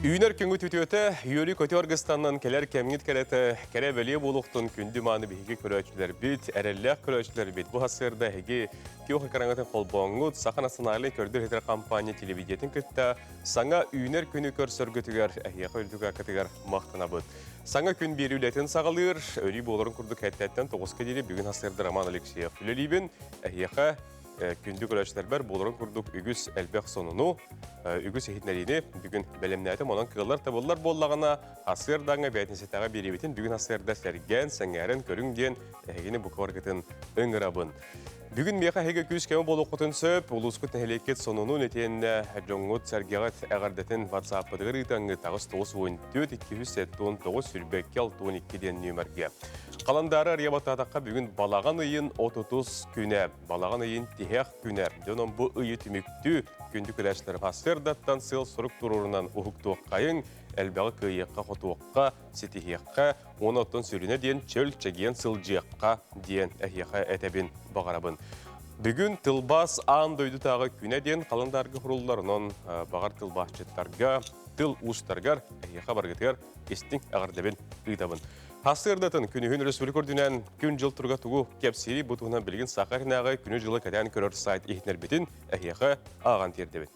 Үүнэр күҥҥүт үтүөтэ, үөрүү-көтүү аргыстанан кэлэр кэмҥит кэрэтэ, кэрэ бэлиэ буолуохтун күндү мааны биһиги көрөөччүлэрбит, эрэллээх көрөөччүлэрбит бу сарсыарда эһиги күөх экраҥҥытын холбооҥҥут Саха национальнай көрдөр-иһитэр компания телевидениетин кытта саҥа үүнэр күнү көрсөргүтүгэр эһиэхэ үрдүк ааккытыгар махтанабыт. Саҥа күн биэрии үлэтин саҕалыыр, өрүү буоларын курдук эрдэттэн 9-ка диэри бүгүн сарсыарда Роман Алексеев үлэлиибин. Эһиэхэ күндү көрөөччүлэрбэр буоларын курдук үгүс элбэх сонуну, үгүс иһитиннэриини бүгүн бэлэмнээтим. Онон кыаллар табыллар буоллаҕына, сарсыардааҥҥа бээтинсэтээҕи биэриибитин бүгүн сарсыарда сэргээн, сэҥээрэн көрүҥ диэн эһигини бука баргытын ыҥырабын. Бүгүн миэхэ эһиги күүс-көмө буолуоххутун сөп. Улуускут нэһилиэккит сонунун итиэннэ дьоҥҥут сэргэҕит эҕэрдэтин WhatsApp-пытыгар ыытаҥҥыт 894 279 22 62 диэн нүөмэргэ. Халандаары арыйа баттаатахха бүгүн балаҕан ыйын 30 күнэ. Балаҕан ыйын тиһэх күнэ. Дьонон бу ыйы түмүктүү күндү күлээччилэр сарсыардаттан сыал-сорук туруорунан уһуктуоххайыҥ, элбэҕи кыайыахха-хотуохха, ситиһиэххэ, уонна оттон сүрүнэ диэн чөл чэгиэн сылдьыахха диэн эһиэхэ этэбин баҕарабын. Бүгүн тылбаас аан дойдутааҕы күнэ диэн халандаарга суруллар, онон баҕар тылбаасчыттарга, тыл уустарыгар эһиэхэ барыгытыгар истиҥ эҕэрдэбин ыытабын. Сарсыардатын күнүһүн өрөспүүбүлүкэ үрдүнэн күн-дьыл туруга тугу кэпсиирий бу туһунан билигин Саха сиринээҕи күнү-дьылы кэтээн көрөр сайт иһитиннэрбитин эһиэхэ ааҕан тиэрдэбин.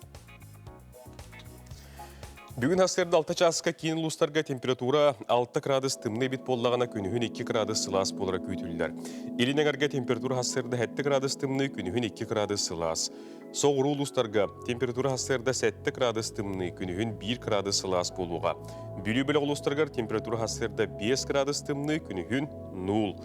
Бүгүн сарсыарда 6 чааска киин улуустарга температура 6 градус тымныы эбит буоллаҕына, күнүһүн 2 градус сылаас буолара күүтүллэр. Илин эҥэргэ температура сарсыарда 7 градус тымныы, күнүһүн 2 градус сылаас. Соҕуруу улуустарга температура сарсыарда 7 градус тымныы, күнүһүн 1 градус сылаас буолуоҕа. Бүлүү бөлөх улуустарыгар температура сарсыарда 5 градус тымныы, күнүһүн 0.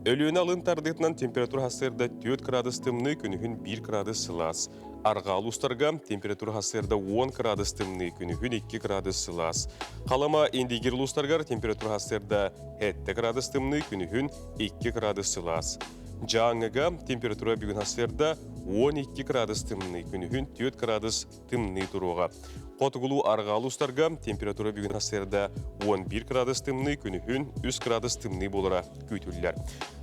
Өлүөнэ алын тардыытынан температура сарсыарда 4 градус тымныы, күнүһүн 1 градус сылаас. Арҕаа улуустарга температура сарсыарда 10 градус тымныы, күнүһүн 2 градус сылаас. Халыма Индигир улуустарыгар температура сарсыарда 7 градус тымныы, күнүһүн 2 градус сылаас. Дьааҥыга температура бүгүн сарсыарда 12 градус тымныы, күнүһүн 4 градус тымныы туруоҕа. Хотугулуу арҕаа улуустарга температура бүгүн сарсыарда 11 градус тымныы, күнүһүн 3 градус тымныы буолара күүтүллэр.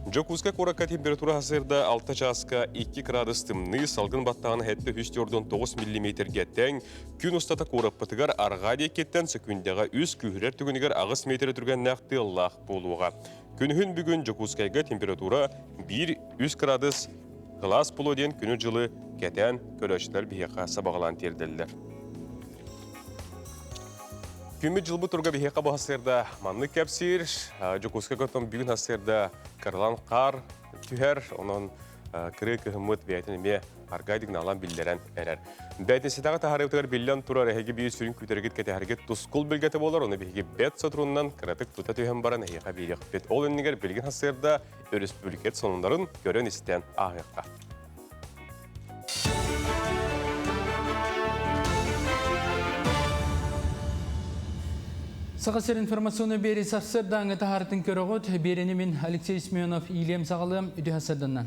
Дьокуускай куоракка температура сарсыарда 6 чааска 2 градус тымныы, салгын баттаҕын 749 миллиметргэ тэҥ, күн устата куораппытыгар арҕаа диэкиттэн сөкүүндэҕэ 3 күүһүрэр түгэнигэр 8 метр түргэннээх тыаллаах буолуоҕа. Күнүһүн бүгүн Дьокуускайга температура 1-3 градус кылаас буолуо диэн күнү-дьылы кэтээн көрөөччүлэр биһиэхэ сабаҕалаан тиэрдэллэр. Күммүт-дьылбыт туруга биһиэхэ бу сарсыарда маннык кэпсиир. Дьокуускайга оттон бүгүн сарсыарда кыралаан хаар түһэр. Онон кырыы кыһыммыт бэйэтин эмиэ аргайдыгналан биллэрэн эрэр. Бээтинсэтэҕи таһаарыытыгар биллэн турар эһиги биир сүрүн күүтэргит кэтэһэргит тускул билгэтэ буолар, ону биһиги бэт соторунан кыратык тута түһэн баран эһиэхэ биэриэхпит. Ол иннигэр билигин сарсыарда өрөспүүбүлүкэт сонуннарын көрөн-истэн ааһыахха. Саха сир информационный биэри сарсыардааҥы таһаартын көрөҕүт. Биэрэни мин Алексей Семенов иилиэм саҕалыам үтүө сарсыарданнан.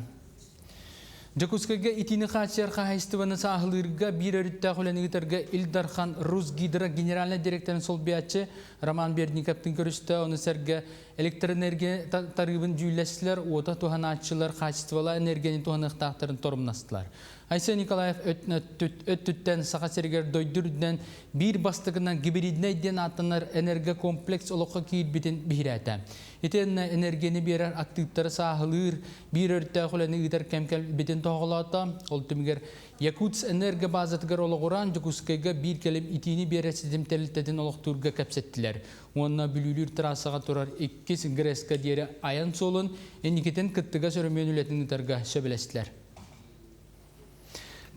Дьокуускайга итиини хааччыйар хаһаайыстыбаны сааһылыырга биир өрүттээх үлэни ыытарга Ил Дархан Русгидро генеральнай директорын солбуйааччы Роман Бердниковтын көрүстэ. Ону сэргэ электроэнергия тарыыбын дьүүллэстилэр, уота туһанааччылар хаачыстыбалаах энергияны туһаныахтаахтарын торумнастылар. Айсен Николаев өттүттэн Саха сиригэр дойду үрдүнэн биир бастакынан гибриднэй диэн ааттанар энергокомплекс олоххо киирбитин биһирээтэ. Итиэннэ энергияны биэрэр актыыптары сааһылыыр, биир өрүттээх үлэни ыытар кэм кэлбитин тоһоҕолоото. Ол түмүгэр Якутск базатыгар олоҕуран Дьокуускайга биир кэлим итиини биэрэр ситим тэрилтэтин олохтуурга кэпсэттилэр. Уонна Бүлүүлүүр трассаҕа турар иккис ГРЭС-ка диэри айан суолун инникитин кыттыгас өрөмүөн үлэтин ыытарга сөбүлэстилэр.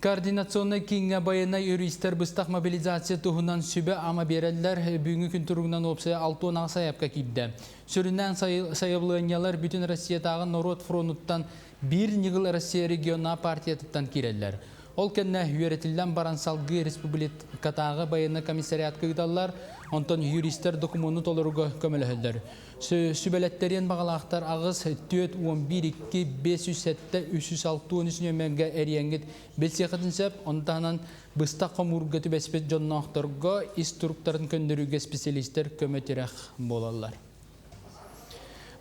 Координационнай кииҥҥэ байыаннай юристар быстах мобилизация туһунан сүбэ-ама биэрэллэр. Бүгүҥҥү күн туругунан уопсайа 68 сайаапка киирдэ. Сүрүннээн сайабылыанньалар Бүтүн Россиятааҕы норуот фронуттан биир ньыгыл Россия регионнаа партиятыттан киирэллэр. Ол кэннэ үөрэтиллэн баран салгыы республикатааҕы байыаннай комиссариатка ыыталлар, онтон юристар докумуону толорууга көмөлөһөллөр. Сүбэлэттэриэн баҕалаахтар 8 4 11 2 507 363 нүөмэргэ эрийэҥҥит билсиэххитин сөп. Ону таһынан быстах хомуурга түбэспит дьонноохторго ис туруктарын көннөрүүгэ специалистэр көмө-тирэх буолаллар.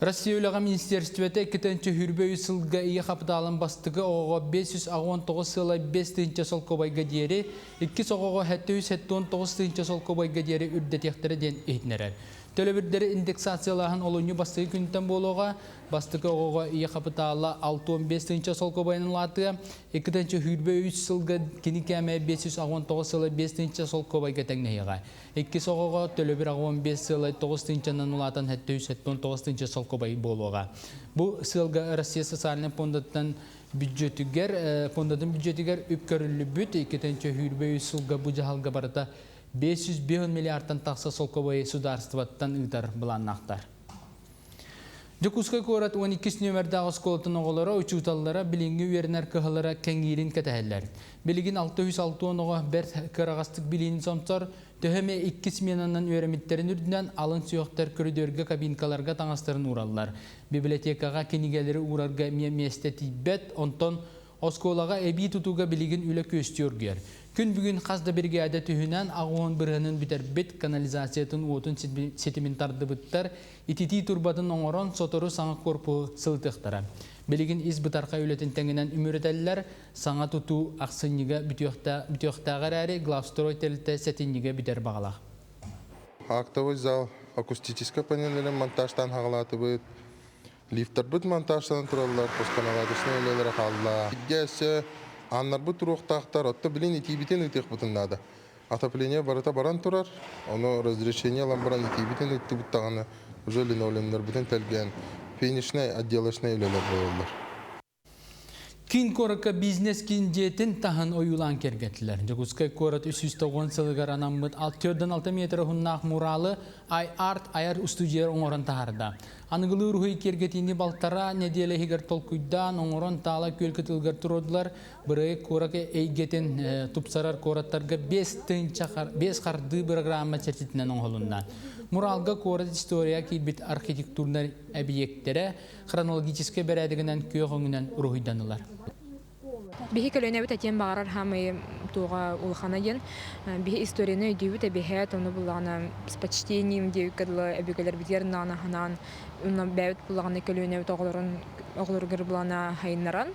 Россия үлэҕэ министиэристибэтэ 2023 сылга ийэ хапытаалын бастакы оҕоҕо 569 сыала 5 тыһыынча солкуобайга диэри, иккис оҕоҕо 779 тыһыынча солкуобайга диэри үрдэтиэхтэрэ диэн иһитиннэрэр. Төлөбүрдэри индексациялааһын олунньу бастакы күнтэн буолуоҕа. Бастакы оҕоҕо ийэ хапытаала 65 тыһыынча солкуобайынан улаатыа. 2023 сылга кини кээмэйэ 569 сыла 5 тыһыынча солкуобайга тэҥнэһиэҕэ. Иккис оҕоҕо төлөбүр 85 сыалай 9 тыһыынчанан улаатан 779 тыһыынча солкуобай буолуоҕа. Бу сыалга Россия социальнай пуондаттан бюджетигэр, фондатын бюджетигэр үп көрүллүбүт. 2023 сылга бу дьаһалга барыта 505 миллиардтан тахса солкуобайы судаарыстыбаттан ыытар былааннаахтар. Дьокуускай куорат 12 нүөмэрдээх оскуолатын оҕолоро, учууталлара билиҥҥи үөрэнэр кыһалара кэҥиирин кэтэһэллэр. Билигин 660 оҕо бэрт кыараҕастык билиини сомсор, төһө эмэ икки сменанан үөрэммиттэрин үрдүнэн алын сүһүөхтэр көрүдүөргэ кабинкаларга таҥастарын уураллар. Библиотекаҕа кинигэлэри уурарга эмиэ миэстэ тиийбэт, онтон Оскуолаҕа эбии тутууга билигин үлэ күөстүү оргуйар. Күн бүгүн хас да биригээдэ түһүнэн 80 бырыһыанын бүтэрбит, канализациятын уотун ситимин тардыбыттар, ититии турбатын оҥорон сотору саҥа корпуһу сылытыахтара. Билигин ис бытархай үлэтин тэҥинэн үмүрүтэллэр, саҥа тутуу ахсынньыга бүтүөхтээҕэ эрээри главстрой тэрилтэ сэтинньигэ бүтэр баҕалаах. Актовый зал акустическай панеллэрин монтажтаан хаҕалаатыбыт. Лифтарбыт монтажтанан тураллар, пусконаладочнай үлэлэрэ хаалла. Бииргэ өссө ааннарбыт туруохтаахтар, отто билин итиибитин ыытыахпытын наада. Отопление барыта баран турар, ону разрешение ылан баран итиибитин ыыттыбыт даҕаны уже линолеумнарбытын тэлгээн финишнай, отделочнай үлэлэр буолаллар. Киин куоракка бизнес-киин дьиэтин таһын ойуулаан киэргэттилэр. Дьокуускай куорат 390 сылыгар анаммыт 6-6 метр уһуннаах муралы iArt айар устуудьуйа оҥорон таһаарда. Аныгылыы уруһуй киэргэтиини балтараа нэдиэлэ иһигэр толкуйдаан, оҥорон таала күөл кытылыгар туруордулар. Бырайыак куорат эйгэтин тупсарар куораттарга 5 хардыы бырагыраамма чэрчитинэн оҥоһулунна. Муралга куорат история киирбит архитектурнай эбийиэктэрэ, хронологическай бэрээдэгинэн күөх өҥүнэн уруһуйданылар. Биһи көлүөнэбит этиэн баҕарар хаамай туоҕа улахана диэн биһи историяны өйдүүбүт эбиһээт ону буллаҕына с почтением диэбиккэ дылы өбүгэлэрбитигэр наана ханаан уонна бэйэбит буллаҕына көлүөнэбит оҕолорун оҕолоругар булана хайыннаран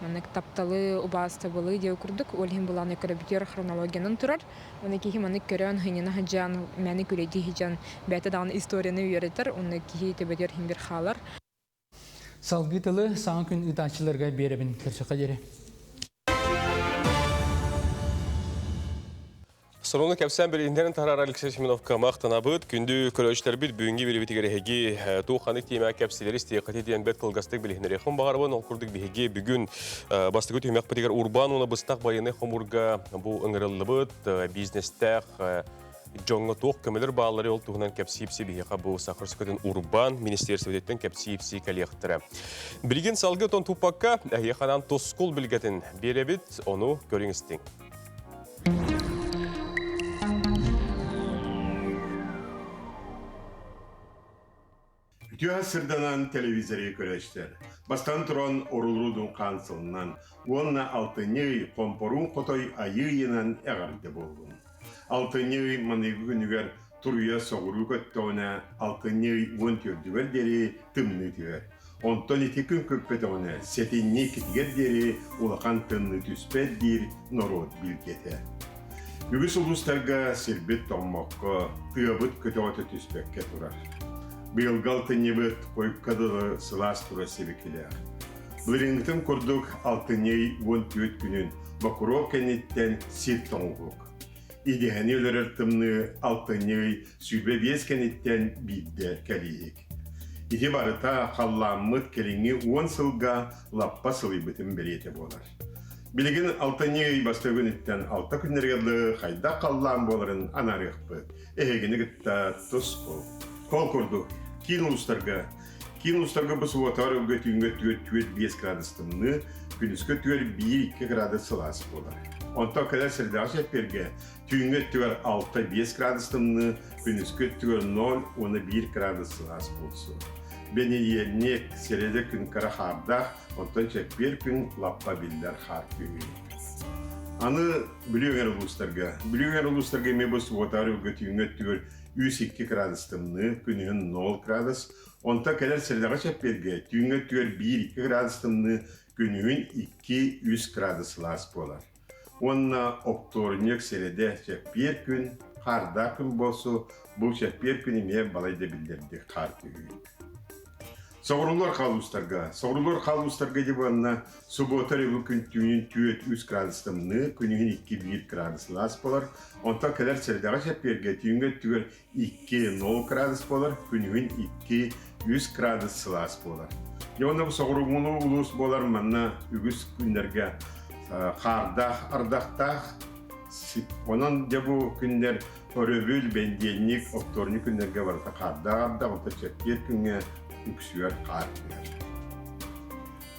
маннык тапталы убаастабылы диэ курдук ол иһин булааны көрөбүтүгэр хронологиянан турар Уонна киһи маннык көрөн, сынньана сылдьан, мээнэ күлэйдии сылдьан, бэйэтэ даҕаны историяны үөрэтэр, уонна киһи төбөтүгэр иһин бир хаалар. Салгыы тылы саҥа күн ыытааччыларга биэрэбин. Көрсөххө диэри. Сонуну кэпсээн билиһиннэрин таһаарар Алексей Семеновка махтанабыт. Күндү көрөөччүлэрбит бүгүҥҥү биэриибитигэр эһиги туох ханнык тиэмэҕэ кэпсиилэри истиэххитий диэн бэрт кылгастык билиһиннэриэххин баҕарабын. Ол курдук биһиги бүгүн бастакы түһүмэхпитигэр урбаан уонна быстах байыаннай хомуурга бу ыҥырыллыбыт бизнестээх дьоҥҥо туох көмөлөр бааллары ол туһунан кэпсиипси биһиэхэ бу Саха Республикатын урбаан министиэристибэтиттэн кэпсиипси кэлиэхтэрэ. Билигин салгыы тон туппакка эһиэхэ анаан тускул билгэтин биэрэбит, ону көрүҥ истиҥ. Үтүө сырданан телевизоры көрөчтөр. Бастан туран орулрудун хаансылынан уонна алтынньы ый хомпоруун хотой айыы ыйынан эҕэрдэ буоллун. Алтынньы ый маныгы күнүгэр туруйа соҕуруу көттөҕүнэ алтынньы ый 14-үгэр диэри тымныы түһэр. Онтон ити күн көппөтөҕүнэ сэтинньи иккитигэр диэри улахан тымныы түспэт диир норуот билгэтэ. Үгүс улуустарга сирбит тоҥмокко, тыабыт көтөҕөтө түспэккэ турар. Быйылгы алтынньыбыт хойукка дылы сылаас тура сибикилээх. Былырыыҥҥытын курдук алтынньы 14 күнүн Бокуруоп кэнниттэн сир тоҥуһук. Идэһэни өлөрөр тымныы алтынньы ый 25 кэнниттэн биирдэ кэлииһик. Ити барыта халлааммыт кэлиҥҥи 10 сылга лаппа сылыйбытын бэлиэтэ буолар. Билигин алтынньы ый бастакы күнүттэн алта күннэригэр дылы хайдах халлаан буоларын анаарыахпыт. Эһигини кытта тус кол. Кол курдук, киин улуустарга Киин улуустарга бу субуотаҕар өлгө түүҥҥэ 4-4-5 градус тымныы, күнүскү өттүгэр 1-2 градус сылаас буолар. Онтон кэлэр сирдээҕи чэппиэргэ түүҥҥү өттүгэр 6-5 градус тымныы, күнүскү өттүгэр 0 уонна 1 градус сылаас буолсу. Бэнидиэнньик, сэрэдэ күн кыра хаардаах, Оттон чэппиэр күн лаппа биллэр хаар түһүү. Аны Бүлүү эҥэр улуустарга. Бүлүү эҥэр улуустарга эмиэ бу субуотаар ылга түүҥҥү өттүгэр 3-2 градус тымныы, күнүһүн 0 градус. Онтон кэлэр сэрэдэҕэ чэппиэргэ түүҥҥэ өттүгэр 1-2 градус тымныы, күнүһүн 2-3 градус сылаас буолар. Уонна оптуорунньук сэрэдэ чэппиэр күн, хаардаах күн буолсу, бу чэппиэр күн эмиэ балайда биллэрдик хаар түһүү. Соҕурулар хаалуустарга. Соҕурулар хаалуустарга дьыбанна субуота өрөбүл күн түүнүн түөрт үс градус тымныы, күнүһүн 2-1 градус сылаас буолар. Онтон кэлэр сэрэдэҕэ чэппиэргэ түүҥҥэ өттүгэр 2-0 градус буолар, күнүһүн 2-3 градус сылаас буолар. Дьэ уонна бу соҕурууҥу улуус буолар манна үгүс күннэргэ хаардаах, ардахтаах. Онон дьэ бу күннэр өрөбүл, бэндиэнньик, оптуорунньук күннэргэ барыта хаардаах ардах, онтон чэппиэр күҥҥэ үксүгэр хаар түһэр.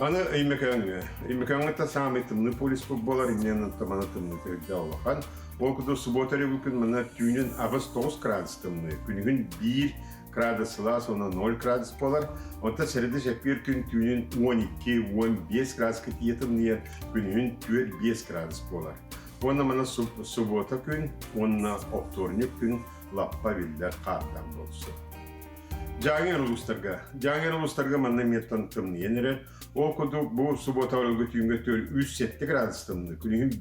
Аны Өймөкөөҥҥө. Өймөкөөҥҥө та саамай тымныы полюспут буолар, иннинэн мана тымныыта үрдэ улахан. Ол курдук субуота эрэ күн манна түүнүн 8-9 градус тымныы, күнүһүн 1 градус сылаас уонна 0 градус буолар. Онтон сэрэдэ чэппиэр күн түүнүн 12-15 градуска тиийэ тымныйар, күнүһүн 4-5 градус буолар. Уонна мана субуота күн уонна оптуорунньук күн лаппа биллэр хаардаах буолсу. Дьааҥы улуустарга. Дьааҥы улуустарга манна эмиэттэн тымныйан эрэр. Ол курдук бу субуота өргө түүҥҥэ 3-7 градус тымныы, күнүһүн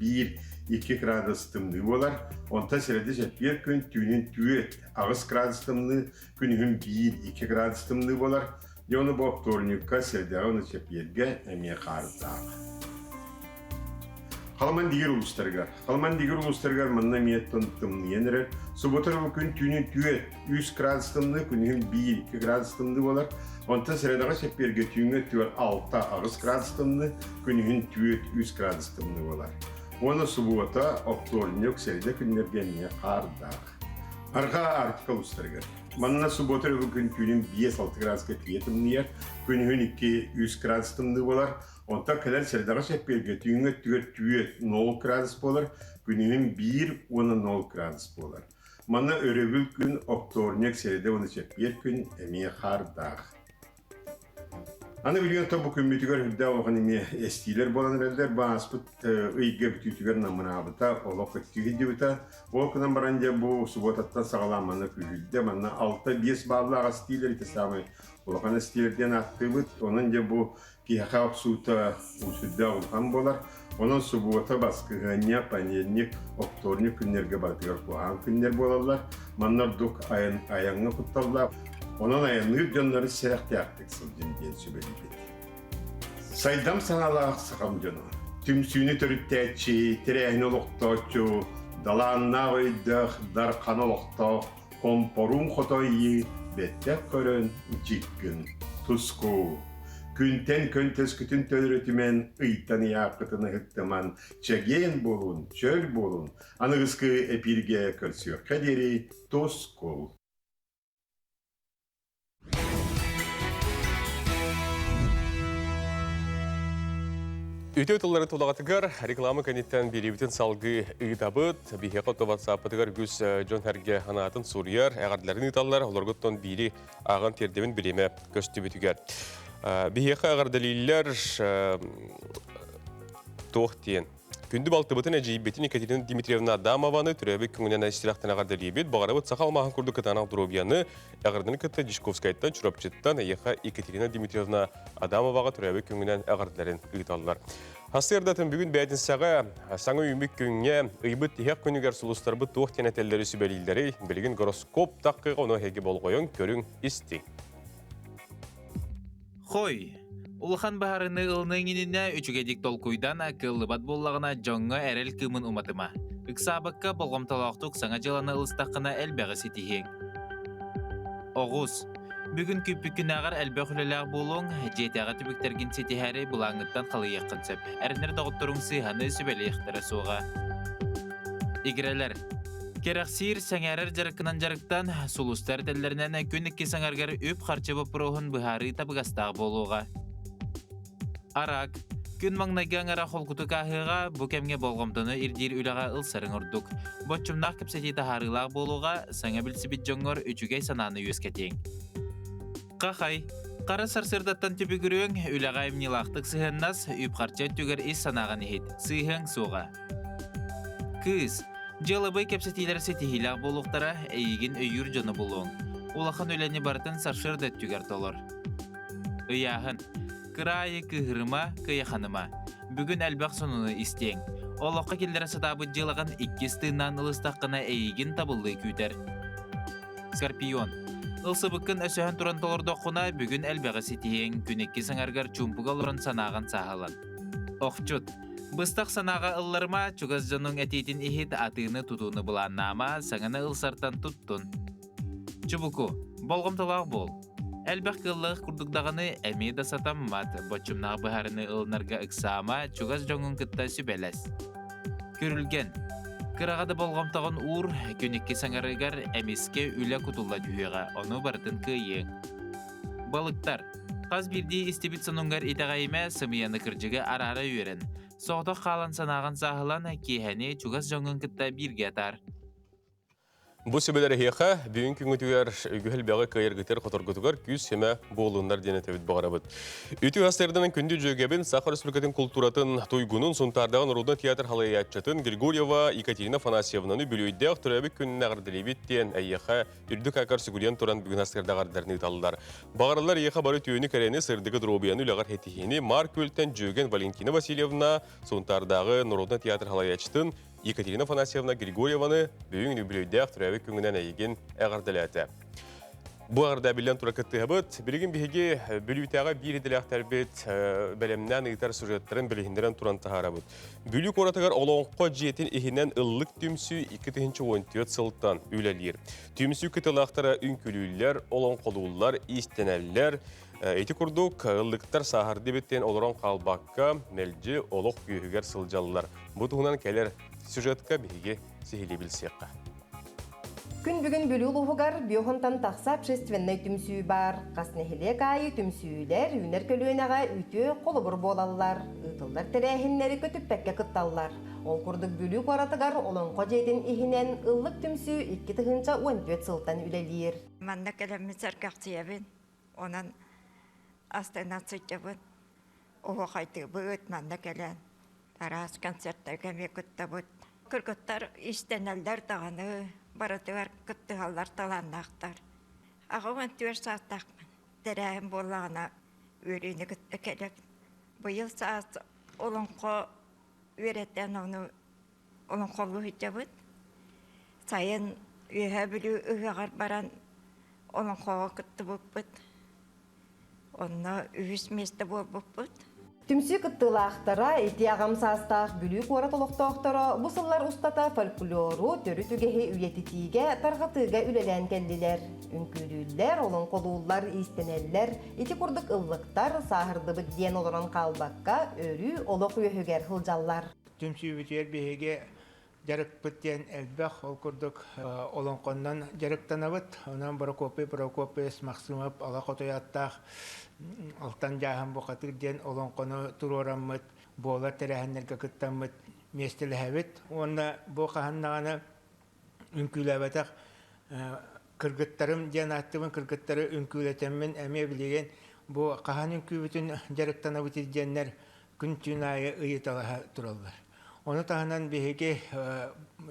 1-2 градус тымныы буолар. Онтон сэрэдэ чэппиэр күн түүнүн 4-8 градус тымныы, күнүһүн 1-2 градус тымныы буолар. Дьэ ону бу оптуорунньукка, сэрдэҕэ уонна чэппиэргэ эмиэ хаардаах. Халыман дигир улуустарыгар. Халыман дигир улуустарыгар манна эмиэ тымныйан эрэр. Суббота күн түүнүн түөрт, үс градус тымныы, күнүһүн 1-2 градус тымныы буолар. Онтон сэрэдэҕэ чэппиэргэ түүҥҥэ өттүгэр 6-8 градус тымныы, күнүһүн 4-3 градус тымныы буолар. Уонна субуота, оптуорунньук, сэрэдэ күннэргэ эмиэ хаардаах. Арҕаа Арктика улуустарыгар. Манна субуота өрөбүл күн түүнүн 5-6 градуска тиийэ тымныйар, күнүһүн 2-3 градус тымныы буолар. Онтон кэлэр сэрэдэҕэ чэппиэргэ түүҥҥэ өттүгэр 4-0 градус буолар, күнүһүн 1 уонна 0 градус буолар. Манна өрөбүл күн, оптуорунньук, сэрэдэ уонна чэппиэр күн эмиэ хаардаах. Аны билигин оттон бу күммүтүгэр үрдээх улахан эмиэ эстиилэр буолан эрэллэр. Бу ааспыт ыйга бүтүүтүгэр намыраабыта, олох өттүү сылдьыбыта. Ол гынан баран дьэ бу субуотаттан саҕалаан манна күүһүрдэ. Манна 6-5 бааллаах эстиилэр ити саамай улахан эстиилэр диэн ааттыыбыт. Онон дьэ бу киһиэхэ охсуута сүрдээх улахан буолар. Онон субуота, баскыһыанньа, понедельник, оптуорунньук күннэргэ барытыгар куһаҕан күннэр буолаллар. Манна ордук айан, айаҥҥа кутталлаах. Онон айанныыр дьоннору сэрэхтээхтик сылдьын диэн сүбэлиибит. Сайдам санаалаах сахам дьоно, түмсүүнү төрүттээччи, тэрээһини олохтооччу, далааннаах өйдөөх, дархан олохтоох Хомпоруун хотойи бэттэх көрөн дьиккин туску. Күнтэн көнтөскүтүн төлөрүтүмэн, ыйтан ыйааххытын ыһыктыман, чэгиэн буолун, чөл буолун, аныгыскы эпииргэ көрсүөххэ диэри тускул. Үтүө тыллары тулаҕытыгар реклама кэнниттэн биэриибитин салгыы ыытабыт. Биһиэхэ то WhatsApp-ытыгар үгүс дьон-сэргэ санаатын суруйар, эҕэрдэлэрин ыыталлар. Олоргуттан биири ааҕан тиэрдэбин бириэмэ көстүбүтүгэр. Биһиэхэ эҕэрдэлииллэр туох диэн Күндү балтыбытын эдьиийбитин Екатерина Дмитриевна Адамованы төрөөбүт күҥүнэн истирэхтэн эҕэрдэлиибит. Баҕарабыт саха алмааһын курдук кытаанах доруобуйаны, эҕэрдэни кытта Дьячковскайтан, Чурапчыттан эйиэхэ Екатерина Дмитриевна Адамоваҕа төрөөбүт күҥүнэн эҕэрдэлэрин ыыталлар. Сарсыардатын бүгүн бээтинсэҕэ саҥа үүммүт күҥҥэ ыйбыт тиһэх күнүгэр сулустарбыт туох диэн этэллэри сүбэлииллэрий? Билигин гороскоп таххыга ону эһиги болҕойон көрүҥ, истиҥ. Хой, улахан баһарыны ылыныҥ иннинэ үчүгэйдик толкуйдан кыаллыбат буоллаҕына дьоҥҥо эрэл кыымын уматыма. Ыксаабакка болҕомтолоохтук саҥа дьыаланы ылыстаххына элбэҕи ситиһиэҥ. Оҕус, бүгүн күүппүккүнээҕэр элбэх үлэлээх буолуоҥ, дьиэтээҕи түбүктэргин ситиһээри былааҥҥыттан халыйыаххын сөп. Эрэнэр доҕотторуҥ сыыһаны сүбэлиэхтэрэ суоҕа. Игирэлэр, Кэрэхсиир, сэҥээрэр дьарыккынан дьарыктан, сулустар этэллэринэн күн иккис аҥарыгар үп-харчы боппуруоһун быһаарыы табыгастаах буолуоҕа. Арак, күн маҥнайгы аҥара холкутук ааһыаҕа, бу кэмҥэ болҕомтону ирдиир үлэҕэ ылсарыҥ ордук. Боччумнаах кэпсэтии таһаарыылаах буолуоҕа, саҥа билсибит дьоҥҥор үчүгэй санааны үөскэтиэҥ. Хахай, хара сарсыардаттан түбүгүрүөҥ, үлэҕэ айымньылаахтык сыһыаннас, үп-харчы өттүгэр ис санааҕын иһит, сыыһыаҥ суоҕа. Кыыс, дьыалабыай кэпсэтиилэр ситиһиилээх буолуохтара, эйигин өйүүр дьону булуоҥ. Улахан үлэни барытын сарсыарда өттүгэр толор. Ыйааһын. Кыраайы кыыһырыма, кыйаханыма. Бүгүн элбэх сонуну истиэҥ. Олоххо киллэрэ сатаабыт дьыалаҕын иккис тыыннаан ылыстаххына эйигин табыллыы күүтэр. Скорпион. Ылсыбыккын өсөһөн туран толордоххуна, бүгүн элбэҕи ситиһиэҥ, күн иккис аҥаргар чуумпуга олорон санааҕын сааһылан. Охчут. Быстах санааҕа ылларыма, чугас дьонуҥ этиитин иһит, атыыны-тутууну былааннаама, саҥаны ылсартан туттун. Чубуку, болҕомтолоох буол. Элбэх кыаллаах курдук даҕаны эмиэ да сатаммат, боччумнаах быһаарыныы ылынарга ыксаама, чугас дьоҥҥун кытта сүбэлэс. Күрүлгэн. Кыраҕа да болҕомтоҕун уур, күн иккис аҥарыгар эмискэ үлэ кутулла түһүөҕэ, ону барытын кыайыаҥ. Балыктар. Хас биирдии истибит сонуҥҥар итэҕэйимэ, сымыйаны кырдьыгы араара үөрэн. Соҕотох хаалан санааҕын сааһылан, киэһэни чугас дьоҥҥун кытта бииргэ атаар. Бу сүбэлэр эһиэхэ бүгүн күҥҥүтүгэр үгүс элбэҕи кыайаргытыгар хоторгутугар күүс-көмө буолуннар диэн этэбит баҕарабыт. Үтүө астарданан күндү дьүөгэбин Саха Республикатын култууратын туйгунун Сунтаардааҕы народнай театр халайааччытын Григорьева Екатерина Афанасьевнаны бүлүйдээх төрөөбүт күнүн эҕэрдэлиибит диэн эйиэхэ үрдүк акар сүгүрүйэн туран бүгүн астардаҕардарны ыыталлар. Баҕарыллар эйиэхэ бары түүнү кэрэни, сырдыгы доруобуйаны үлэҕэр хэтиһиини Маар Күөлтэн дьүөгэн Валентина Васильевна Сунтаардааҕы народнай театр халайааччытын Екатерина Афанасьевна Григорьеваны бүгүн үбүлүөйдээх төрөөбүт күҥүнэн эйигин эҕэрдэлээтэ. Бу эҕэрдэ биллэн тура кыттыһабыт. Билигин биһиги Бүлүүтээҕи биир идэлээхтэрбит бэлэмнээн ыытар сюжеттарын билиһиннэрэн туран таһаарабыт. Бүлүү куоратыгар Олоҥхо дьиэтин иһинэн ыллык түмсүү 2014 сылтан үлэлиир. Түмсүү кытылаахтара үҥкүлүүллэр, олоҥхолууллар, иистэнэллэр. Ити курдук, ыллыктар сааһырды эбиттэн олорон хаалбакка, мэлдьи олох күүһүгэр сылдьаллар. Бу туһунан кэлэр сюжетка биһиги сиһилии билсиэххэ. Күн бүгүн Бүлүү улууһугар Бүөхунтан тахса общественнай түмсүү баар. Хас нэһилиэк аайы түмсүүлэр үүнэр көлүөнэҕэ үтүө холобур буолаллар, ыытыллар тэрээһиннэри көтүппэккэ кытталлар. Ол курдук Бүлүү куоратыгар Олоҥхо дьиэтин иһинэн Ыллык түмсүү 2014 сылтан үлэлиир. Манна кэлэммин сэргэхсийэбин. Онон астына сылдьабын. Оһуохайдыыбыт, манна кэлэн араас концертарга эмиэ кыттабыт. Кыргыттар иистэнэллэр даҕаны, барытыгар кыттыһаллар талааннаахтар. 84 саастаахпын. Тэрээһин буоллаҕына үөрүүнү кытта кэлэбин. Быйыл саас олоҥхо үөрэтэн ону олоҥхолуу сылдьабыт. Сайын Үөһээ Бүлүү ыһыаҕар баран олоҥхоҕо кыттыбыппыт. Онно үһүс миэстэ буолбуппут. Түмсүү кыттыылаахтара, ити аҕам саастаах Бүлүү куорат олохтоохторо бу сыллар устата фольклору, төрүт үгэһи үйэтитиигэ, тарҕатыыга үлэлээн кэллилэр. Үҥкүүлүүллэр, олоҥхолууллар, иистэнэллэр, ити курдук ыллыктар, сааһырдыбыт диэн олорон хаалбакка, өрүү олох үөһүгэр сылдьаллар. Түмсүүбүтүгэр биһиги дьарыкпыт диэн элбэх, ол курдук олоҥхоннон дьарыктанабыт. Онон Прокопий Прокопьевич Максимов Ала Хотуйааттаах Алтан Дьааһын Бухатыыр диэн олоҥхону туруораммыт, буолар тэрээһиннэргэ кыттаммыт миэстэлэһэбит. Уонна бу хаһан даҕаны үҥкүүлээбэтэх кыргыттарым диэн ааттыбын, кыргыттары үҥкүүлэтэммин эмиэ билигин бу хаһан үҥкүүбүтүн дьарыктанабыт диэннэр күн-түүн аайы ыйыталаһа тураллар. Ону таһынан биһиги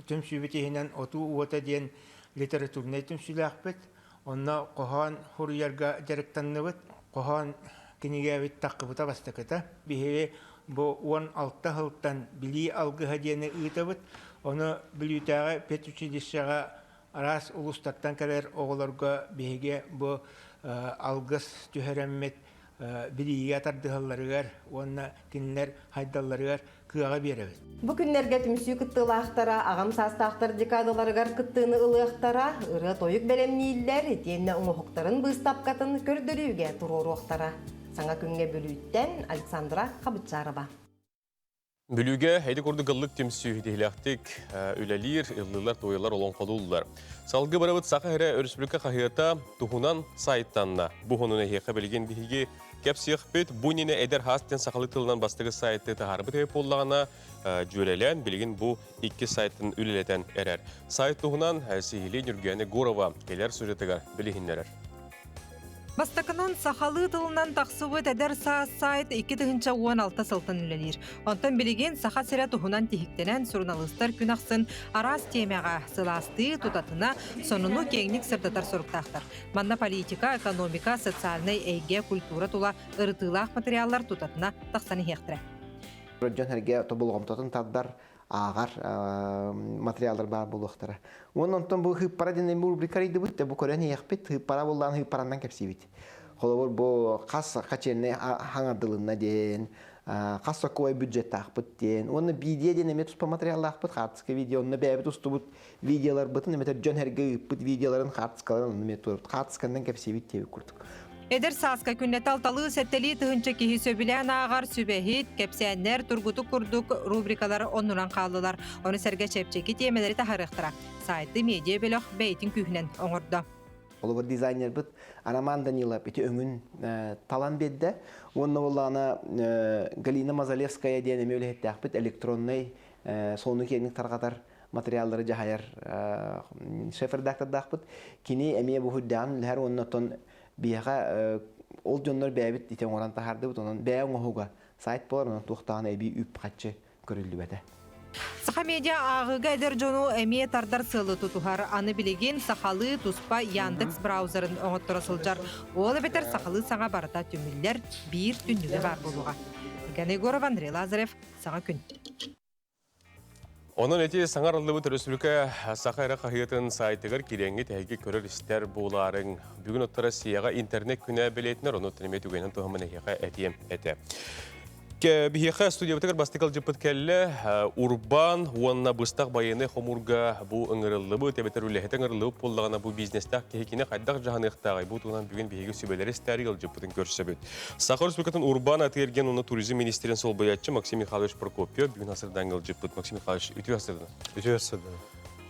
түмсүүбүт иһинэн Отуу уота диэн литературнай түмсүүлээхпит. Онно хоһоон суруйарга дьарыктанныбыт. Хоһоон кинигэбит таххыбыта бастакыта. Биһиги бу 16 сылтан Билии алгыһа диэни ыытабыт. Ону Бүлүүтээҕи педучилищеҕа араас улуустартан кэлэр оҕолорго биһиги бу алгыс түһэрэммит билиигэ тардыһалларыгар уонна кинилэр хайдалларыгар кыаҕы биэрэбит. Бу күннэргэ түмсүү кыттыылаахтара аҕам саастаахтар декадаларыгар кыттыыны ылыахтара, ырыа-тойук бэлэмнииллэр, итиэннэ оҥоһуктарын быыстапкатын көрдөрүүгэ туруоруохтара. Саҥа күҥҥэ Бүлүүттэн Александра Хабытчарова. Бүлүүгэ ити курдук ыллык түмсүү тиһилэхтик үлэлиир, ыллыылар-туойалар олоҥхолууллар. Салгыы барабыт Саха эрэ өрөспүүбүлүкэ хаһыата туһунан сайтанна. Бу хонун эһиэхэ билигин биһиги кэпсиэхпит. Бу иннинэ эдэр хаас диэн сахалыы тылынан бастакы сайты таһаарбыт эбит буоллаҕына, дьүөрэлээн билигин бу икки сайтын үлэлэтэн эрэр. Сайт туһунан сиһилии Ньургуяна Егорова кэлэр сюжетыгар билиһиннэрэр. Бастакынан сахалыы тылынан тахсыбыт Эдэр саас сайт 2016 сылтан үлэлиир. Онтон билигин Саха сирэ туһунан тиһиктэнэн суруналыыстар күн ахсын араас тиэмэҕэ сылаастыы, тутатына, сонуну киэҥник сырдатар соруктаахтар. Манна политика, экономика, социальнай эйгэ, культура тула ырытыылаах материаллар тутатына тахсан иһиэхтэрэ. Дьон эргэ тобулҕомтотун тардар ааҕар материаллар баар буолуохтара. Уонна онтон бу хыыппара диэн рубрика арыйдыбыт, бу көрөн иһиэхпит, хыыппара буллаан хыыппараннан кэпсиибит. Холобур, бу хас хачиэннэй хаҥардылынна диэн, хас сокуой бюджеттаахпыт диэн, уонна видео диэн эмиэ туспа материаллаахпыт, хаартыска видео, онно бэйэбит устубут видеоларбытын, эбэтэр дьон эргэ ыыппыт видеоларын, хаартыскаларын онно эмиэ туруорбут, хаартысканан кэпсиибит диэбит курдук. Эдэр сааска күннэтэ алталыы сэттэлии тыһыынча киһи сөбүлээн ааҕар сүбэһит, кэпсээннэр, тургутук курдук рубрикалар оннунан хааллылар. Ону сэргэ чэпчэки тиэмэлэри таһаарыахтара. Сайты медиа бөлөх бэйэтин күүһүнэн оҥордо. Холобур дизайнербыт Роман Данилов ити өҥүн талан биэрдэ. Уонна буоллаҕына Галина Мазалевская диэн эмиэ үлэһиттээхпит электроннай сонуну киэҥник тарҕатар материаллары дьаһайар шеф-редактордаахпыт. Кини эмиэ бу үрдээҕин үлэһэр уонна оттон биһиэхэ ол дьоннор бэйэбит ити оҥорон таһаардыбыт, онон бэйэ оҥоһуга сайт буолар, онон туохтааҕын эбии үп-харчы көрүллүбэтэ. Саха медиа ааҕыыга эдэр дьону эмиэ тардар сыалы тутуһар. Аны билигин сахалыы туспа Яндекс браузерын оҥотторо сылдьар. Ол эбэтэр сахалыы саҥа барыта түмүллэр биир түннүгэ баар буолуоҕа. Гена Егорова, Андрей Лазарев, Саҥа күн. Онон ити саҥарыллыбыт өрөспүүбүлүкэ Саха эрэ хаһыатын сайтыгар кириэҥҥит эһиги көрөр-истэр буолаарыҥ. Бүгүн оттон Россияҕа интернет күнэ бэлиэтинэр, ону эмиэ түгэнин туһаммын эһиэхэ этиэм этэ. Биһиэхэ студиябытыгар бастакы ылдьыппыт кэллэ. Урбаан уонна быстах байыаннай хомуурга бу ыҥырыллыбыт, эбэтэр үлэһит ыҥырыллыбыт буоллаҕына, бу бизнестаах киһи кини хайдах дьаһаныахтааҕый? Бу туһунан бүгүн биһиги сүбэлэри истээри ыалдьыппытын көрсөбүт. Саха Республикатын урбаан атыы-эргиэн уонна туризм министрин солбуйааччы Максим Михайлович Прокопьев бүгүн асырдаан ыалдьыппыт. Максим Михайлович, үтүө асырдан. Үтүө асырдан.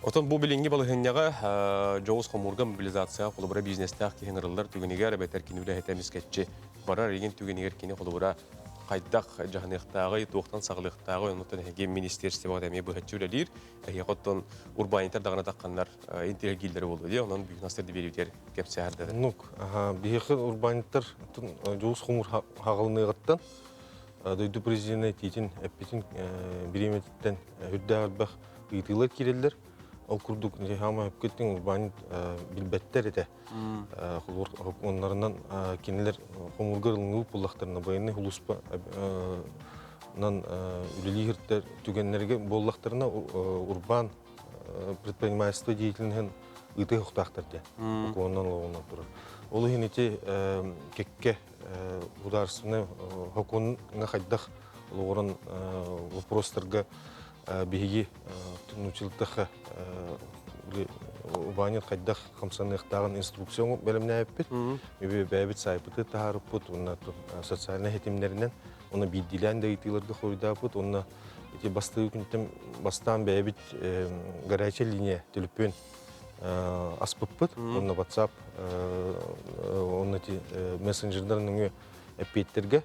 Отон бу билиҥҥи балаһыанньаҕа дьоҕус хомуурга мобилизацияҕа холобура бизнестээх киһи ыҥырыллар түгэнигэр эбэтэр кини үлэһитэ эмискэччи барар игин түгэнигэр кини холобура хайдах дьаһаныахтааҕый, туохтан саҕалыахтааҕый, оннуттан эһиги министерствоҕа эмиэ быһаччы үлэлиир. Эһиэхэ оттон урбаанньыттар даҕаны тахханнар интеллигииллэрэ буолуо дии, онон бүгүн астар биэриитигэр кэпсээһэр Нук, биһиэхэ урбаанньыттар дьоҕус хомуур хаҕылыныаҕыттан дойду президенэ этиитин эппитин бириэмэтиттэн үрдээх элбэх ыйытыылар киирэллэр. Ол курдук хаама өпкөттүн урбаанньыт билбэттэр этэ. Холобур, оннарынан кинилэр хомуурга ылыныы буоллахтарына военный улууспа нан үлэлиир түгэннэргэ буоллахтарына урбаан предпринимательство деятельноһын ыытыы охтаахтар диэн уклоннан олоҕунан турар. Ол иһин ити кэккэ государственный хокуонҥа хайдах олоҕуран вопростарга биһиги научилтаха урбаанньыт хайдах хамсаныахтааҕын инструкция бэлэмнээбиппит. Бэйэбит сайпыты таһаарыппыт уонна социальнай ситимнэринэн уонна биирдиилээн да ыйытыыларга хоруйдаабыт уонна ити бастыгы күнтэн бастаан бэйэбит горячая линия төлөпүөн аспыппыт уонна WhatsApp уонна ити мессенджердэр нөҥүө эппиэттэргэ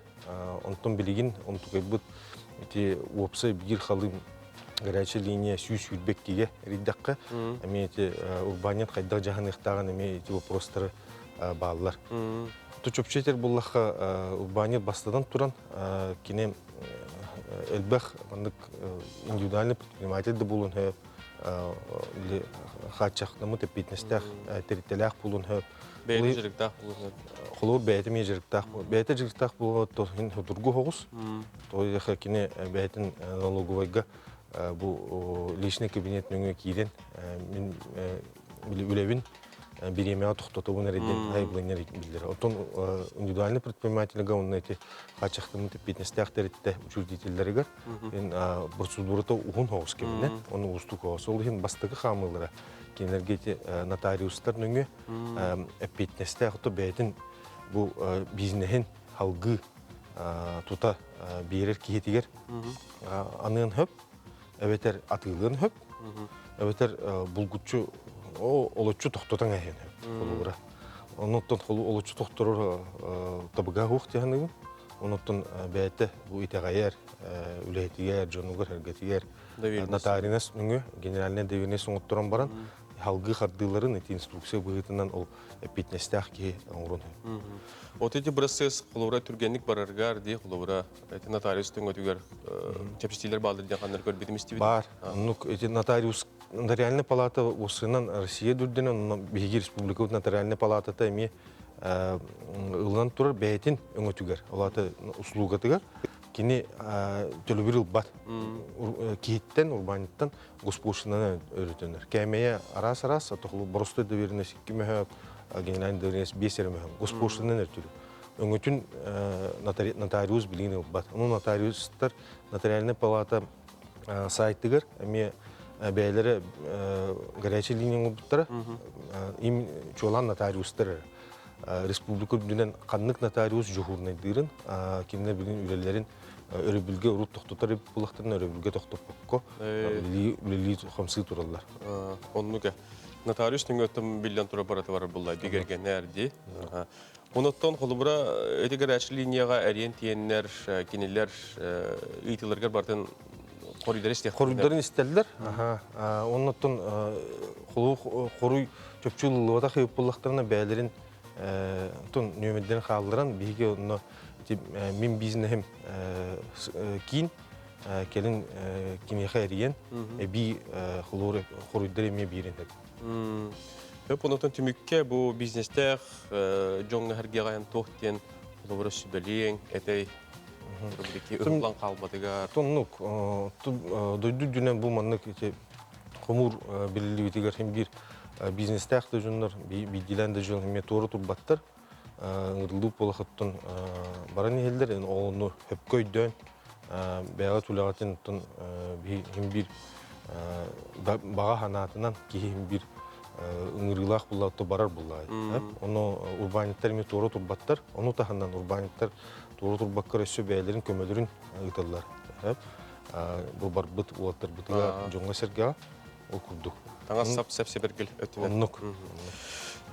онтон билигин онтукайбыт ити уопсай биир халыым горячая линия 122-ге эрийдэххэ эмиэ ити урбаанньыт хайдах дьаһаныахтааҕын эмиэ ити вопростары бааллар. Чопчу этэр буоллахха урбаанньыт бастатан туран кини элбэх маннык индивидуальный предприниматель да буолуон сөп, хааччахтаммыт эппиэтинэстээх тэрилтэлээх буолуон сөп. Бэйэтэ дьарыктаах буолуон сөп. Холобур бэйэтэ эмиэ дьарыктаах бэйэтэ дьарыктаах буолуон судургу соҕус. Тоҕо кини бэйэтин налоговайга бу личный кабинет нөҥүө киирэн мин үлэбин бириэмэҕэ тохтотобун эрэ диэн айбылыннар биллэр. Оттон индивидуальный предпринимательга уонна эти хааччахтаммыт эппиэтинэстээх тэрилтэ учредителлэригэр процедурата уһун соҕус кэминэн, оны уустук соҕус. Ол иһин бастакы хаамыылара кинилэргэ ити нотариустар нөҥүө эппиэтинэстээх ото бэйэтин бу бизнеһин халгыы тута биэрэр киһитигэр аныан хөп эбэтэр атыылыан сөп, эбэтэр булгуччу олоччу тохтотон эһиэн сөп холобура. Онуттан олоччу тохторор табыга суох диэханыгын. Онуттан бэйэтэ бу итэҕэйэр, үлэһитигэр, дьонугар, эргэтигэр нотариус нөҥүө генеральный доверенность оҥотторон баран Халгыы хардыыларын ити инструкция быһыытынан ол эппиэтинэстээх киһи оҥорон. Вот эти процесс холобура түргэнник бараргар дии холобура эти нотариус төҥөтүгэр чэпчэтиилэр бааллар диэн ханнар көрбүтүм истибит. Бар. Оннук эти нотариус нотариальная палата осынан Россия дүрдүнэн онно биһиги республикабыт нотариальная палатата эмиэ ылынан турар бэйэтин өҥөтүгэр, ол аата услугатыгар кини төлөбүр ылбат. Киһиттэн, урбаанньыттан госпошлинаны өрүтөнөр. Кээмэйэ араас-араас, отохлу боростой доверенность 2 мөһөөк, генеральный доверенность 5 эрэ мөһөөк. Госпошлинаны өртүрү. Өҥөтүн нотариус билигин ылбат. Ону нотариустар нотариальная палата сайтыгар эмиэ бэйэлэрэ горячий линия оҥорбуттара. Им чуолаан нотариустар республика үрдүнэн ханнык нотариус дьуһуурнайдыырын, кинилэр билигин үлэлэрин өрөбүлгэ урут тохтотор эбит буоллахтарына өрөбүлгэ тохтоппокко үлэлии хамсыы тураллар. Оннук нотариус нөҥүөттэн биллэн турар барыта барар булла бигэргэнэр дии. Онуттан холобура эти горячий линияҕа эриэн тиэннэр кинилэр ыйтыларгар бартын хоруйдары истиэх. Хоруйдарын истэллэр. Оннуттан хоруй чопчу ылыллыбатах буоллахтарына бэйэлэрин тун нүөмэрдэрин хаалларан биһиги онно мин бизнеһим киин кэлин киниэхэ эрийэн эбии хоруйдар эмиэ биэрэн Хөп онотон түмүккэ бу бизнестээх дьоҥҥо хэргиэҕэ туох диэн холобура сүбэлиэҥ этэй ыллан хаалбатыгар. Тоннук дойду үрдүнэн бу маннык ити хомуур биллибитигэр хим биир бизнестээх да дьоннор биирдиилээн да дьон эмиэ туора турбаттар ыҥырыллыы буолахыттан баран иһэллэр ону хөпкө өйдөөн бэйэҕит үлэҕитин оттон хим биир баҕа санаатынан киһи хим биир ыҥырыылаах булла барар булла ону урбаанньыттар эмиэ туора турбаттар ону таһынан урбаанньыттар туора турбакка өссө бэйэлэрин көмөлөрүн ыыталлар бу барбыт уолаттарбытыгар дьоҥҥо-сэргэҕэ ол курдук. Таҥас сап сеп сибэргил өттүнэн. Оннук.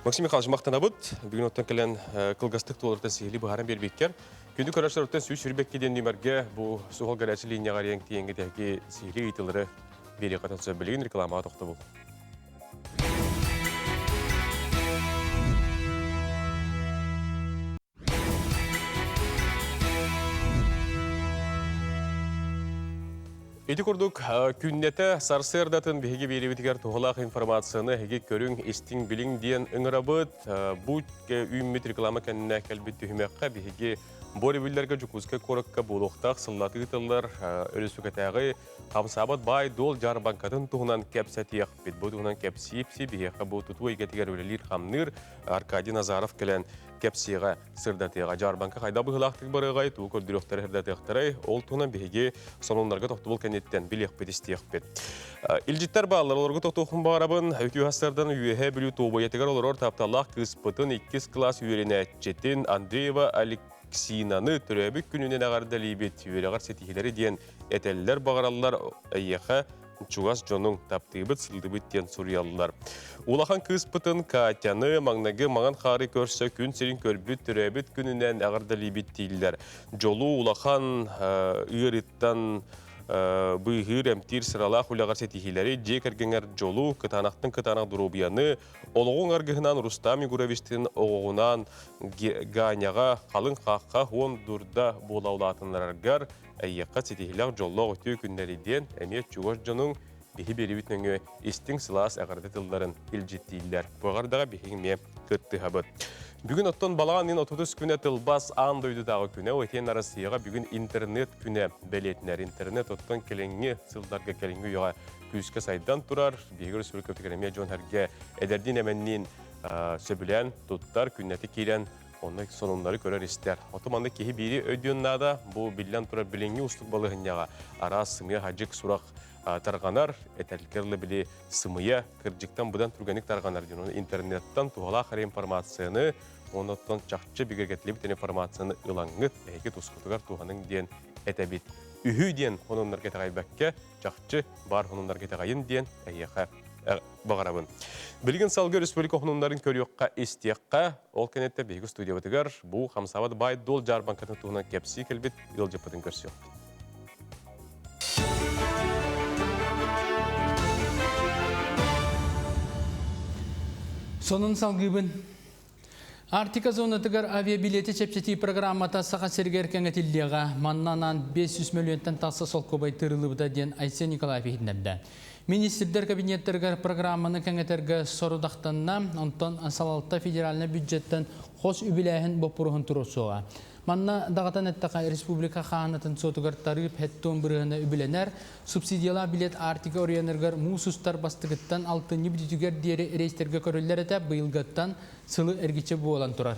Максим Михайлович махтанабыт. Бүгүн оттон кэлэн кылгастык туолартан сиһили быһааран биэрбиккэр. Күндү көрөөччүлэртэн 122 диэн нүмергэ бу суһал горячий линияҕа арыйан тиийэҥҥэ тэһики сиһили ыйытылары биэриэххэ сөп. Билигин рекламаҕа тохтобул. Ити курдук күннэтэ сарсыардатын биһиги биэриибитигэр туһалаах информацияны эһиги көрүҥ, истиҥ, билиҥ диэн ыҥырабыт. Бу үүммүт реклама кэннэ кэлбит түһүмэххэ биһиги бу өрөбүллэргэ Дьокуускай куоракка буолуохтаах сыллатыы ыытыллар өрөспүүбүлүкэтээҕи хамсаабат баай-дуол дьаарбаҥкатын туһунан кэпсэтиэхпит. Бу туһунан кэпсиипси биһиэхэ бу тутуу эйгэтигэр үлэлиир-хамныыр Аркадий Назаров кэлэн кэпсиэҕэ, сырдатыаҕа. Дьаарбаҥка хайдах быһыылаахтык барыаҕай, тугу көрдөрүөхтэрэ, сырдатыахтарай, ол туһунан биһиги сонуннарга тохтобул кэнниттэн билиэхпит, истиэхпит. Илдьиттэр бааллар, олорго тохтуохпун баҕарабын. Үтүө сардан Үөһээ Бүлүү Туобуйатыгар олорор тапталлаах кыыспытын иккис кылаас үөрэнээччитин Андреева Алексинаны төрөөбүт күнүнэн эҕэрдэлиибит. Үөрэҕэр ситиһиилэри диэн этэллэр, баҕараллар эйиэхэ чугас дьонуҥ таптыыбыт, сылдыбыт диэн суруйаллар. Улахан кыыспытын Катяны маҥнайгы маҥан хаары көрсө күн сирин көрбүт, төрөөбүт күнүнэн эҕэрдэлиибит дииллэр. Дьолу улахан ыарыыттан быыһыыр, эмтиир сыралаах үлэҕэр ситиһиилэри, дьиэ кэргэҥэр дьолу, кытаанахтан кытаанах доруобуйаны, олоҕуҥ аргыһынан Рустам Егоровичтыын оҕоҕунаан Ганяҕа халыҥ хахха хуон дурда буола улаатыннараргар Эйиэхэ ситиһиилээх дьоллоох үтүө күннэри диэн эмиэ чугас дьонуҥ биһи биэрибит нөҥүө истиҥ сылаас эҕэрдэ тылларын илдьиттииллэр. Бу эҕэрдэҕэ биһиги эмиэ кыттыһабыт. Бүгүн оттон балаҕан ыйын 30 күнэ тылбаас аан дойдутааҕы күнэ, итиэн Россияҕа бүгүн интернет күнэ бэлиэтинэр. Интернет оттон кэлиҥҥи сылларга кэлиҥҥи үйэҕэ күүскэ сайдан турар. Биһиги республикабытыгар эмиэ дьон-сэргэ эдэрдиин-эмэнниин сөбүлээн туттар, күннэтэ киирэн Онно сонуннары көрөр-истэр. Оту маннык киһи биири өйдүөн наада. Бу биллэн турар билиҥҥи уустук балаһынньаҕа араас сымыйа-хадьык сурах тарҕанар, этэлгэр били сымыйа кырдьыктан быдан түргэнник тарҕанар диэн. Ону интернеттан туһалаах эрэ информацияны, оннуттан чахчы бигэргэтиллибит информацияны ылаҥҥыт, эһиги тускутугар туһаныҥ диэн этэбит. Үһү диэн хонуннарга итэҕэйбэккэ, чахчы баар хонуннарга итэҕэйин диэн эһиэхэ баҕарабын. Билигин салгыы республика хонуннарын көрүөххэ, истиэххэ. Ол кэнниттэн биһиги студиябытыгар бу хамсаабат баай-дуол дьаарбаҥкатын туһунан кэпсии кэлбит ыалдьыппытын көрсүөхпүт. Сонун салгыыбын. Арктика зонатыгар авиабилети чэпчэтии программата Саха сиригэр кэҥэтиллиэҕэ. Манна анаан 500 мөлүйүөнтэн тахса солкуобай тыырыллыбыта диэн Айсен Николаев иһитиннэрдэ. Министрдэр кабинеттарыгар программаны кэҥэтэргэ сорудахтанна, онтон салалта федеральнай бюджеттан хос үбүлээһин боппуруоһун туруорсуоҕа. Манна даҕатан эттэхэ, республика хаанатын суотугар тарыып хэттуон бырыһына үбүлэнэр, субсидиялаах билет Арктика оройуоннарыгар муус устар бастакыттан алтынньы бүтүүтүгэр диэри рейстэргэ көрүллэр этэ, быйылгыттан сылы эргиччи буолан турар.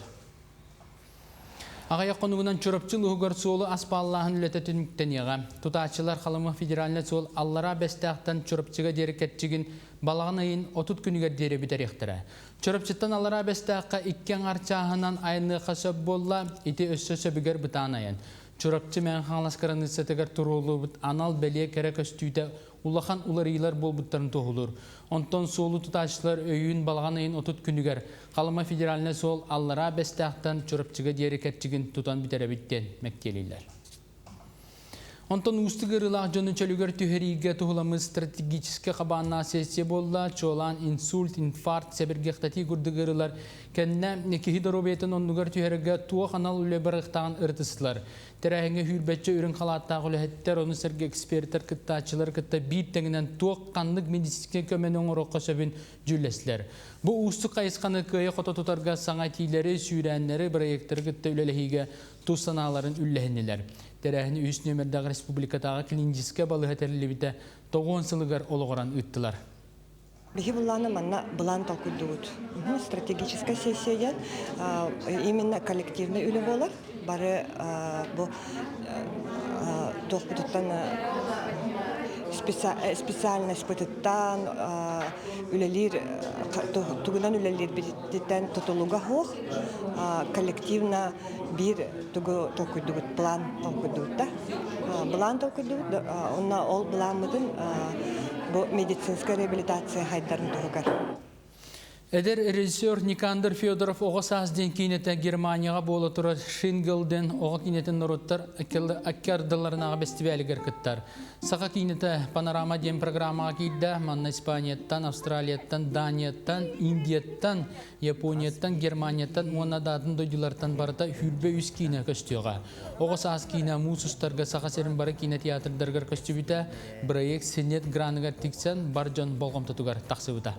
Аҕыйах хонугунан Чурапчы улууһугар суолу аспааллааһын үлэтэ түмүктэниэҕэ. Тутааччылар Халыма федеральнай суол Аллараа Бэстээхтэн Чурапчыга диэри кэрчигин балаҕан ыйын 30 күнүгэр диэри бүтэриэхтэрэ. Чурапчыттан Аллараа Бэстээххэ икки аҥаар чааһынан айанныахха сөп буолла, ити өссө сөбүгэр бытаан айан. Чурапчы Мэҥэ Хаҥалас кыраныыссатыгар туруоруллубут анал бэлиэ кэрэ көстүүтэ улахан уларыйыылар буолбуттарын туоһулуур. Онтон суолу тутааччылар өйүүн балаҕан ыйын 30 күнүгэр Халыма федеральнай суол Аллараа Бэстээхтэн Чурапчыга диэри кэрчигин тутан бүтэрэбит диэн мэктиэлииллэр. Онтон уустук ыарыылаах дьону чөлүгэр түһэриигэ туһуламмыт стратегическай хабааннаах сессия буолла. Чуолаан инсульт, инфаркт, сэбиргэхтэтии курдук ыарыылар кэннэ киһи доруобуйатын оннугар түһэргэ туох анал үлэ барыахтааҕын ырытыстылар. Тэрээһиҥҥэ сүүрбэччэ үрүҥ халааттаах үлэһиттэр, ону сэргэ экспертэр кыттааччылары кытта биир тэҥинэн туох ханнык медицинскэй көмөнү оҥоруохха сөбүн дьүүллэстилэр. Бу уустук хайысханы кыайа-хото тутарга саҥа этиилэри, сүүрээннэри, бырайыактары кытта үлэлэһиигэ тус санааларын үллэһиннилэр. Тэрээһини үһүс нүөмэрдээх республикатааҕы клиническэй балыыһа тэриллибитэ тоҕуон сылыгар олоҕуран ыыттылар. Биһи былааны манна былаан толкуйдуубут. Стратегическая сессия диэн именно коллективный үлэ буолар. Бары бу туохпутуттан специальностьпытыттан үлэлиир тугунан үлэлиирбититтэн тутулуга суох коллективно биир тугу толкуйдубут план толкуйдубут да былаан толкуйдубут онно ол былааммытын бу медицинская реабилитация хайдарын туһугар. Эдэр режиссер Никандр Федоров оҕо саас диэн киинэтэ Германияҕа буола турар Шинглден оҕо киинэтин норуоттар аккардыларынааҕы бэстибээлигэр кыттар. Саха киинэтэ Панорама диэн программаҕа киирдэ. Манна Испанияттан, Австралияттан, Данияттан, Индияттан, Японияттан, Германияттан уонна да атын дойдулартан барыта сүүрбэ үс киинэ көстүөҕэ. Оҕо саас киинэ муус устарга Саха сирин бары киинэ театрдарыгар көстүбүтэ, бырайыак Сенет граныгар тиксэн бар дьон болҕомтотугар тахсыбыта.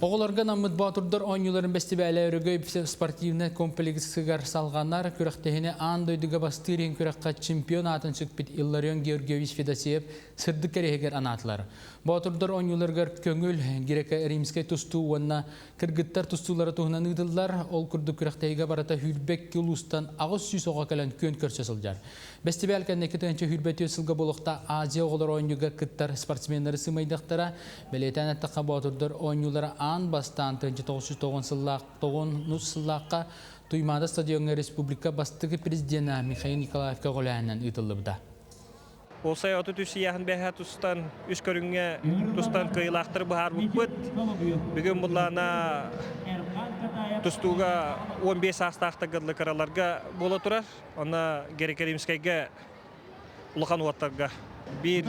Оҕолорго анаммыт Боотурдар оонньууларын бэстибээлэ Өрөгөй спортивнай комплексыгар салҕанар. Күрэхтэһини аан дойдуга бастыыр иһин күрэххэ чемпион аатын сүкпүт Илларион Георгиевич Федосеев сырдык кэриэһигэр анаатылар. Боотурдар оонньууларыгар көҥүл, греко-римскэй тустуу уонна кыргыттар тустуулара туһунан ыытыллар. Ол курдук күрэхтэһиигэ барыта сүүрбэкки улуустан 800 оҕо кэлэн күөн көрсө сылдьар. Бэстибээл кэнники 1024 сылга буолуохта Азия оҕолор оонньууга кыттар спортсменнары сымайдахтара. Бэлиэтээн эттэххэ, Боотурдар оонньуулара аан бастаан 1990 сыллаах 9 сыллаахха Туймаада стадиоҥҥа республика бастакы президенэ Михаил Николаев көҕүлээһинэн ыытыллыбыта. Уолсай 33 ыйааһын бэһэ тустан үс көрүҥҥэ тустан кыайыылаахтары быһаарбыппыт. Бүгүн буллаана тустууга 15 саастаахтарга кыраларга буола турар. Онно Герикеримскэйгэ улахан уоттарга биир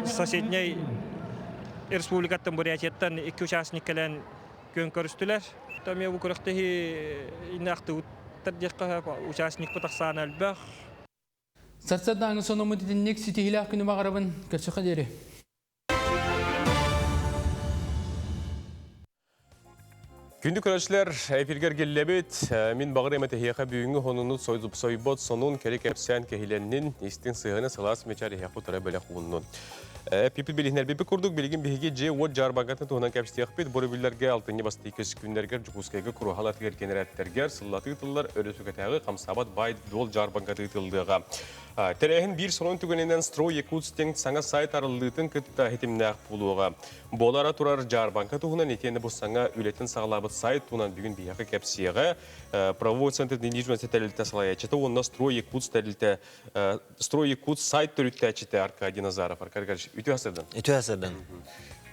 соседней республикаттан Бурятияттан икки участник кэлэн күөн көрүстүлэр. Эмиэ бу күрэхтэһии иннахтыбыттар диэххэ участникпыт ахсаана элбэх. Сарсыардааҥы сонуммут итинник ситиһиилээх күнү баҕарабын. Көрсөххө диэри. Күндү көрөөччүлэр, эфиргэр келлебит. Мин баҕар эметеһиэхэ бүгүҥҥү хонуну сойбот сонун кэри кэпсээн кэһилэннин, истиҥ сыһыаны сылаас мечар иһэхху тара бэлэх ууннун. Пипи билиһинэрбиппит курдук билигин биһиги дьиэ-уот дьаарбаҥкатын туһунан кэпсиэхпит. Бу алтынньы бастакы күннэргэр Дьокуускайга куруһал атыгар кэнэрээттэргэр сыллатыы тыллар өрөсүкэтээҕи хамсаабат баай дуол дьаарбаҥката ыытыллыаҕа. Тэрээһин биир сонун түгэнинэн Строй Якутстинг саҥа сайт арыллыытын кытта ситимнээх буолуоҕа. Буолара турар дьаарбаҥка туһунан итиэннэ бу саҥа үлэтин саҕалаабыт сайт туһунан бүгүн биһиэхэ кэпсиэҕэ. Правовой центр недвижимости тэрилтэ салайааччыта уонна Строй Якутс тэрилтэ Строй Якут сайт төрүттээччитэ Аркадий Назаров. Аркадий Аркадьевич, үтүө хасырдан. Үтүө хасырдан.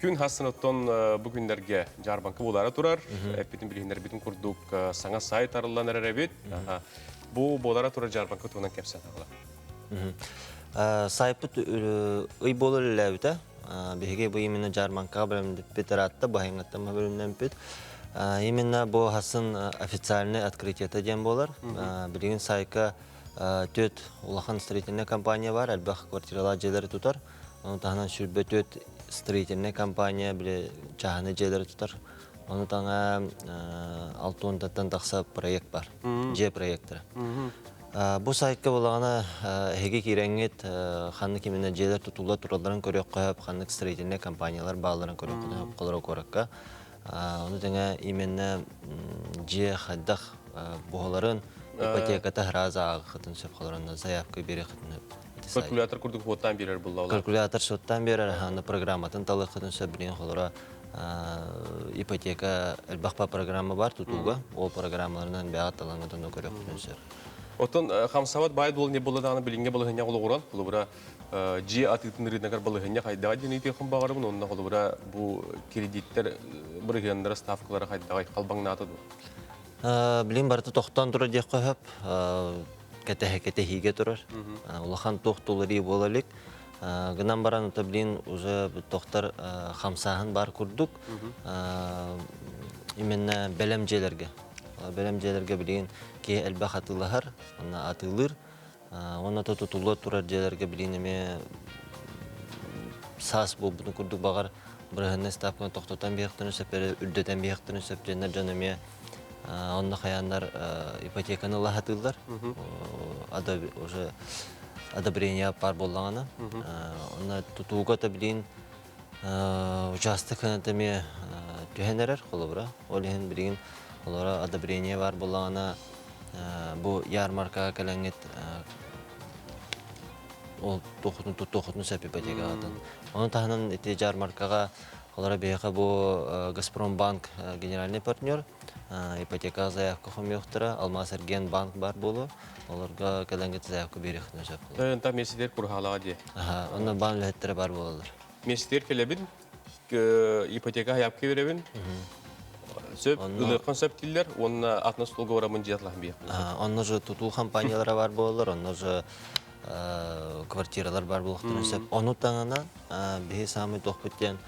Күн хассын оттон бу күннэргэ дьаарбаҥка буолаары турар. Эппитин билиһиннэрбитин курдук саҥа сайт арыллан эрэр эбит. Бу буолара турар дьаарбаҥка туһунан кэпсээн аҕала. Сайпыт ый буолар үлэлээбитэ. Биһиги бу именно жарманкаҕа бэлэмнэппит ыраатта, баһыҥҥаттан бэлэмнэммит. Именно бу хасын официальный открытиета диэн буолар. Билигин сайка түөрт улахан строительнай компания бар, элбэх квартиралаах дьиэлэри тутар. Ону таһынан 24 строительнай компания били чааһынай дьиэлэри тутар. Ону таҥа 60-тан тахса проект бар, дьиэ проектара. Бу сайтка булаҕына эһиги киирэҥҥит ханнык именно дьиэлэр тутулла туралларын көрүөххэ сөп, ханнык строительнай компаниялар баалларын көрүөххэ сөп холоро куоракка. Ону тэҥэ именно дьиэ хайдах буоларын ипотеката сразу ааҕыаххытын сөп холоронно заявка биэриэххитин сөп. Калькулятор курдук суоттаан биэрэр булла. Калькулятор суоттаан биэрэр, аны программатын талыаххытын сөп билигин холоро ипотека элбэх программа бар тутууга, ол программаларынан бэйэҕит талаҥҥытын көрүөххүтүн сөп. Оттон хамсабат баай дуол не буолла даҕаны билиҥҥэ балаһыанньа олоҕуран, холобура, дьиэ атыытын ырыынагар балаһыанньа хайдаҕа диэн ыйытыахпын баҕарабын, онно холобура бу кредиттэр бырыһыаннара, ставкалара хайдаҕай, халбаҥнаата дуо? Билин барыта тохтоон турар диэххэ сөп. Кэтэһэ кэтэһиигэ турар. Улахан туох туларыы буола илик. Гынан баран ото билин уже тохтор хамсааһын бар курдук. Именно бэлэм дьиэлэргэ. Бэлэм дьиэлэргэ билигин киһи элбэх атыылаһар, онно атыылыыр. Уонна то тутулла турар дьиэлэргэ билигин эмиэ саас буолбутун курдук баҕар бырыһыаннай ставканы тохтотон биэхтэрин сөп, үрдэтэн биэхтэрин сөп диэннэр дьон эмиэ онно хайааннар ипотеканы ыла сатыыллар. Уже одобрение паар буоллаҕына. Онно тутууга да билигин учаастак сыаната эмиэ түһэн эрэр холобура. Ол иһин билигин холобура одобрение баар буоллаҕына бу ярмаркаҕа кэлэҥҥит ол туохутун туттуохутун сөп ипотекаҕытын. Ону таһынан ити ярмаркаҕа холобура биһиэхэ бу Газпромбанк генеральный партнер ипотека заявка хомуйуохтара, Алмаас Эргиэн банк баар буолуо. Олорго кэлэҥҥит заявка биэриэххитин сөп. Та мессидер курһаалаҕа дии. Аха, онно баан үлэһиттэрэ баар буолаллар. Мессидер кэлэбин, ипотека заявка беребин. Сөп, ылыаххан сөп дииллэр, уонна атын столга бараммын дьиэ атлаһан биэхпин. Онно же тутуу компаниялара бар буолаллар, онно же квартиралар бар буолуохтарын сөп. Ону таҥана биһи саамай туохпут диэн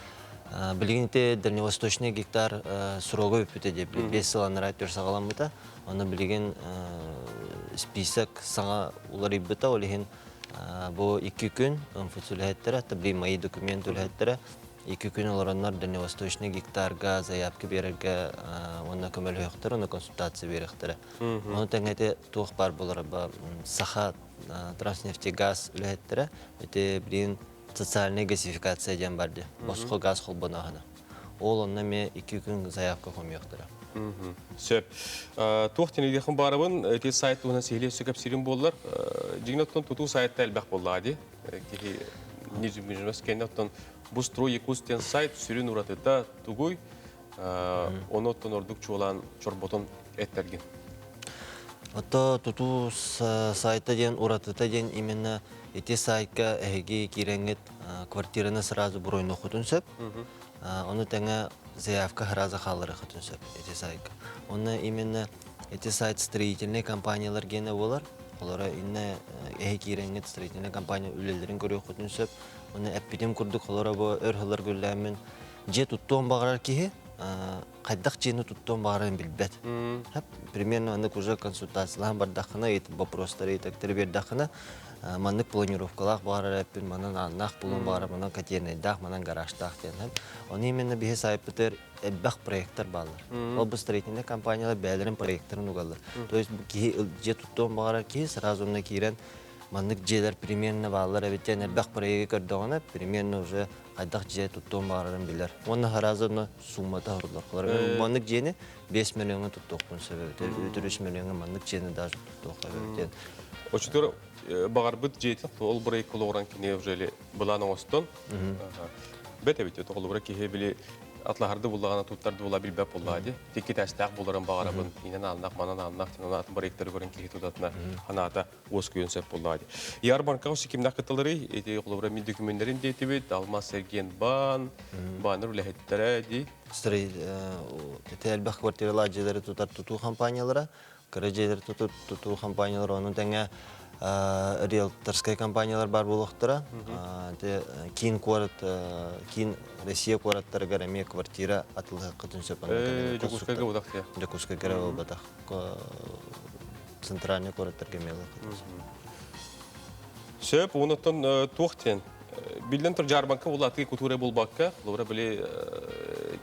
билигин ити дальневосточный гектар срога бүппүтэ диye 5 сыл анараа өттүгэр саҕаламмыта. Онно билигин список саҥа уларыйбыта, ол иһин бу 2 күн МФЦ үлэһиттэрэ, табли мои документы үлэһиттэрэ 2 күн олороннор дальневосточный гектарга заявка биэрэргэ уонна көмөлөһүөхтэрэ, уонна консультация биэриэхтэрэ. Ону тэҥэ ити туох баар буолара Саха Транснефтегаз үлэһиттэрэ ити билигин социальная газификация диэн бар дии. Босхо газ холбонооһуна. Ол онно эмиэ 2 күн заявка хомуйуохтара. Сөп. Туох тэнийдиэххин баарабын, ити сайт туһунан сиһилии өссө кэпсиирим буоллар. Дьиҥин оттон тутуу сайта элбэх буоллаҕа дии. Киһи независимость кэннэ оттон бу Строй Якутск диэн сайт сүрүн уратыта тугуй? Ону оттон ордук чуолаан чорботон эттэргин. Ото тутуу сайта диэн уратыта диэн именно ити сайтка эһиги киирэҥҥит квартираны сразу броньнуоххутун сөп. Ону тэҥэ заявка сразу хаалларыаххытын сөп ити сайтка. Онно именно ити сайт строительнай компаниялар гиэнэ буолар. Олоро инне эһи киирэҥҥит строительнай компания үлэлэрин көрүөххүтүн сөп. Онно эппитим курдук олоро бу өр сыллар гүллээммин дьиэ туттуон баҕарар киһи хайдах дьиэни туттуон баҕарарын билбэт. Примерно маннык уже консультациялаан бардаххына, вопростары ыйытыктары биэрдэххинэ, маннык планировкалаах баҕарар эппин, манан ааннаах булуон баҕарар, манан котельнайдаах, манан гаражтаах диэн. Ону именно биһи сайпытыгар элбэх проекттар бааллар. Ол бу строительнай компаниялар бэйэлэрин проекттарын угаллар. То есть киһи дьиэ туттуон баҕарар киһи сразу онно киирэн маннык дьиэлэр примерно бааллар эбит диэн элбэх проегы көрдөҕүнэ, примерно уже хайдах дьиэ туттуон баҕарарын билэр. Уонна сразу онно суумата оһорлор. Маннык дьиэни 5 миллиоҥҥа туттуохпун сөп эбит. 3 миллиоҥҥа маннык дьиэни даже туттуохха эбит диэн. Очутур баҕарбыт дьиэтин ол проект олоҕуран кини уже былаан оҥостон бэт эбит. Тоҕолугура киһи били атлаһарды буллаҕына туттарды була билбэт буоллаҕа дии. Тикки тэстээх буларын баҕарабын. Инэн ааннах, манан ааннах, атын проекттары көрөн киһи тутатына ханаата уоскуйун сөп буоллаҕа дии. Ярмаркаҕа сикимнэх кытталарый, ити холобура мин документтерин диэтибит, Алмаз Сергиен баан, бааннар үлэһиттэрэ дии. Ити элбэх квартиралаах дьиэлэри тутар тутуу компаниялара, кыра дьиэлэри тутар тутуу компаниялара, ону тэҥэ Риэлторскай компаниялар бар буолуохтара. Киин куорат, киин Россия куораттарыгар эмиэ квартира атылыһыккытын сөп. Дьокуускайга буолбатах дии. Дьокуускайга буолбатах. Центральный куораттарга эмиэ Сөп, онуттан туох диэн биллэн тур дьаарбаҥка буолаатыы кутуура булбакка, холобура били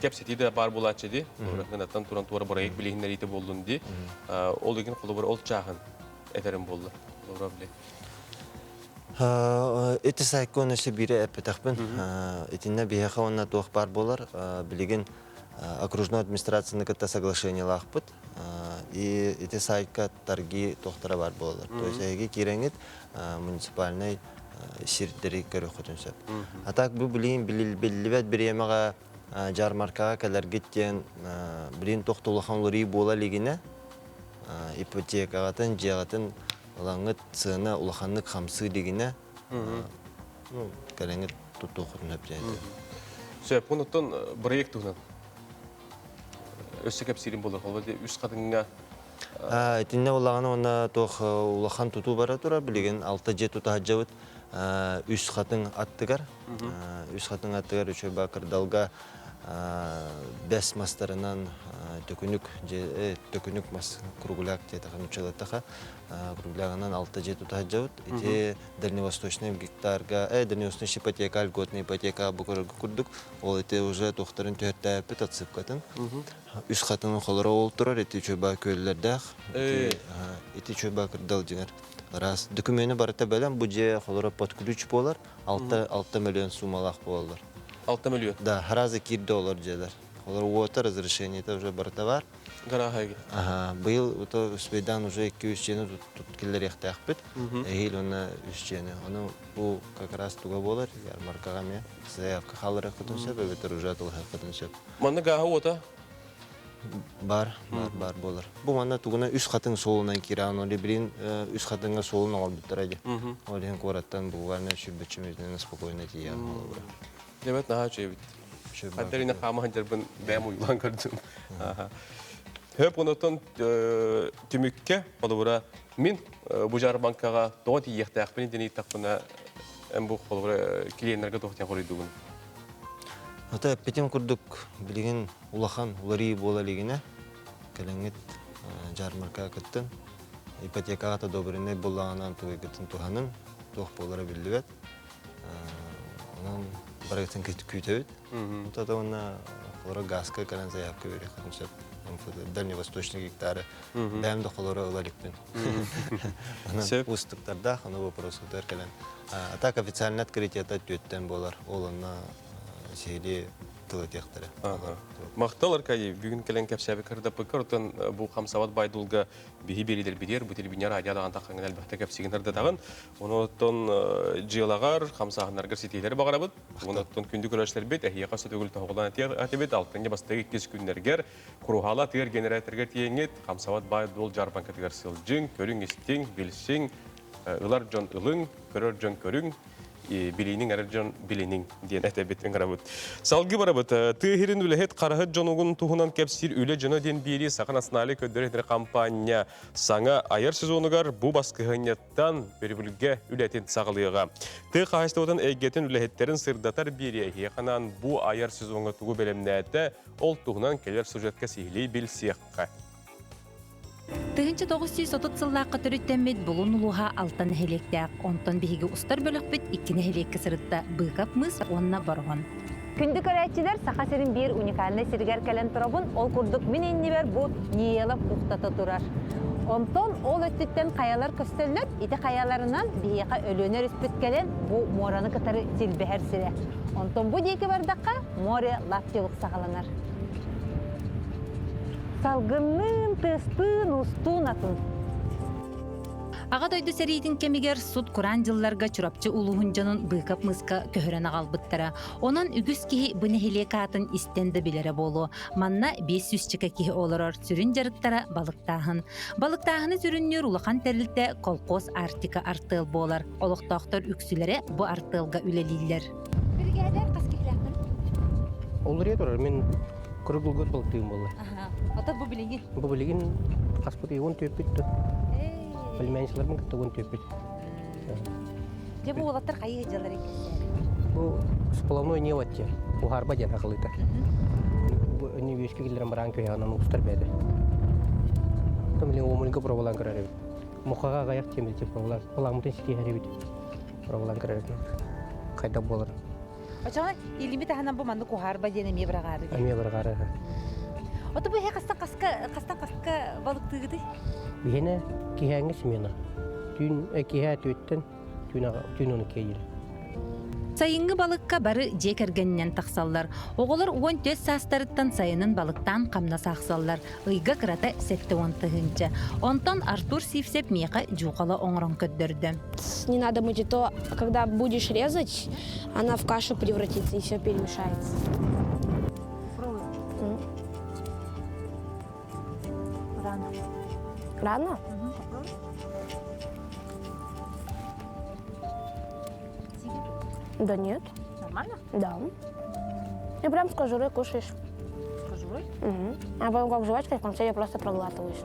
кэпсэтии да баар буолааччы дии. Холобура туран туора бырайык билиһиннэриитэ буоллун дии. Ол игин холобура ол чааһын этэрим буолла. Холобура били. Ити сайкон өссө биирэ эппэтэхпин. Итиннэ биһиэхэ уонна туох баар буолар. Билигин окружной администрацияны кытта соглашениелаахпыт. И ити сайтка торги туохтара бар буолар. То есть эһиги киирэҥҥит муниципальнай сирдэри көрүөххүтүн сөп. А так бу билигин биллибэт бириэмэҕэ жармаркаҕа кэлэргит диэн билигин туох да улахан уларыйыы буола илигинэ ипотекаҕытын, дьиэҕитин ылаҥҥыт сыана улаханнык хамсыы илигинэ ну, кэлэҥҥит туттуоххутун сөп диэн этэ. Сөп, онуттан проект туһунан өссө кэпсиирим буолар. Холобур, үс хатыҥҥа Итиннэ улахан уонна туох улахан тутуу бара турар. Билигин алта дьиэ тута сылдьабыт. Үс хатыҥ аттыгар. Үс хатыҥ аттыгар үчүгэй бакырдалга бэс мастарынан төкүнүк төкүнүк мас кругляк диэтэхэ нуччалаттаха круглягынан алта дьиэ тута сылдьабыт. Ити дальневосточный гектарга, дальневосточный ипотека, льготная ипотека бу курдук ол ити уже туохтарын түһэртээппит отсыпкатын. Үс хатыҥы холоро ол турар, ити чуйбаа күөллэрдээх. Ити чуйбаа кырдал дьиҥэр ыраас. Докумена барыта бэлэм, бу дьиэ холоро под ключ буолар, 6 миллион суумалаах буолаллар. 6 миллион? Да, сразу киирдэ олор дьиэлэр. Олор уота, разрешениета уже барыта бар. Гарааһайга. Ага, быйыл ото успейдаан уже 2-3 дьиэни тут киллэриэхтээхпит. Эһиил уонна үс дьиэни. Ону бу как раз туга буолар, ярмаркаҕа эмиэ заявка хаалларыаххытын сөп, эбэтэр уже атылыһыаххытын сөп. Манна гааһа уота? Бар, бар, бар буолар. Бу манна тугуна үс хатыҥ суолунан киирэн, ол билин үс хатыҥҥа суолун оҥорбуттара дии. Ол иһин куораттан буквально сүүрбэччэ мүнүүтэнэн спокойно тиийэн холобура. Дебет наһаа үчүгэй эбит. Хаддарина хаама сылдьарбын бэйэм уйулаан көрдүм. Хөп онотон түмүккэ холобура мин бу жарбанкаҕа тоҕо тиийиэхтээхпин диэн ыйыттахпына эн бу холобура клиеннэргэ туох диэн хоруйдугун? Ата эппитим курдук билигин улахан уларыы буола илигинэ кэлэҥҥит жармаркаҕа кыттын ипотекаҕа одобренный буллаҕынан тугуйгытын туһанын туох буолара биллибэт онон барыгытын күүтэбит Тата уонна холоро газка кэлэн заявка бериэххитин сөп. Дальневосточный гектары бэйэм да холоро ыла иликпин. Онон уустуктардаах, ону вопросутар кэлэн. А так официально открытиета түөттэн буолар. Ол онно сиһилии тыл этиэхтэрэ. Махтал Аркадий, бүгүн кэлэн кэпсээбит кырдаппыккар, оттон бу хамсабат байдулга биһи биэрилэрбитигэр бу телевидение радио даҕан таххаҥын элбэхтэ кэпсигин ырдатаҕын. Онуоттон дьыалаҕар, хамсааһыннаргар ситиилэри баҕарабыт. Онуоттон күндү көрөөччүлэрбит, эһиэхэ сөтөгүл тоһоҕолоон этиэхтибит. Алтынньы бастакы иккис күннэргэр Куруһаала тыыр генераторга тиийэҥҥит, хамсабат баай-дуол дьаарбаҥкатыгар сылдьыҥ, көрүҥ-истиҥ, билсиҥ, ылар дьон ылыҥ, көрөр дьон көрүҥ, билиниҥ эрэр дьон билиниҥ диэн этэбит ыҥырабыт. Салгыы барабыт. Тыа иһирин үлэһит хараһыт дьонугун туһунан кэпсиир үлэ дьоно диэн биэрии Саха национальнай көрдөрөр хампаанньа саҥа айар сезонугар бу баскыһыанньаттан өрөбүлгэ үлэтин саҕалыаҕа. Тыа хаһаайыстыбатын эйгэтин үлэһиттэрин сырдатар биэрии эһиэхэ анаан бу айар сезоҥҥа тугу бэлэмнээтэ, ол туһунан кэлэр сюжетка сиһилии билсиэххэ. 1930 сыллаахха төрүттэммит Булун улууһа алта нэһилиэктээх. Онтон биһиги устар бөлөхпүт икки нэһилиэккэ сырытта Быыкап мыс уонна Бороҕон. Күндү көрөөччүлэр, Саха сирин биир уникальнай сиригэр кэлэн турабын. Ол курдук мин иннибэр бу Ниелов бухтата турар. Онтон ол өттүттэн хайалар көстөллөр. Ити хайаларынан биһиэхэ Өлүөнэ өрүспүт кэлэн бу муораны кытары силбэһэр сирэ. Онтон бу диэки бардахха море Лаптевых саҕаланар. Салгынныын, тыастыын, устуун атын. Аҕа дойду сэриитин кэмигэр сут-кураан дьылларга Чурапчы улууһун дьонун Быыкап мыска көһөрөн аҕалбыттара. Онон үгүс киһи бу нэһилиэк аатын истэн да билэрэ буолуо. Манна 500 киһи олорор, сүрүн дьарыктара балыктааһын. Балыктааһыны сүрүннүүр улахан тэрилтэ колхоз Арктика артыал буолар. Олохтоохтор үксүлэрэ бу артыалга үлэлииллэр. Биригээдэр хас киһилээхтэр? Олория турар мин круглый год балыктыым буолла. Ата бу билигин? Бу билигин хаспыт ион түөппүт. Племянницаларбын кытта уон түөппүт. Дьэ бу уолаттар хайыы сылдьаллар Бу сплавной ньыабат диэн, уһаарба диэн хахылыыта. Бу өнү үөскэ киллэрэн бараан күһэҕинэн устар бэйэтэ. Там билин омульга пробалаан көрөр эбит. Мухаҕа аҕайах тиэмэлти пробалаан, паламмытын ситиһэр эбит. Пробалаан көрөр эбит. Хайдах буолар. Очоҕо илими таһынан бу маннык уһаарба диэн эмиэ быраҕаары. Эмиэ быраҕаары. Ото бу хастан хаска хастан хаска балыктыыгытый? Биһиэнэ киһээҥҥи смена. Түүн киһээ түүттэн түүн ону киэйир. Сайыҥҥы балыкка бары дьиэ кэргэнинэн тахсаллар. Оҕолор 14 саастарыттан сайынын балыктаан хамнас аахсаллар. Ыйга кырата 70 тыһыынча. Онтон Артур Сивцев миэхэ дьуухала оҥорон көрдөрдө. Не надо мыть, и то, когда будешь резать, она в кашу превратится и все перемешается. М. Рано. Рано? Попробуй. Да нет. Нормально? Да. И прям с кожурой кушаешь. С кожурой? Мгм. А потом как жвачка, в конце я просто проглатываешь.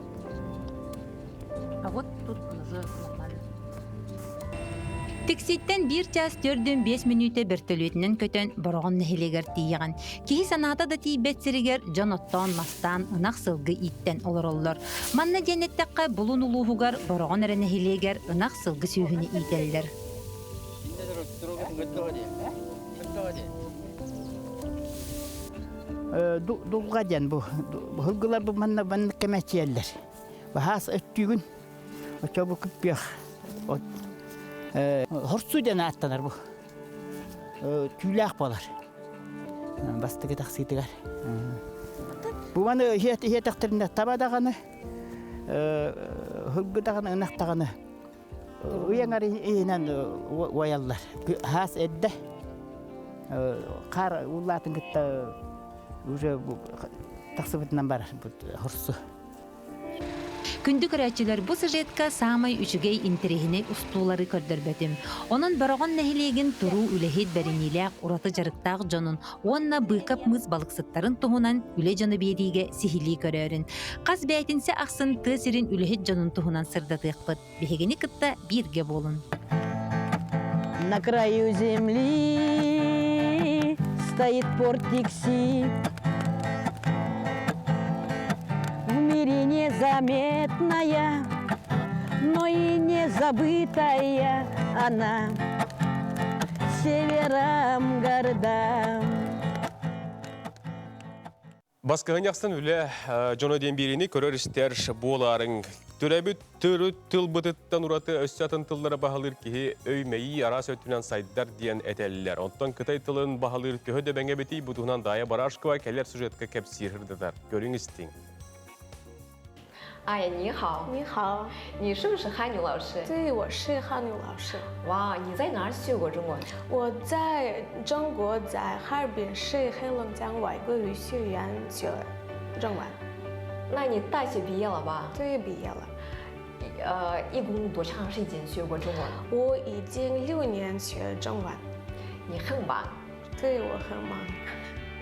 А вот тут уже нормально. Тиксииттэн биир чаас 45 мүнүүтэ бөртөлүөтүнэн көтөн Бороҕон нэһилиэгэр тиийэҕин. Киһи санаата да тиийбэт сиригэр дьон оттоон мастаан ынах сылгы ииттэн олороллор. Манна диэн эттэххэ, Булун улууһугар Бороҕон эрэ нэһилиэгэр ынах сылгы сүөһүнү иитэллэр. Дулҕа диэн бу сылгылар бу манна маннык кэмэчиэллэр. Баһаас өттүүгүн оччо бу күппүөх хорсу диэн ааттанар бу. Түүлээх буолар. Бастакы тахсыытыгар. Бу маны иһиэтэхтэринэ таба даҕаны, сылгы даҕаны, ынах даҕаны уйаҥар иһинэн уойаллар. Хаас эрдэ хаар ууллаатын кытта уже тахсыбытынан барар хорсу. Күндү көрөөччүлэр, бу сюжетка саамай үчүгэй интэриэһинэй устуулары көрдөрбөтүм. Онон Бороҕон нэһилиэгин туруу үлэһит бэриниилээх ураты дьарыктаах дьонун уонна Быыкап мыс балыксыттарын туһунан үлэ дьоно биэриигэ сиһилии көрөөрүн. Хас бээтинсэ ахсын тыа сирин үлэһит дьонун туһунан сырдатыахпыт. Биһигини кытта бииргэ буолун. На краю земли стоит порт Тикси. В мире незаметная, но и не забытая она севером горда. Баскыһын үлэ дьоно диэн биэриини көрөр истэр буолаарыҥ. Төрөөбүт төрүт тылбытыттан ураты өссө атын тыллары баһылыыр киһи өй-мэйии араас өттүнэн сайдар диэн этэллэр. Онтон кытай тылын баһылыыр төһө дөбөҥ эбитий, бу туһунан Дая Барашкова кэлэр сюжетка кэпсиир сырдатар. Көрүҥ истиҥ. 哎，你好，你好，你是不是汉语老师？对，我是汉语老师。哇，你在哪儿学过中文？我在中国，在哈尔滨市黑龙江外国语学院学中文。那你大学毕业了吧？对，毕业了。一共多长时间学过中文？我已经6年学中文。你很忙。对，我很忙。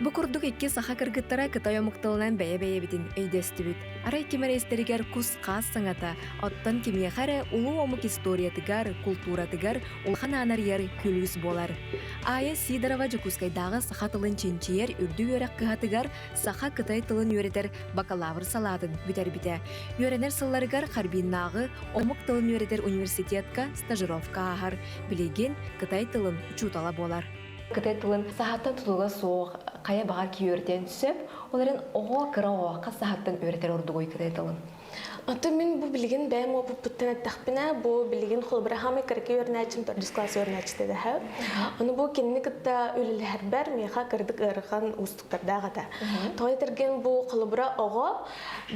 Бу курдук икки саха кыргыттара кытай омук тылынан бэйэ-бэйэбитин өйдөстүбүт. Арай ким эрэ истэригэр кус-хаас саҥата, оттон кимиэхэ эрэ улуу омук историятыгар, култууратыгар улахан аан арыйар күлүүс буолар. Ая Сидорова Дьокуускайдааҕы саха тылын чинчийэр үрдүк үөрэх кыһатыгар саха кытай тылын үөрэтэр бакалавр салаатын бүтэрбитэ. Үөрэнэр сылларыгар Харбиннааҕы омук тылын үөрэтэр университетка стажировка ааһар. Билигин кытай тылын учуутала буолар. Кытай тылын саһаттан тутулуга суох хайа баҕар киһи сөп, ол эрэн оҕо кыра оҕо хас саһаттан үөрэтэр ордугуй кытай тылын? Ото мин бу билигин бэйэм опыппыттан эттэхпинэ, бу билигин холобура хаамай кыракый үөрэнээччим төрдүс класс үөрэнээччитэ дэһэ. Ону бу кинини кытта үлэлэһэрбэр миэхэ кырдык ыарахан уустуктардаах этэ. Тоҕо этэрген бу холобура оҕо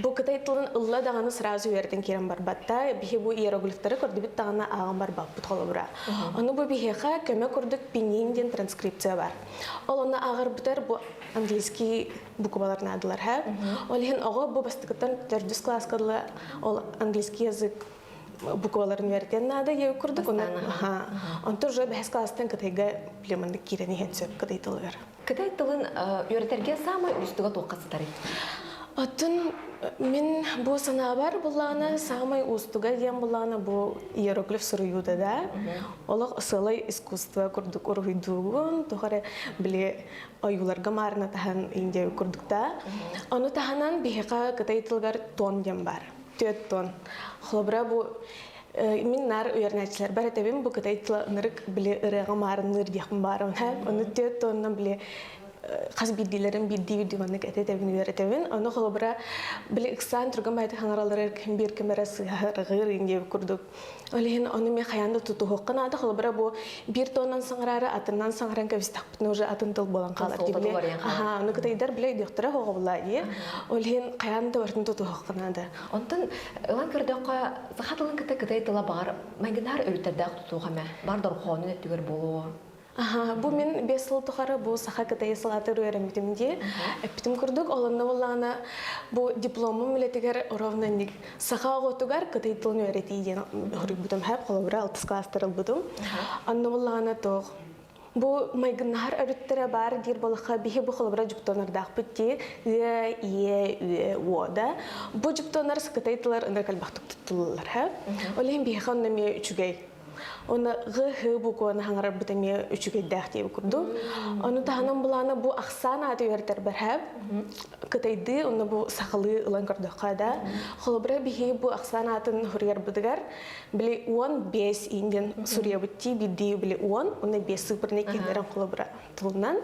бу кытай тылын ылла даҕаны сразу үөрэтэн киирэн барбатта. Биһи бу иероглифтары көрдүбүт даҕаны ааҕан барбаппыт холобура. Ону бу биһиэхэ көмө курдук пиньинь диэн транскрипция бар. Ол онно ааҕарбытар бу английский буквалар наадалар һэ. Ол иһин оҕо бу бастакыттан төрдүс класска ол английский язык букваларын үөрэтиэн наада е курдук онтон уже бэһис класстан кытайга племаннык киирэн иһэн сөп кытай тылыгар. Кытай тылын үөрэтэргэ саамай уустуга туохха сытарый? Оттон мин бу санаабар буллаҕына саамай уустуга диэн буллаҕына бу иероглиф суруйуута да. Олох сыалай искусство курдук уруһуйдуугун, туох эрэ били ойууларга маарына таһан индия курдук да. Ону таһынан биһиэхэ кытай тылыгар тон диэн бар. Түөт тон. Холобура бу мин наар үөрэнээччилэрбэр этэбин бу кытай тыла ынырык били ырыаҕа маарынныыр диэхпин баарым. Ону түөт тонунан били хас биирдиилэрин биирдии-биирдии маннык этэ-этэбин үөрэтэбин. Ону холобура, били ыксаан түргэн баайдык хаҥаралларыгар ким биир ким эрэ сыыһарыгыр диэбит курдук. Ол иһин ону мен хайаан да тутуһуохха наада. Холобура, бу биир тоннан саҥараары атыннан саҥаран кэбистэхпитинэ уже атын тыл буолан хаалар. Аха, ону кытайдар билэ өйдүөхтэрэ хоҕобула дии. Ол иһин хайаан да барытын тутуһуохха наада. Онтон ылан көрдөххө, саха тылын кытта кытай тыла баҕар майгынаар өрүттэрдээх тутуох эмэ, бар дорҕоонун өттүгэр буолуо. Аха, бу мин 5 сыл тухары бу саха кытайы салаатыр үөрэммитим дии. Эппитим курдук, олонно буоллаҕына бу дипломум үлэтигэр ровно инник саха оҕотугар кытай тылын үөрэтии диэн хоруйбутум хэп, холобура алтыс класстар ылбытым. Онно буоллаҕына туох бу майгыннаһар өрүттэрэ баар диир буоллахха биһи бу холобура дьуптуонардаахпыт дии үө, иэ, үө, уо да. Бу дьуптуонар кытай тылар ынырык элбэхтик туттуллар хэп. Ол иһин биһиэхэ онно эмиэ үчүгэй. Уонна ҕ букваны хаҥарарбыт эмиэ үчүгэйдээх диэбит курдук. Ону таһынан былаана бу ахсаан ааты үөрэтэрбэр хэп кытайдыы уонна бу сахалыы ылан көрдөххө да холобура биһиги бу ахсаан аатын суруйарбытыгар били 15 индиан суруйабыт дии биирдии били 10 уонна 5 сыыппараны киллэрэн холобура тылынан.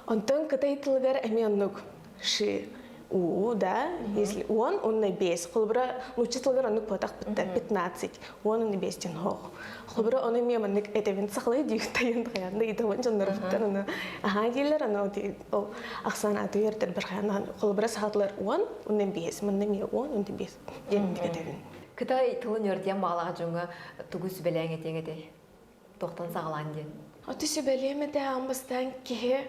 Онтон кытай тылыгар эмиэ оннук ши у да если он он бес холобура нуучча тылыгар оннук буотахпытта 15 он он бес диэн хоох холобура ону эмиэ маннык этэбин сахалыы дии тайын хайаан да ыйтабын дьоннорбуттан ону аһаа дииллэр аны ол ахсаан аты үөрдэр хайаан холобура сахатылар 10 онон бес манна эмиэ 10 он бес диэн этэбин. Кытай тылын үөрдиэн баҕалаах дьоҥҥо тугу сүбэлээҥ этиэҥ этэй? Тохтон саҕалаан диэн. Оти сүбэлиэм этэ аан бастаан киһи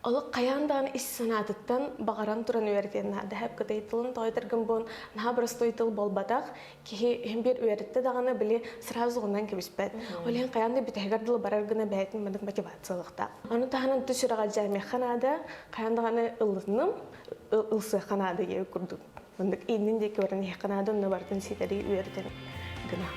Олох хайаан даҕаны ис санаатыттан баҕаран туран үөрэтиэн наада. Хэп кытай тылын тоҕойторгун буон наһаа простой тыл буолбатах. Киһи иһин биир үөрэттэ даҕаны били сразу онон кэбиспэт. Ол иһин хайаан да бүтэһигэр дылы барар гына бэйэтин маннык мотивациялыахтаах. Ону таһынан тус сүрэҕэ дьаамыахха наада, хайаан даҕаны ыллынным, ылсыахха наада диэбит курдук. Маннык иннин диэки баран иһиэххэ наада, онно барытын ситэри үөрэтэн гына.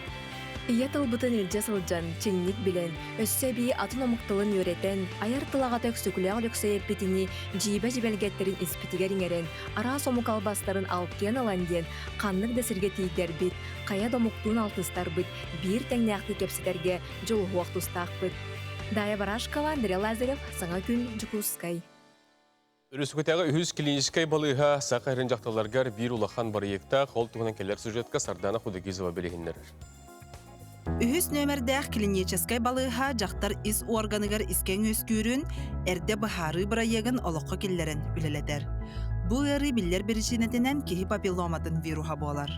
Ийэ тылбытын илдьэ сылдьан, чиҥник билэн, өссө эбии атын омук тылын үөрэтэн, айар тыл аҕата Өксөкүлээх Өлөксөй эппитинии дьиибэ дьибэлгэттэрин испитигэр иҥэрэн, араас омук албастарын алтыан ылан диэн, ханнык да сиргэ тиийдэрбит, хайа да омуктуун алтыстарбыт биир тэҥнээхтик кэпсэтэргэ дьулуһуох тустаахпыт. Дая Барашкова, Андрей Лазарев, Саҥа күн, Дьокуускай. Өрөспүүбүлүкэтээҕи үһүс клиническэй балыыһа Саха сирин дьахталларыгар биир улахан бырайыактаах, ол туһунан кэлэр сюжетка Сардана Худогизова билиһиннэрэр. Үһүс нүөмэрдээх клиническэй балыыһа дьахтар ис уорганыгар искэҥ үөскүүрүн эрдэ быһаарыы бырайыагын олоххо киллэрэн үлэлэтэр. Бу ыарыы биллэр биричиинэтинэн киһи папилломатын вируһа буолар.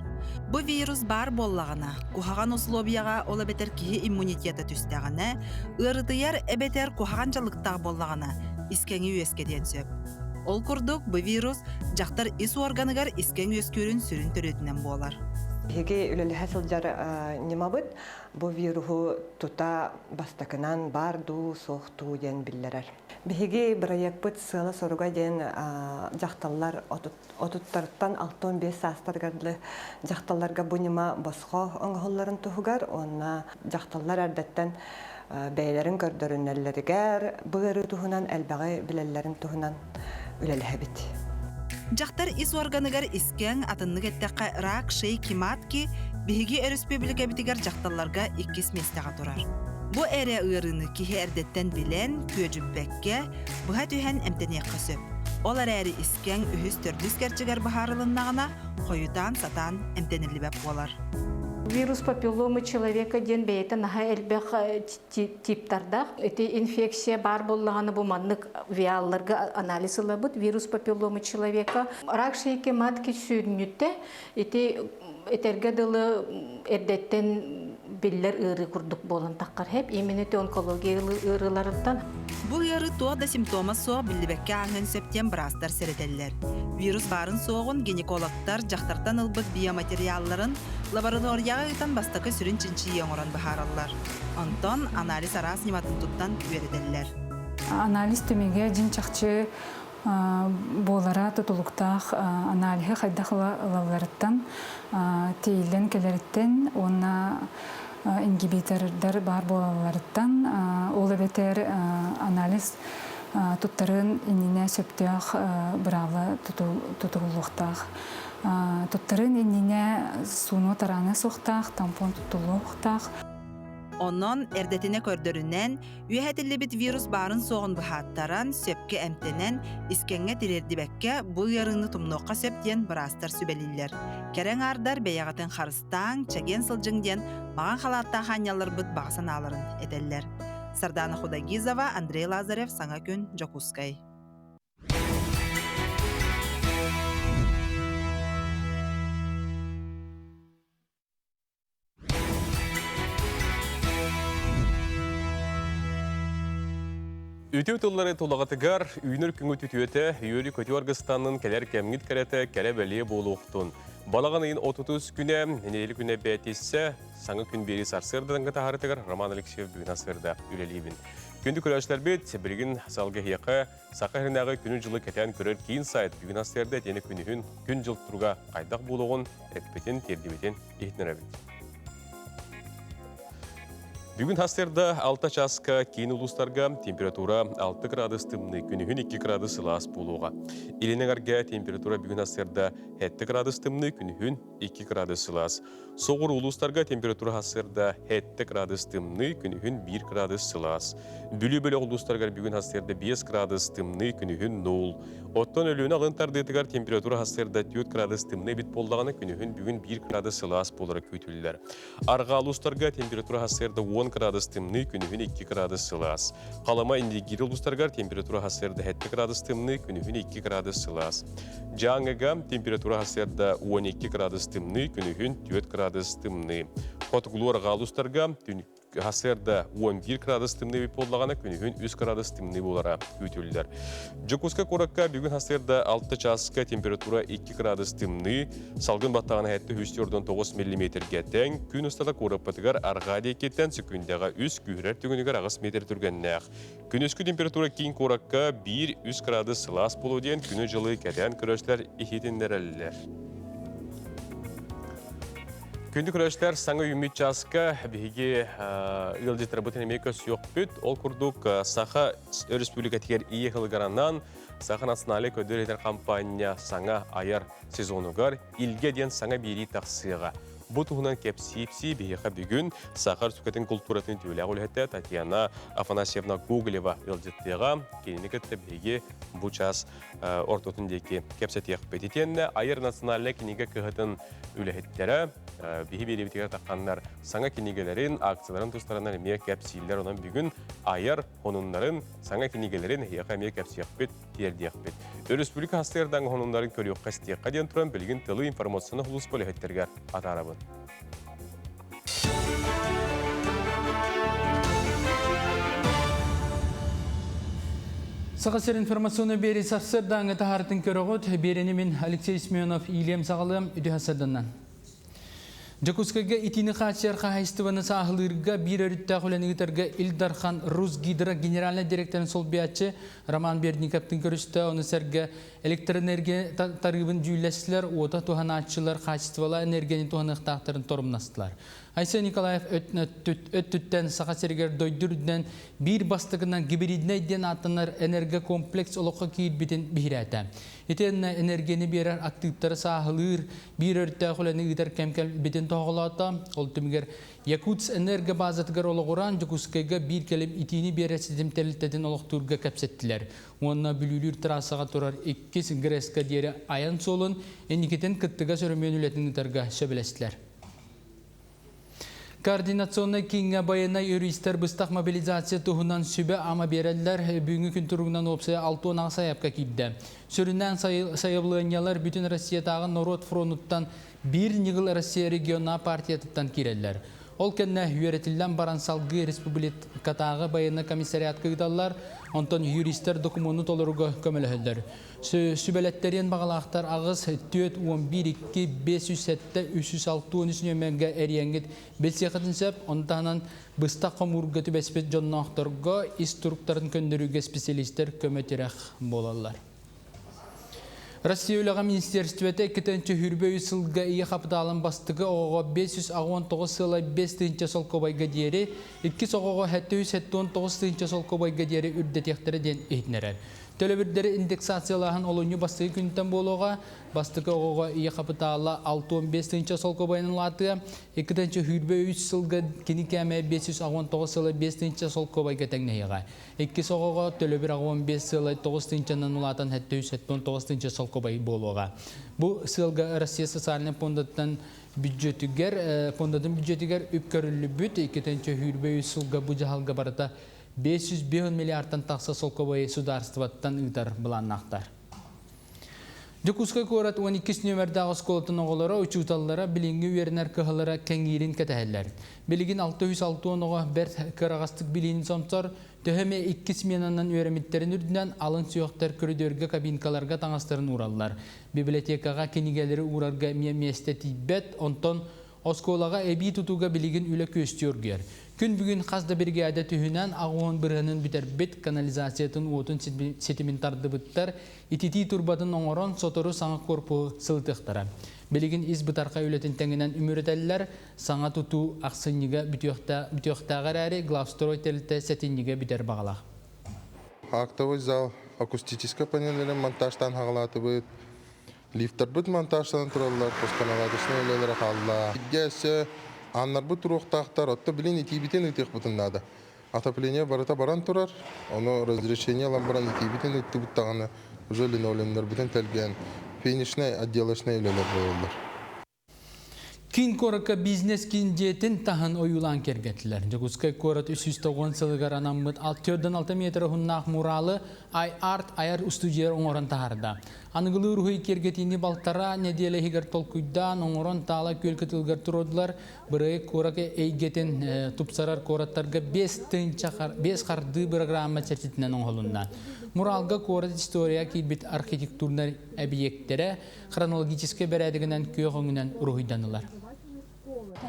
Бу вирус баар буоллаҕына, куһаҕан условияҕа ол эбэтэр киһи иммунитета түстэҕинэ, ыарытыйар эбэтэр куһаҕан дьаллыктаах буоллаҕына, искэҥи үөскэтиэн сөп. Ол курдук, бу вирус дьахтар ис уорганыгар искэҥ үөскүүрүн сүрүн төрүөтүнэн буолар. Биһиги үлэлэһэ сылдьар ньымабыт бу вируһу тута бастакынан баар дуу, суох дуу диэн биллэрэр. Биһиги бырайыакпыт сыала-соруга диэн дьахталлар отуттарыттан 65 саастарыгар дылы дьахталларга бу ньыма босхо оҥоһулларын туһугар уонна дьахталлар эрдэттэн бэйэлэрин көрдөрүнэллэригэр бу ыарыы туһунан элбэҕи билэллэрин туһунан үлэлэһэбит. Дьахтар ис уорганыгар искэҥ, атыннык эттэххэ рак шейки матки биһиги өрөспүүбүлүкэбитигэр дьахталларга иккис миэстэҕэ турар. Бу эрэ ыарыыны киһи эрдэттэн билэн, күөдьүппэккэ, быһа түһэн эмтэниэххэ сөп. Ол эрээри искэҥ үһүс-төрдүс кэрчигэр быһаарылыннаҕына, хойутаан сатаан эмтэниллибэт буолар. Вирус папилломы человека диэн бэйэтэ наһаа элбэх типтардаах. Ити инфекция баар буоллаҕына бу маннык виалларга анализ ылабыт. Вирус папилломы человека. Рак шейки матки сүнньүтэ ити этэргэ дылы эрдэттэн биллэр ыарыы курдук буолан таххар хэп именно ити онкология ыарыыларыттан. Бу ыарыы туох да симптома суох биллибэккэ ааһыан сөп диэн быраастар сэрэтэллэр. Вирус баарын суоҕун гинекологтар дьахтартан ылбыт биоматериалларын лабораторияҕа ыытан бастакы сүрүн чинчийии оҥорон быһаараллар. Онтон анализ араас ньыматын туттан үөрэтэллэр. Анализ түмүгэ дьиҥ чахчы. Буолара тутулуктаах аналиһы хайдах ылалларыттан, тиэйиллэн кэлэриттэн уонна ингибитордар баар буолалларыттан, ол эбэтэр анализ туттарын иннинэ сөптөөх быраабыла тутуһуллуохтаах. Туттарын иннинэ сууну тараана суохтаах, тампон туттуллуохтаах. Онон эрдэтинэ көрдөрүнэн, үөһэтиллибит вирус баарын-суоҕун быһааттаран, сөпкө эмтэнэн, искэҥҥэ тириэрдибэккэ бу ыарыыны тумнуохха сөп диэн быраастар сүбэлииллэр. Кэрэ аҥаардар бэйэҕитин харыстааҥ, чэгиэн сылдьыҥ диэн маҕан халааттаах аанньалларбыт баҕа санааларын этэллэр. Сардана Худогизова, Андрей Лазарев, Саҥа күн, Дьокуускай. Үтүө тыллары тулаҕытыгар үүнэр күҥүт үтүөтэ, үөрүү көтүү аргыстанын кэлэр кэмҥит кэрэтэ кэрэ-бэлиэ буолуохтун. Балаҕан ыйын 30 күнэ, нэдиэлэ күнэ бээтиссэ, саҥа күн биэрии сарсыарданыҥҥа таһаарытыгар Роман Алексеев бүгүн сарсыарда үлэлиибин. Күндү көрөөччүлэрбит, билигин салгы эһиэхэ Саха сиринээҕи күнү-дьылы кэтээн көрөр киин сайт бүгүн сарсыарда итиэннэ күнүһүн күн-дьыл туруга хайдах буолуоҕун эппитин, тиэрдибитин иһитиннэрэбит. Бүгүн сарсыарда 6 чааска киин улуустарга температура 6 градус тымныы, күнүһүн 2 градус сылаас буолуоҕа. Илин эҥэргэ температура бүгүн сарсыарда 7 градус тымныы, күнүһүн 2 градус сылаас. Соҕуруу улуустарга температура сарсыарда 7 градус тымныы, күнүһүн 1 градус сылаас. Бүлүү бөлөх улуустарыгар бүгүн сарсыарда 5 градус тымныы, күнүһүн 0. Оттон Өлүөнэ алын тардыытыгар температура сарсыарда 4 градус тымныы эбит буоллаҕына, күнүһүн бүгүн 1 градус сылаас буолара күүтүллэр. Арҕаа улуустарга температура сарсыарда 10 градус тымныы, күнүһүн 2 градус сылаас. Халыма Индигиир улуустарыгар температура сарсыарда 7 градус тымныы, күнүһүн 2 градус сылаас. Дьааҥыга температура сарсыарда 12 градус тымныы, күнүһүн 4 градус тымныы. Хотугулуу арҕаа улуустарга сарсыарда 11 градус тымныы буоллаҕына, күнүһүн 3 градус тымныы буолара күүтүллэр. Дьокуускай куоракка бүгүн сарсыарда 6 чааска температура 2 градус тымныы, салгын баттаҕына 749 миллиметргэ тэҥ, күн устата куораппытыгар арҕаа диэкиттэн сөкүүндэҕэ 3 күүһүрэр түгэнигэр 8 метр түргэннээх. Күнүскү температура киин куоракка 1-3 градус сылаас буолуо диэн күнү-дьылы кэтээн көрөөччүлэр иһитиннэрэллэр. Күндү көрөөччүлэр, саҥа үүммүт чааска биһиги ыалдьыттарбытын эмиэ көрсүөхпүт. Ол курдук, Саха Өрөспүүбүлүкэтигэр Ийэ сылыгар Саха национальнай көдөр этэр хампаанньа саҥа айар сезонугар Илгэ диэн саҥа биэрии тахсыаҕа. Бу туһунан кэпсиипсии биһиэхэ бүгүн Саха Республикатын култууратын үтүөлээх үлэһитэ Татьяна Афанасьевна Гоголева ыалдьыттыаҕа. Кинини кытта биһиги бу час ортотун диэки кэпсэтиэхпит. Итиэннэ Айар национальнай кинигэ кыһатын үлэһиттэрэ биһи биэриибитигэр тахханнар саҥа кинигэлэрин, акцияларын тустарынан эмиэ кэпсииллэр. Онон бүгүн айар хонуннарын, саҥа кинигэлэрин эһиэхэ эмиэ кэпсиэхпит, тиэрдиэхпит. Өрөспүүбүлүкэ хастыырдаҥ хонуннарын көрүөххэ-истиэххэ диэн туран билигин тылы информационнай сулууспа үлэһиттэригэр атаарабын. Саха сир информационный биэри сарсыардааҥы таһаартын көрөҕүт. Биэрэни мин Алексей Семенов иилиэм саҕалыам үтүө сарсыарданнан. Дьокуускайга итиини хааччыйар хаһаайыстыбаны сааһылыырга биир өрүттээх үлэни ыытарга Ил Дархан Русгидро генеральнай директорын солбуйааччы Роман Бердниковтын көрүстэ. Ону сэргэ электроэнергия тарыыбын дьүүллэстилэр, уота туһанааччылар хаачыстыбалаах энергияны туһаныахтаахтарын торумнастылар. Айсен Николаев өттүттэн Саха сиригэр дойду үрдүнэн биир бастакынан гибриднэй диэн ааттанар энергокомплекс олоххо киирбитин биһирээтэ. Итиэннэ энергияны биэрэр актыыптары сааһылыыр, биир өрүттээх үлэни ыытар кэм кэлбитин тоһоҕолоото. Ол түмүгэр Якутск энергобазатыгар олоҕуран Дьокуускайга биир кэлим итиини биэрэр ситим тэрилтэтин олохтуурга кэпсэттилэр. Уонна Бүлүүлүүр трассаҕа турар иккис ГРЭС-ка диэри айан суолун инникитин кыттыгас өрөмүөн үлэтин ыытарга сөбүлэстилэр. Координационнай кииҥҥэ байыаннай юристар быстах мобилизация туһунан сүбэ-ама биэрэллэр. Бүгүҥҥү күн туругунан уопсайа 68 сайаапка киирдэ. Сүрүннээн сайабылыанньалар Бүтүн Россиятааҕы норуот фронуттан Биир ньыгыл Россия регионнаа партиятыттан киирэллэр. Ол кэннэ үөрэтиллэн баран салгыы республикатааҕы байыаннай комиссариатка ыыталлар, онтон юристар докумуону толорууга көмөлөһөллөр. Сүбэлэттэриэн баҕалаахтар 8 4 11 2 507 363 нүөмэргэ эрийэҥҥит билсиэххитин сөп. Ону таһынан быстах хомуурга түбэспит дьонноохторго ис туруктарын көннөрүүгэ специалистэр көмө-тирэх буолаллар. Россия үлэҕэ министиэристибэтэ 2023 сылга ийэ хапытаалын бастакы оҕоҕо 589 сыала 5 тыһыынча солкуобайга диэри, иккис оҕоҕо 779 тыһыынча солкуобайга диэри үрдэтиэхтэрэ диэн иһитиннэрэр. Төлөбүрдэри индексациялааһын олунньу бастакы күнтэн буолуоҕа. Бастакы оҕоҕо ийэ хапытаала 65 тыһыынча солкуобайынан улаатыа. 2023 сылга кини кээмэйэ 569 сыла 5 тыһыынча солкуобайга тэҥнэһиэҕэ. Иккис оҕоҕо төлөбүр 65 сыалай 9 тыһыынчанан улаатан 779 тыһыынча солкуобай буолуоҕа. Бу сыалга Россия социальнай пуондаттан бүддьүөтүгэр, фондатын бүддьүөтүгэр үп көрүллүбүт. 2023 сылга бу дьаһалга барыта 505 миллиардтан тахса солкуобайы судаарыстыбаттан ыытар былааннаахтар. Дьокуускай куорат 12 нүөмэрдээх оскуолатын оҕолоро, учууталлара билиҥҥи үөрэнэр кыһалара кэҥиирин кэтэһэллэр. Билигин 660 оҕо бэрт кыараҕастык билиини сомсор, төһө эмэ икки сменанан үөрэммиттэрин үрдүнэн алын сүһүөхтэр көрүдүөргэ кабинкаларга таҥастарын уураллар. Библиотекаҕа кинигэлэри уурарга эмиэ миэстэ тиийбэт, онтон Оскуолаҕа эбии тутууга билигин үлэ күөстүү оргуйар. Күн бүгүн хас да биригээдэ түһүнэн 80 бырыһыанын бүтэрбит, канализациятын уотун ситимин тардыбыттар, ититии турбатын оҥорон сотору саҥа корпуһу сылытыахтара. Билигин ис бытархай үлэтин тэҥинэн үмүрүтэллэр, саҥа тутуу ахсынньыга бүтүөхтээҕэ эрээри главстрой тэрилтэ сэтинньигэ бүтэр баҕалаах. Актовый зал акустическай панеллэрин монтажтаан хаҕалаатыбыт. Лифтарбыт монтажтанан тураллар, пусконаладочнай үлэлэрэ хаалла. Итгэ өссө ааннарбыт туруохтаахтар, отто билин итиибитин ыытыахпытын наада. Отопление барыта баран турар, ону разрешение ылан баран итиибитин ыыттыбыт даҕаны уже линолеумнарбытын тэлгээн финишнай, отделочнай үлэлэр буолаллар. Киин куоракка бизнес-киин дьиэтин таһын ойуулаан киэргэттилэр. Дьокуускай куорат 390 сылыгар анаммыт 6-6 метр уһуннаах муралы iArt айар устудьуйар оҥорон таһаарда. Аныгылыы уруһуй киэргэтиини балтараа нэдиэлэ иһигэр толкуйдаан, оҥорон таала күөл кытылыгар туруордулар. Бырайыак куорат эйгэтин тупсарар куораттарга 5 хардыы бырагыраамма чэрчитинэн оҥоһулунна. Муралга куорат история киирбит архитектурнай эбийиэктэрэ хронологическай бэрээдэгинэн күөх өҥүнэн уруһуйданылар.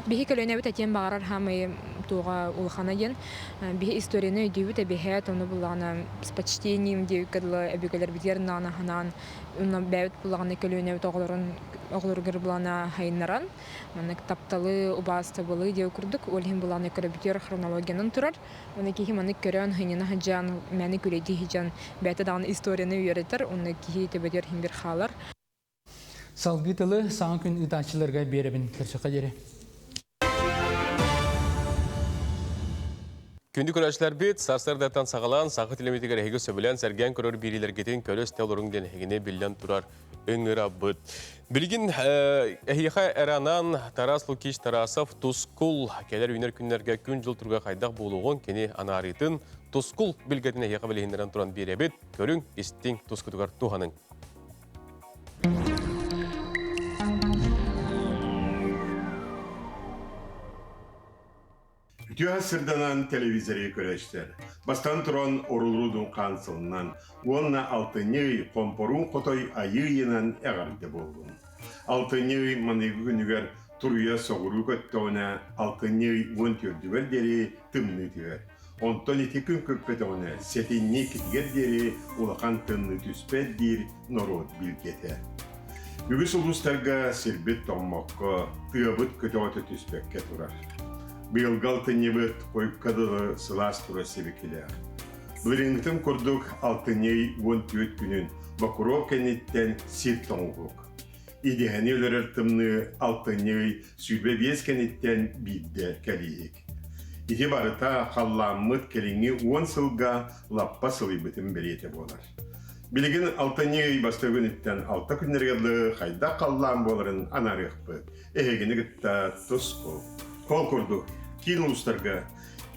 Биһи көлүөнэбит этиэн баҕарар хаамай туоҕа улахана диэн биһи историяны өйдүүбүт эбиһээт ону буллаҕына с почтением диэбиккэ дылы өбүгэлэрбитигэр наана уонна бэйэбит буллаҕына көлүөнэбит оҕолорун оҕолоругар булана хайыннаран маннык тапталы убаастабылы диэ курдук ол иһин булааны көрөбүтүгэр хронологиянан турар Оны киһи маннык көрөн, хынньана сылдьан, мээнэ күлэйдии сылдьан, бэйэтэ даҕаны историяны үөрэтэр, уонна киһи төбөтүгэр иһин бир хаалар. Салгыы тылы саҥа күн ыытааччыларга биэрэбин. Көрсөххө диэри. Күндү көрөөччүлэрбит, сарсыардаттан саҕалаан саха телемитигэр эһиги сөбүлээн сэргээн көрөр биэриилэргитин көрө-истэ олоруҥ диэн эһигини биллэн турар ыҥырабыт. Билигин эһиэхэ эранан Тарас Лукич Тарасов Тускул кэлэр үүнэр күннэргэ күн-дьыл туруга хайдах буолуоҕун кини анаарыытын Тускул билгэтин эһиэхэ билиһиннэрэн туран биэрэбит. Көрүҥ, истиҥ, тускутугар туһаныҥ. Үтүө сырданан телевизоры көрөчтөр. Бастан туран орулрудун хаансылынан уонна алтынньы ый хомпоруун хотой айыы ыйынан эҕэрдэ буоллун. Алтынньы ый маныгы күнүгэр туруйа соҕуруу көттөҕүнэ алтынньы ый уон түөрдүгэр диэри тымныы түһэр. Онтон ити күн көппөтөҕүнэ сэтинньи иккитигэр диэри улахан тымныы түспэт диир норуот билгэтэ. Үгүс улуустарга сирбит тоҥмокко, тыабыт көтөҕөтө түспэккэ турар. Быйылгы алтынньыбыт хойукка дылы сылаас турар сибикилээх. Былырыыҥҥытын курдук алтынньы 14 күнүн Бокуруоп кэнниттэн сир тоҥуһук. Идэһэни өлөрөр тымныы алтынньы ый 25 кэнниттэн биирдэ кэлииһик. Ити барыта халлааммыт кэлиҥҥи уон сылга лаппа сылыйбытын бэлиэтэ буолар. Билигин алтынньы ый бастакы күнүттэн алта күннэргэ дылы хайдах халлаан буоларын анаарыахпыт. Эһигини кытта тус Ол курдук, киин улуустарга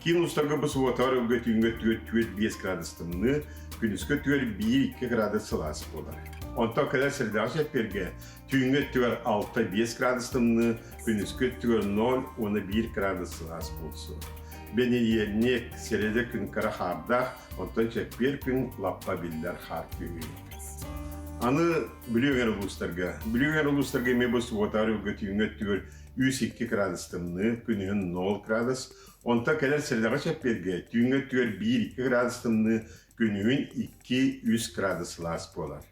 Киин улуустарга бу субуотаҕар өлгө түүҥҥэ өттүгэр 4-5 градус тымныы, күнүскү өттүгэр 1-2 градус сылаас буолар. Онтон кэлэр сирдээҕи чэппиэргэ түүҥҥү өттүгэр 6-5 градус тымныы, күнүскү өттүгэр 0 уонна 1 градус сылаас буолсу. Бэнидиэнньик, сэрэдэ күн кыра хаардаах, Онтон чэппиэр күн лаппа биллэр хаар түһүү. Аны Бүлүү эҥэр улуустарга. Бүлүү эҥэр улуустарга эмиэ бу субуотаар ылга түүҥҥү өттүгэр 3-2 градус тымныы, күнүһүн 0 градус. Онтон кэлэр средаҕа чэппиэргэ түүҥҥү өттүгэр 1-2 градус тымныы, күнүһүн 2-3 градус сылаас буолар.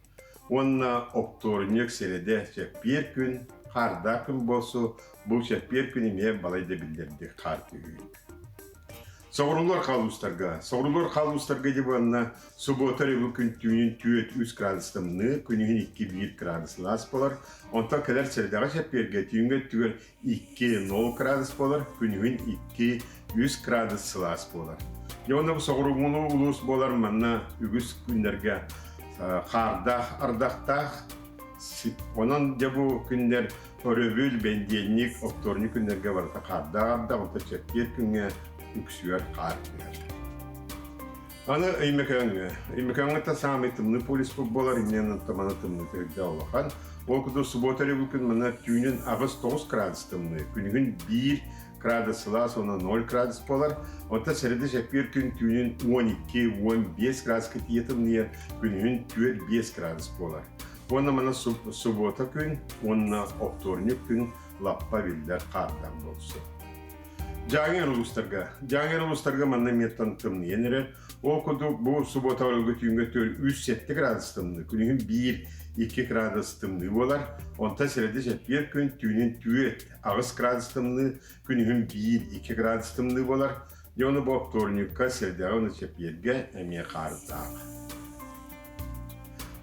Уонна оптуорунньук сэрэдэ чэппиэр күн хаардаах күн буолсу, бу чэппиэр күн эмиэ балайда биллэрдик хаар түһүү. Соҕурулар халуустарга. Соҕурулар халуустарга дьыбанна субуота өрөбүл күн түүнүн түөрт үс градус тымныы, күнүһүн 2-1 градус сылаас буолар. Онтон кэлэр сэрэдэҕэ чэппиэргэ түүҥҥэ өттүгэр 2-0 градус буолар, күнүһүн 2-3 градус сылаас буолар. Дьэ уонна бу соҕурууҥҥу улуус буолар манна үгүс күннэргэ хаардаах, ардахтаах. Онон дьэ бу күннэр Өрөбүл, бэндиэнньик, оптуорунньук күннэргэ барыта хаардаах ардах, онтон чэппиэр күҥҥэ үксүгэр хаар түһэр. Аны Өймөкөөҥҥө. Өймөкөөҥҥө та саамай тымныы полюспут буолар, иннинэн онтон маны тымныыта үрдэ улахан. Ол курдук субуота өрөбүл күн манна түүнүн 8-9 градус тымныы, күнүһүн 1 градус сылаас уонна 0 градус буолар. Онтон сэрэдэ чэппиэр күн түүнүн 12-15 градуска тиийэ тымныйар, күнүһүн 4-5 градус буолар. Уонна маны субуота күн уонна оптуорунньук күн лаппа биллэр хаардаах буолсу. Дьааҥы улуустарга. Дьааҥы улуустарга манна эмиэттэн тымныйан эрэр. Ол курдук бу субуота өлгө түүҥҥэ төр 3-7 градус тымныы, күнүһүн 1-2 градус тымныы буолар. Онтон сэрэдэ чэппиэр күн түүнүн 4-8 градус тымныы, күнүһүн 1-2 градус тымныы буолар. Дьэ ону бу оптуорунньукка, сэрдэҕэ уонна чэппиэргэ эмиэ хаардаах.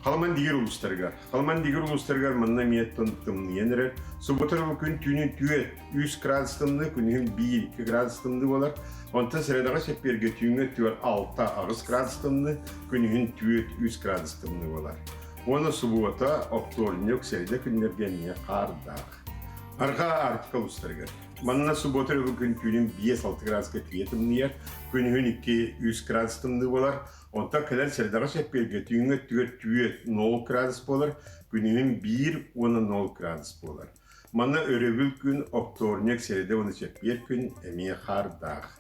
Халыман дигир улуустарыгар. Халыман дигир улуустарыгар манна эмиэ тымныйан эрэр. Суббота бу күн түүнүн түөрт, үс градус тымныы, күнүһүн биир, икки градус тымныы буолар. Онтон сэрэдэҕэ чэппиэргэ түүҥҥэ өттүгэр алта, аҕыс градус тымныы, күнүһүн түөрт, үс градус тымныы буолар. Уонна субуота, оптуорунньук, сэрэдэ күннэргэ эмиэ хаардаах. Арҕаа Арктика улуустарыгар. Манна субуота өрөбүл күн түүнүн 5-6 градуска тиийэ тымныйар, күнүһүн 2-3 градус тымныы буолар. Онтон кэлэр сэрэдэҕэ чэппиэргэ түүҥҥү өттүгэр түөрт 0 градус буолар, күнүһүн 1 уонна 0 градус буолар. Манна өрөбүл күн, оптуорунньук, сэрэдэ уонна чэппиэр күн эмиэ хаардаах.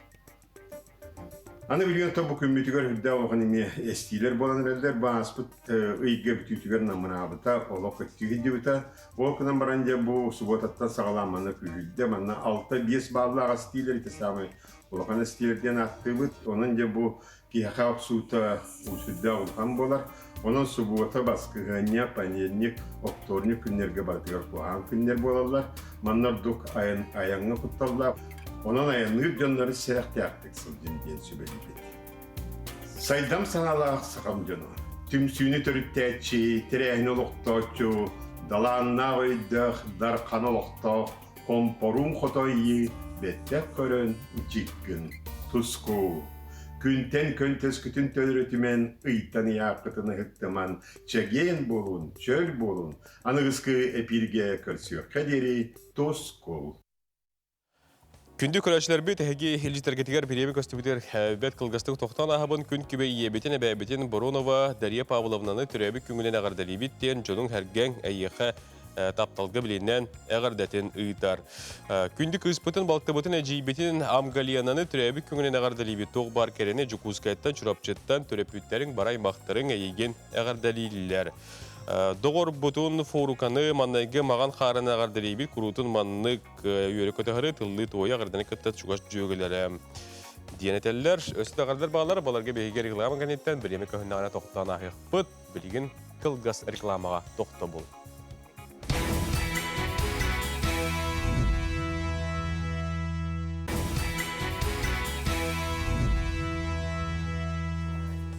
Аны билигин оттон бу күммүтүгэр үрдээх улахан эмиэ эстиилэр буолан эрэллэр. Бу ааспыт ыйга бүтүүтүгэр намыраабыта, олох көттүү сылдьыбыта. Ол гынан баран дьэ бу субуотаттан саҕалаан манна күүһүрдэ. Манна 6-5 бааллаах эстиилэр ити саамай улахан эстиилэр диэн ааттыыбыт. Онон дьэ бу киһиэхэ охсуута сүрдээх улахан буолар. Онон субуота, баскыһыанньа, понедельник, оптуорунньук күннэргэ барытыгар куһаҕан күннэр буолаллар. Манна ордук айан, айаҥҥа кутталлаах. Онон айанныыр дьоннору сэрэхтээхтик сылдьын диэн сүбэлиибит. Сайдам санаалаах сахам дьоно, түмсүүнү төрүттээччи, тэрээһини олохтооччу, далааннаах өйдөөх, дархан олохтоох Хомпоруун хотойи бэттэх көрөн дьиккин туску. Күнтэн көнтөскүтүн төлөрүтүмэн, ыйтан ыйааххытын ыһыктыман, чэгиэн буолун, чөл буолун, аныгыскы эпииргэ көрсүөххэ диэри тускул. Күндү көрөөччүлэрбит, эһиги илдьитэргитигэр бириэмэ көстүбүтүгэр бэрт кылгастык тохтоон ааһабын. Күн күбэй ийэбитин, эбээбитин Боронова Дария Павловнаны төрөөбүт күҥүнэн эҕэрдэлиибит диэн дьонуҥ һэргэҥ эйиэхэ тапталга билинэн эҕэрдэтин ыытар. Күндү кыыспытын, балтыбытын, эдьиийбитин Амгалиананы төрөөбүт күҥүнэн эҕэрдэлиибит. Туох баар кэрэни Дьокуускайтан, Чурапчыттан төрөппүттэриҥ, бар аймахтарыҥ эйигин эҕэрдэлииллэр. Доҕорбутун Форуканы маннайгы маҕан хаарын эҕэрдэлиибит. Куруутун маннык үөрэ көтөһөрү тыллыы туойа эҕэрдэни кытта чугас дьүөгэлэрэ диэн этэллэр. Өссө да эҕэрдэр баалар, баларга биһиги реклама кэнниттэн бириэмэ көһүннэҕинэ тохтоон ааһыахпыт. Билигин кылгас рекламаҕа тохтобул.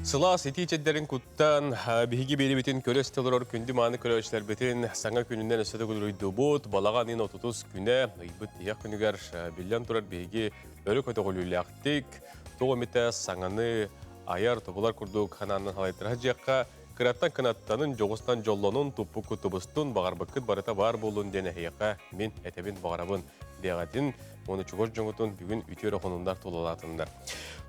Сылаас итии чэйдэрин куттан, биһиги биэрибитин көрө-истэ олорор күндү мааны көрөөччүлэрбитин саҥа күнүнэн өссө да күлүрүйдубут. Балаҕан ыйын отутус күнэ, ыйбыт тиһэх күнүгэр биллэн турар биһиги өрө көтөҕүлүүлээхтик, тоҕо эмитэ саҥаны айар, тобулар курдук ханааннан халайтара сылдьыахха, кыраттан кынаттанын, дьоҕустан дьоллонун, туппуккут тубустун, баҕарбыккыт барыта баар буоллун диэн эһиэхэ мин этэбин баҕарабын диэҕэтин уонна чугас дьоҥутун бүгүн үтүө эрэ хонуннар тулалаатыннар.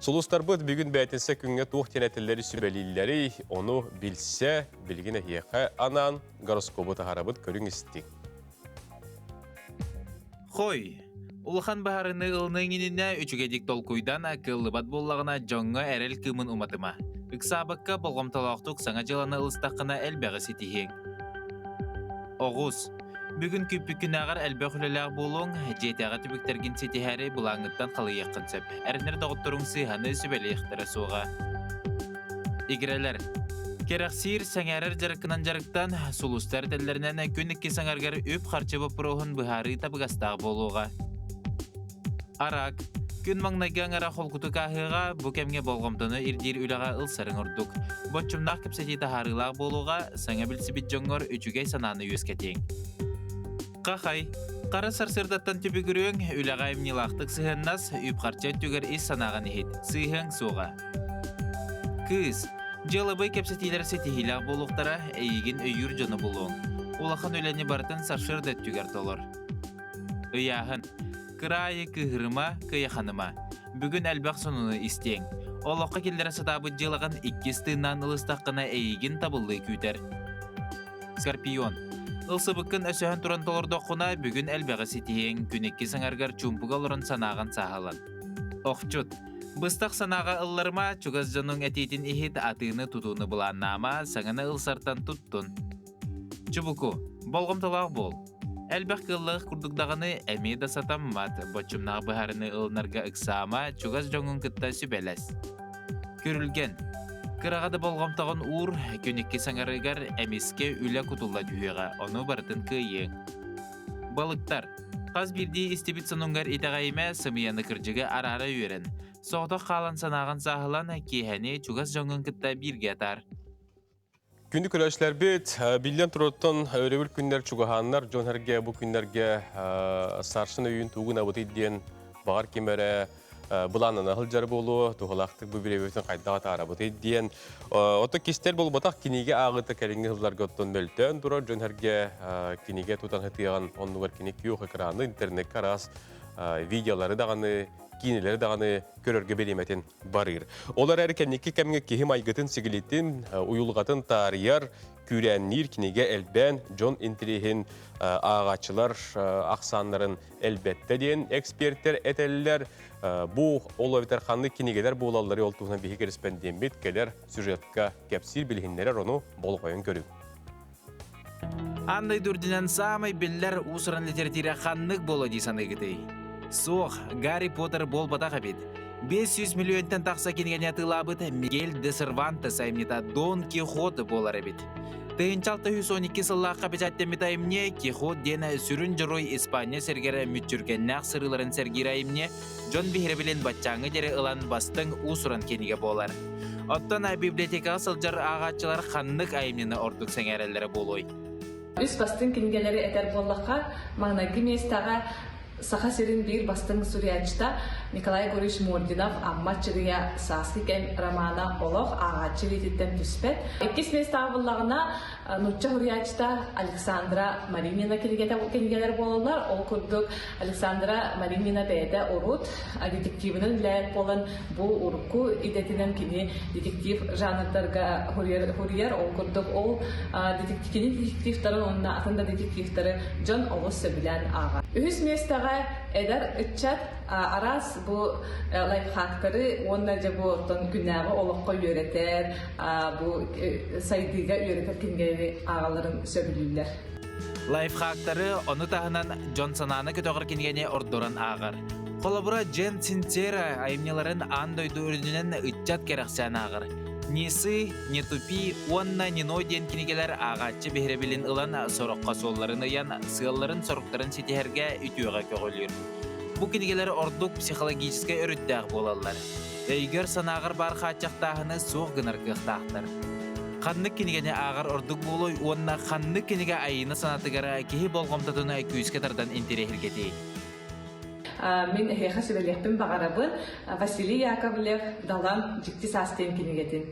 Сулустарбыт бүгүн бээтинсэ күҥҥэ туох диэн этэллэри сүбэлииллэрий, ону билсэ, билигин эһиэхэ анаан гороскобу таһарабыт көрүҥ истиҥ. Хой, улахан баһарыны ылыныҥ иннинэ үчүгэйдик толкуйдан кыаллыбат буоллаҕына дьоҥҥо эрэл кыымын уматыма. Ыксаабакка болҕомтолоохтук саҥа дьыаланы ылыстаххына элбэҕи ситиһиэҥ. Оҕус. Бүгүн күүппүккүнээҕэр элбэх үлэлээх буолуоҥ, дьиэтээҕи түбүктэргин ситиһээри былааҥҥыттан халыйыаххын сөп. Эрэнэр доҕотторуҥ сыыһаны сүбэлиэхтэрэ суоҕа. Игирэлэр. Кэрэхсиир, сэҥээрэр дьарыккынан дьарыктан, сулустар этэллэринэн күн иккис аҥарыгар үп-харчы боппуруоһун быһаарыы табыгастаах буолуоҕа. Арак. Күн маҥнайгы аҥара холкутук ааһыаҕа, бу кэмҥэ болҕомтону ирдиир үлэҕэ ылсарыҥ ордук. Боччумнаах кэпсэтии таһаарыылаах буолуоҕа, саҥа билсибит дьоҥҥор үчүгэй санааны үөскэтиэҥ. Хахай. Хара сарсыардаттан түбүгүрүөҥ, үлэҕэ айымньылаахтык сыһыаннас, үп-харчы өттүгэр ис санааҕын иһит, сыыһыаҥ суоҕа. Кыыс. Дьыалабыай кэпсэтиилэр ситиһиилээх буолуохтара, эйигин өйүүр дьону булуоҥ. Улахан үлэни барытын сарсыарда өттүгэр толор. Ыйааһын. Кыра аайы кыыһырыма, кыйаханыма. Бүгүн элбэх сонуну истиэҥ. Олоххо киллэрэ сатаабыт дьыалаҕын иккис тыыннаан ылыстаххына эйигин табыллыы күүтэр. Скорпион. Ылсыбыккын өсөһөн туран толордоххуна, бүгүн элбэҕи ситиһиэҥ, күн иккис аҥаргар чуумпуга олорон санааҕын сааһылан. Охчут. Быстах санааҕа ылларыма, чугас дьонуҥ этиитин иһит, атыыны-тутууну былааннаама, саҥаны ылсартан туттун. Чубуку. Болҕомтолоох буол. Элбэх кыаллаах курдук даҕаны эмиэ да сатаммат, боччумнаах быһаарыныы ылынарга ыксаама, чугас дьоҥҥун кытта сүбэлэс. Күрүлгэн. Кыраҕа да болҕомтоҕун уур, күн иккис аҥарыгар эмискэ үлэ кутулла түһүөҕэ, ону барытын кыайыаҥ. Балыктар. Хас биирдии истибит сонуҥҥар итэҕэйимэ, сымыйаны кырдьыгы араара үөрэн. Соҕотох хаалан санааҕын сааһылан, киэһэни чугас дьоҥҥун кытта бииргэ атаар. Күндү көрөөччүлэрбит, биллэн туруттан өрөбүл күннэр чугаһааннар, дьон эргэ бу күннэргэ сарсын өйүн тугун абытый диэн баҕар ким эрэ былааннана сылдьар буолуо, туһалаахтык бу бириэмэбитин хайдах атаарабытый диэн. Ото кистэл буолбатах кинигэ ааҕыыта кэлиҥҥи сылларга оттон мөлтөөн турар дьон эргэ кинигэ тутан сытыаҕын оннугар кини күөх экраны, интернеккэ араас видеолары даҕаны, киинэлэри даҕаны көрөргө бириэмэтин барыыр. Ол эрээри кэнники кэмҥэ киһи майгытын-сигилитин, уйулҕатын таарыйар, күүрээнниир кинигэ элбээн, дьон интэриэһин ааҕааччылар ахсааннарын элбэттэ диэн экспертэр этэллэр. Бу ол эбэтэр ханнык кинигэлэр буолаллары ол туһунан биһиги кэрэспэндиэммит кэлэр сюжетка кэпсиир билиһиннэрэр ону болҕойон көрүҥ. Аан дойду үрдүнэн саамай биллэр уус-уран литература ханнык буолуо дии саныыгытый? Суох, Гарри Поттер буолбатах эбит. 500 миллионтан тахса кинигэни атыылаабыт Мигель де Сервантес айымньыта Дон Кихот буолар эбит. 1612 сыллаахха бэчээттэммит айымньы Кихот диэн сүрүн дьоруой Испания сиригэр мүччүргэннээх сырыыларын сэргиир айымньы дьон биһирэбилин баччааҥҥы диэри ылан бастыҥ уус-уран кинигэ буолар. Оттон библиотекаҕа сылдьар ааҕааччылар ханнык айымньыны ордук сэҥээрэллэрэ буолуой? Үс бастыҥ кинигэлэри этэр буоллахха, маҥнайгы миэстэҕэ Саха сирин биир бастыҥ суруйааччыта Николай Егорович Мординов «Амма Аччыгыйа сааскы кэм» романа олох ааҕааччы илиититтэн түспэт. Иккис миэстэҕэ буллаҕына нуучча суруйааччыта Александра Маринина кинигэтэ кинигэлэр буолаллар. Ол курдук Александра Маринина бэйэтэ урут детективинэн үлэлээбит буолан, бу урукку идэтинэн кини детектив жанрдарга суруйар. Ол курдук ол кини детективтарын уонна атын да детективтары дьон олус сөбүлээн ааҕар. Үһүс миэстэҕэ эдэр ыччат араас бу лайфхактары уонна дьэ бу оттон күннээҕи олоххо үөрэтэр, бу сайдыыга үөрэтэр кинигэлэри ааҕалларын сөбүлүүллэр. Лайфхактары, ону таһынан дьон санааны көтөҕөр кинигэни ордорон ааҕар. Холобура, Джен Синцера айымньыларын аан дойду үрдүнэн ыччат кэрэхсээн ааҕар. Нисы, Не тупи уонна Нино диэн кинигэлэр ааҕааччы биһирэбилин ылан сороххо суолларын ыйан, сыалларын-соруктарын ситиһэргэ үтүөҕэ көҕүлүүр. Бу кинигэлэр ордук психологическай өрүттээх буолаллар. Өйгөр-санааҕар баар хааччахтааһыны суох гынар кыахтаахтар. Ханнык кинигэни ааҕар ордук буолуой уонна ханнык кинигэ айыыны санаатыгар киһи болҕомтотун күүскэ тардан интэриэһиргэтиэй? Мин эһиэхэ сүбэлиэхпин баҕарабын Василий Яковлев «Далан дьикти саас» диэн кинигэтин.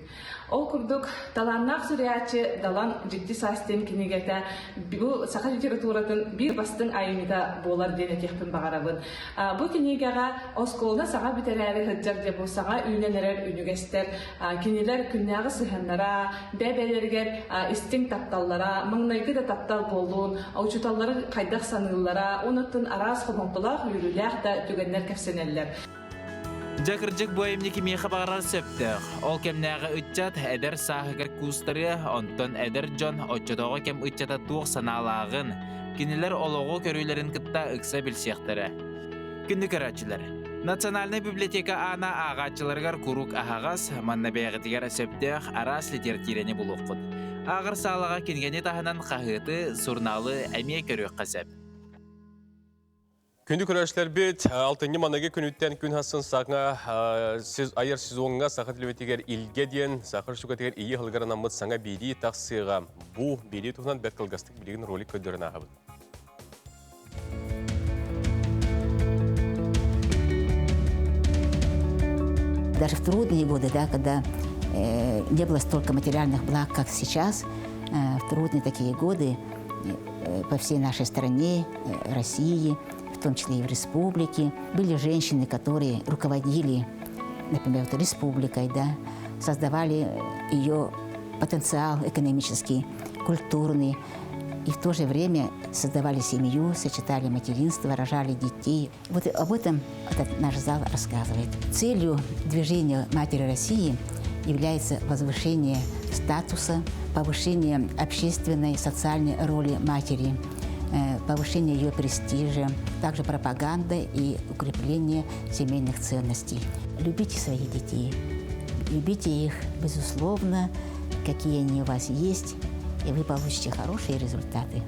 Ол курдук, талааннаах суруйааччы Далан Дьикти саас диэн кинигэтэ бу саха литературатын биир бастыҥ айымньыта буолар диэн этиэхпин баҕарабын. Бу кинигэҕэ оскуола саҥа бүтэрээри сылдьар дьэ бу саҥа үүнэн эрэр үнүгэстэр кинилэр күннээҕи сыһыаннара, бэйэ-бэйэлэригэр истиҥ тапталлара, маҥнайгы да таптал буоллун, учууталлары хайдах саныыллара, онуттан араас хомолтолоох, үөрүүлээх да түгэннэр кэпсэнэллэр. Дьэ, кырдьык, бу айымньы кимиэхэ баҕарар сөптөөх. Ол кэмнээҕи ыччат эдэр сааһыгар куустарыа, онтон эдэр дьон оччотооҕу кэм ыччата туох санаалааҕын, кинилэр олоҕу көрүүлэрин кытта ыкса билсиэхтэрэ. Күндү көрөөччүлэр! Национальнай библиотека аана ааҕааччыларыгар куруук аһаҕас, манна бэйэҕитигэр сөптөөх араас литератураны булуоххут. Ааҕар саалаҕа кинигэни таһынан хаһыаты, сурунаалы эмиэ көрүөххэ сөп. Күндү көрөөччүлэрбит, алтынньы маныгы күнүттэн күн хассын саҥа айар сезоҥҥа саха телевизигэр Илгэ диэн саха республикатыгар ийи ыһылыгар анаммыт саҥа биэрии тахсыаҕа. Бу биэрии туһунан бэрт кылгастык билигин ролик көрдөрөн ааһабыт. Даже в трудные годы, да, когда э, не было столько материальных благ, как сейчас, э, в трудные такие годы э, по всей нашей стране, э, России, в том числе и в республике, были женщины, которые руководили, например, вот республикой, да, создавали ее потенциал экономический, культурный, и в то же время создавали семью, сочетали материнство, рожали детей. Вот об этом этот наш зал рассказывает. Целью движения «Матери России» является возвышение статуса, повышение общественной, социальной роли матери, э, повышение ее престижа, также пропаганда и укрепление семейных ценностей. Любите своих детей, любите их, безусловно, какие они у вас есть, и вы получите хорошие результаты.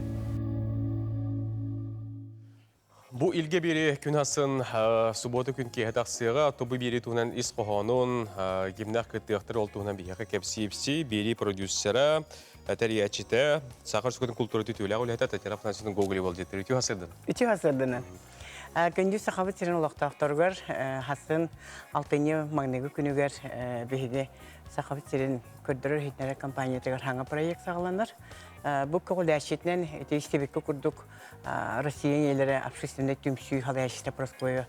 Бу илгэ биэри күн асын суббота күн киэһэ тахсыаҕа тобу биэри туһунан ис хоһоонун гимнах кыттыахтар ол туһунан биһиэхэ кэпсиипси биэри продюсера тэрийээччитэ Саха Республикатын культура түтүүлээх үлэһитэ Татьяна Афанасьевна Гоголева болдьеттер үтүө хасырдан. Үтүө хасырдынан. Күндү Сахабыт сирин олохтоохторугар хасын алтынньы маҥнайгы күнүгэр биһиги Сахабыт сирин көрдөрөр-иһитиннэрэр компаниятыгар саҥа проект саҕаланар. Бу көҕүлээччитинэн ити истибиккэ курдук Россия ийэлэрэ общественнай түмсүү салайааччыта Прасковья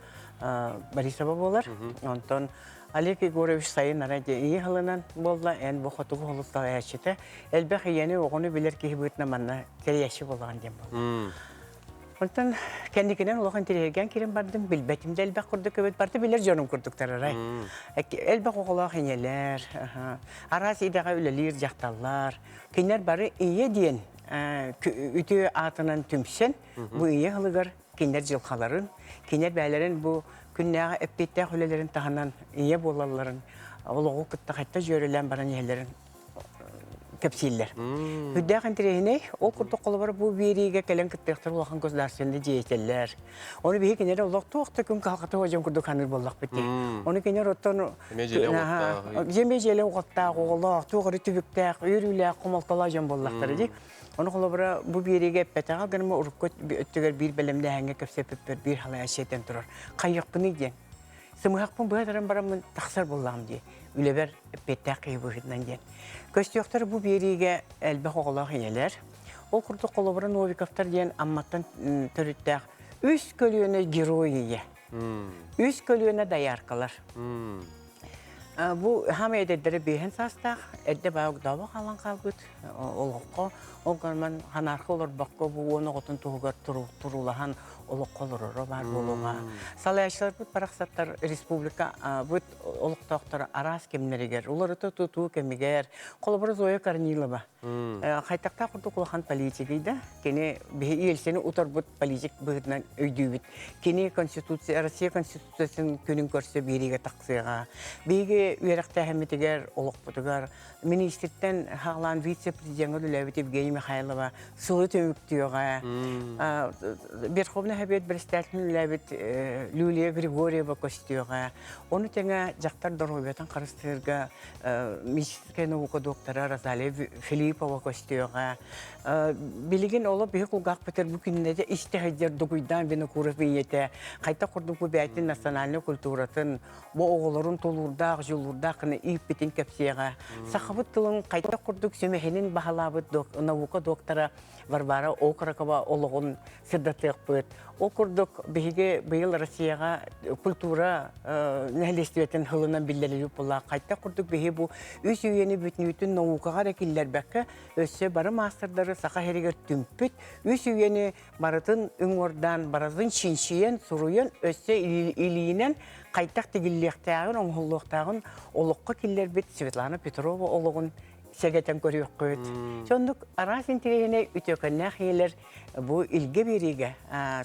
Борисова буолар. Онтон Олег Егорович сайын ара ийэ сылынан буолла, эн бу хотугу холус салайааччыта. Элбэх ийэни, оҕону билэр киһи быһыытынан манна тэрийээччи буоллаҕын диэн буолла. Онтон кэнникинэн улахан интэриэһиргээн киирэн бардым, билбэтим да элбэх курдук эбит, барыта билэр дьонум курдуктар арай. Элбэх оҕолоох ийэлэр, араас идэҕэ үлэлиир дьахталлар. Кинилэр бары ийэ диэн үтүө аатынан түмсэн, бу ийэ сылыгар кинилэр дьылҕаларын, кинилэр бэйэлэрин бу күннээҕи эппиэттээх үлэлэрин таһынан ийэ буолалларын, олоҕу кытта хайта дьүөрэлээн баран иһэллэрин кэпсииллэр. Үрдээх интэриэһинэй, ол курдук холобура бу биэриигэ кэлэн кыттыахтар улахан государственный деятеллэр. Ону биһи кинилэр олох туох да күн кыһалҕата уодьан курдук саныыр буоллахпыт дии. Ону кинилэр оттон дьиэ дьиэлэ уоттаах, оҕолоох, туох эрэ түбүктээх, үөрүүлээх, хомолтолоох дьон буоллахтара дии. Ону холобура бу биэриигэ эппэтэҕэ гыныма урукку өттүгэр биир бэлэмнээһиҥҥэ кэпсэппиппэр биир халайааччы этэн турар. Хайыахпыный диэн. Сымыһахпын быһа таран бараммын тахсар буоллаҕым дии. Үлэбэр эппиэттээх киһи быһыытынан диэн. Көстүөхтэр бу биэриигэ элбэх оҕолоох ийэлэр. Ол курдук холобура Новиковтар диэн Амматтан төрүттээх үс көлүөнэ герой ийэ. Үс көлүөнэ дояркалар. Бу хаама эдэрдэрэ биэһэн саастаах, эрдэ баа огдообо хаалан хаалбыт олоххо. Ол гынан ханаарка олорбокко бу уон оҕотун туһугар туруулаһан олоххо олороро баар буолуоҕа. Салайааччыларбыт барахсаттар республика быт олохтоохторо араас кэмнэригэр, уларыта тутуу кэмигэр, холобура Зоя Корнилова хайтахтаах курдук улахан политигый да, кини биһи Ельцини утарбыт политик быһыытынан өйдүүбүт. Кини Конституция, Россия Конституциятын күнүн көрсө биэриигэ тахсыаҕа. Биһиги үөрэхтээһиммитигэр, олохпутугар министртэн хаалаан вице-президеҥҥэ үлэлээбит Евгений Михайлова сылы түмүктүөҕэ. Верховный Совет председателин үлэлээбит Люлия Григорьева көстүөҕэ. Ону тэҥэ дьахтар доруобуйатын харыстыырга медицинскэй наука доктора Розалия Филиппова көстүөҕэ. Билигин оло биһи кулгаахпытыр бу күннэргэ истэ сылдьар Дугуйдаан Винокуров ийэтэ хайдах курдук бу бэйэтин национальнай культуратын бу оҕолорун тулуурдаах, дьулуурдаах гына ииппитин кэпсиэҕэ. Сахабыт тылын хайдах курдук сүмэһинин баһылаабыт наука доктора Варвара Окорокова олоҕун сырдатыахпыт. Ол курдук биһиги быйыл Россияҕа культура нэһилиэстибэтин сылынан биллэрилибит буолла. Хайдах курдук биһи бу үс үйэни бүтүнүүтүн наукаҕа эрэ киллэрбэккэ, өссө бары маастардары саха сиригэр түмпүт, үс үйэни барытын уҥуордаан, барытын чинчийэн, суруйан, өссө илиинэн хайдах тигиллиэхтээҕин, оҥоһуллуохтааҕын олоххо киллэрбит Светлана Петрова олоҕун сэгэтэн көрүөххүт. Соннук араас интэриэһинэй үтүөкэннээх ийэлэр бу илгэ биэриигэ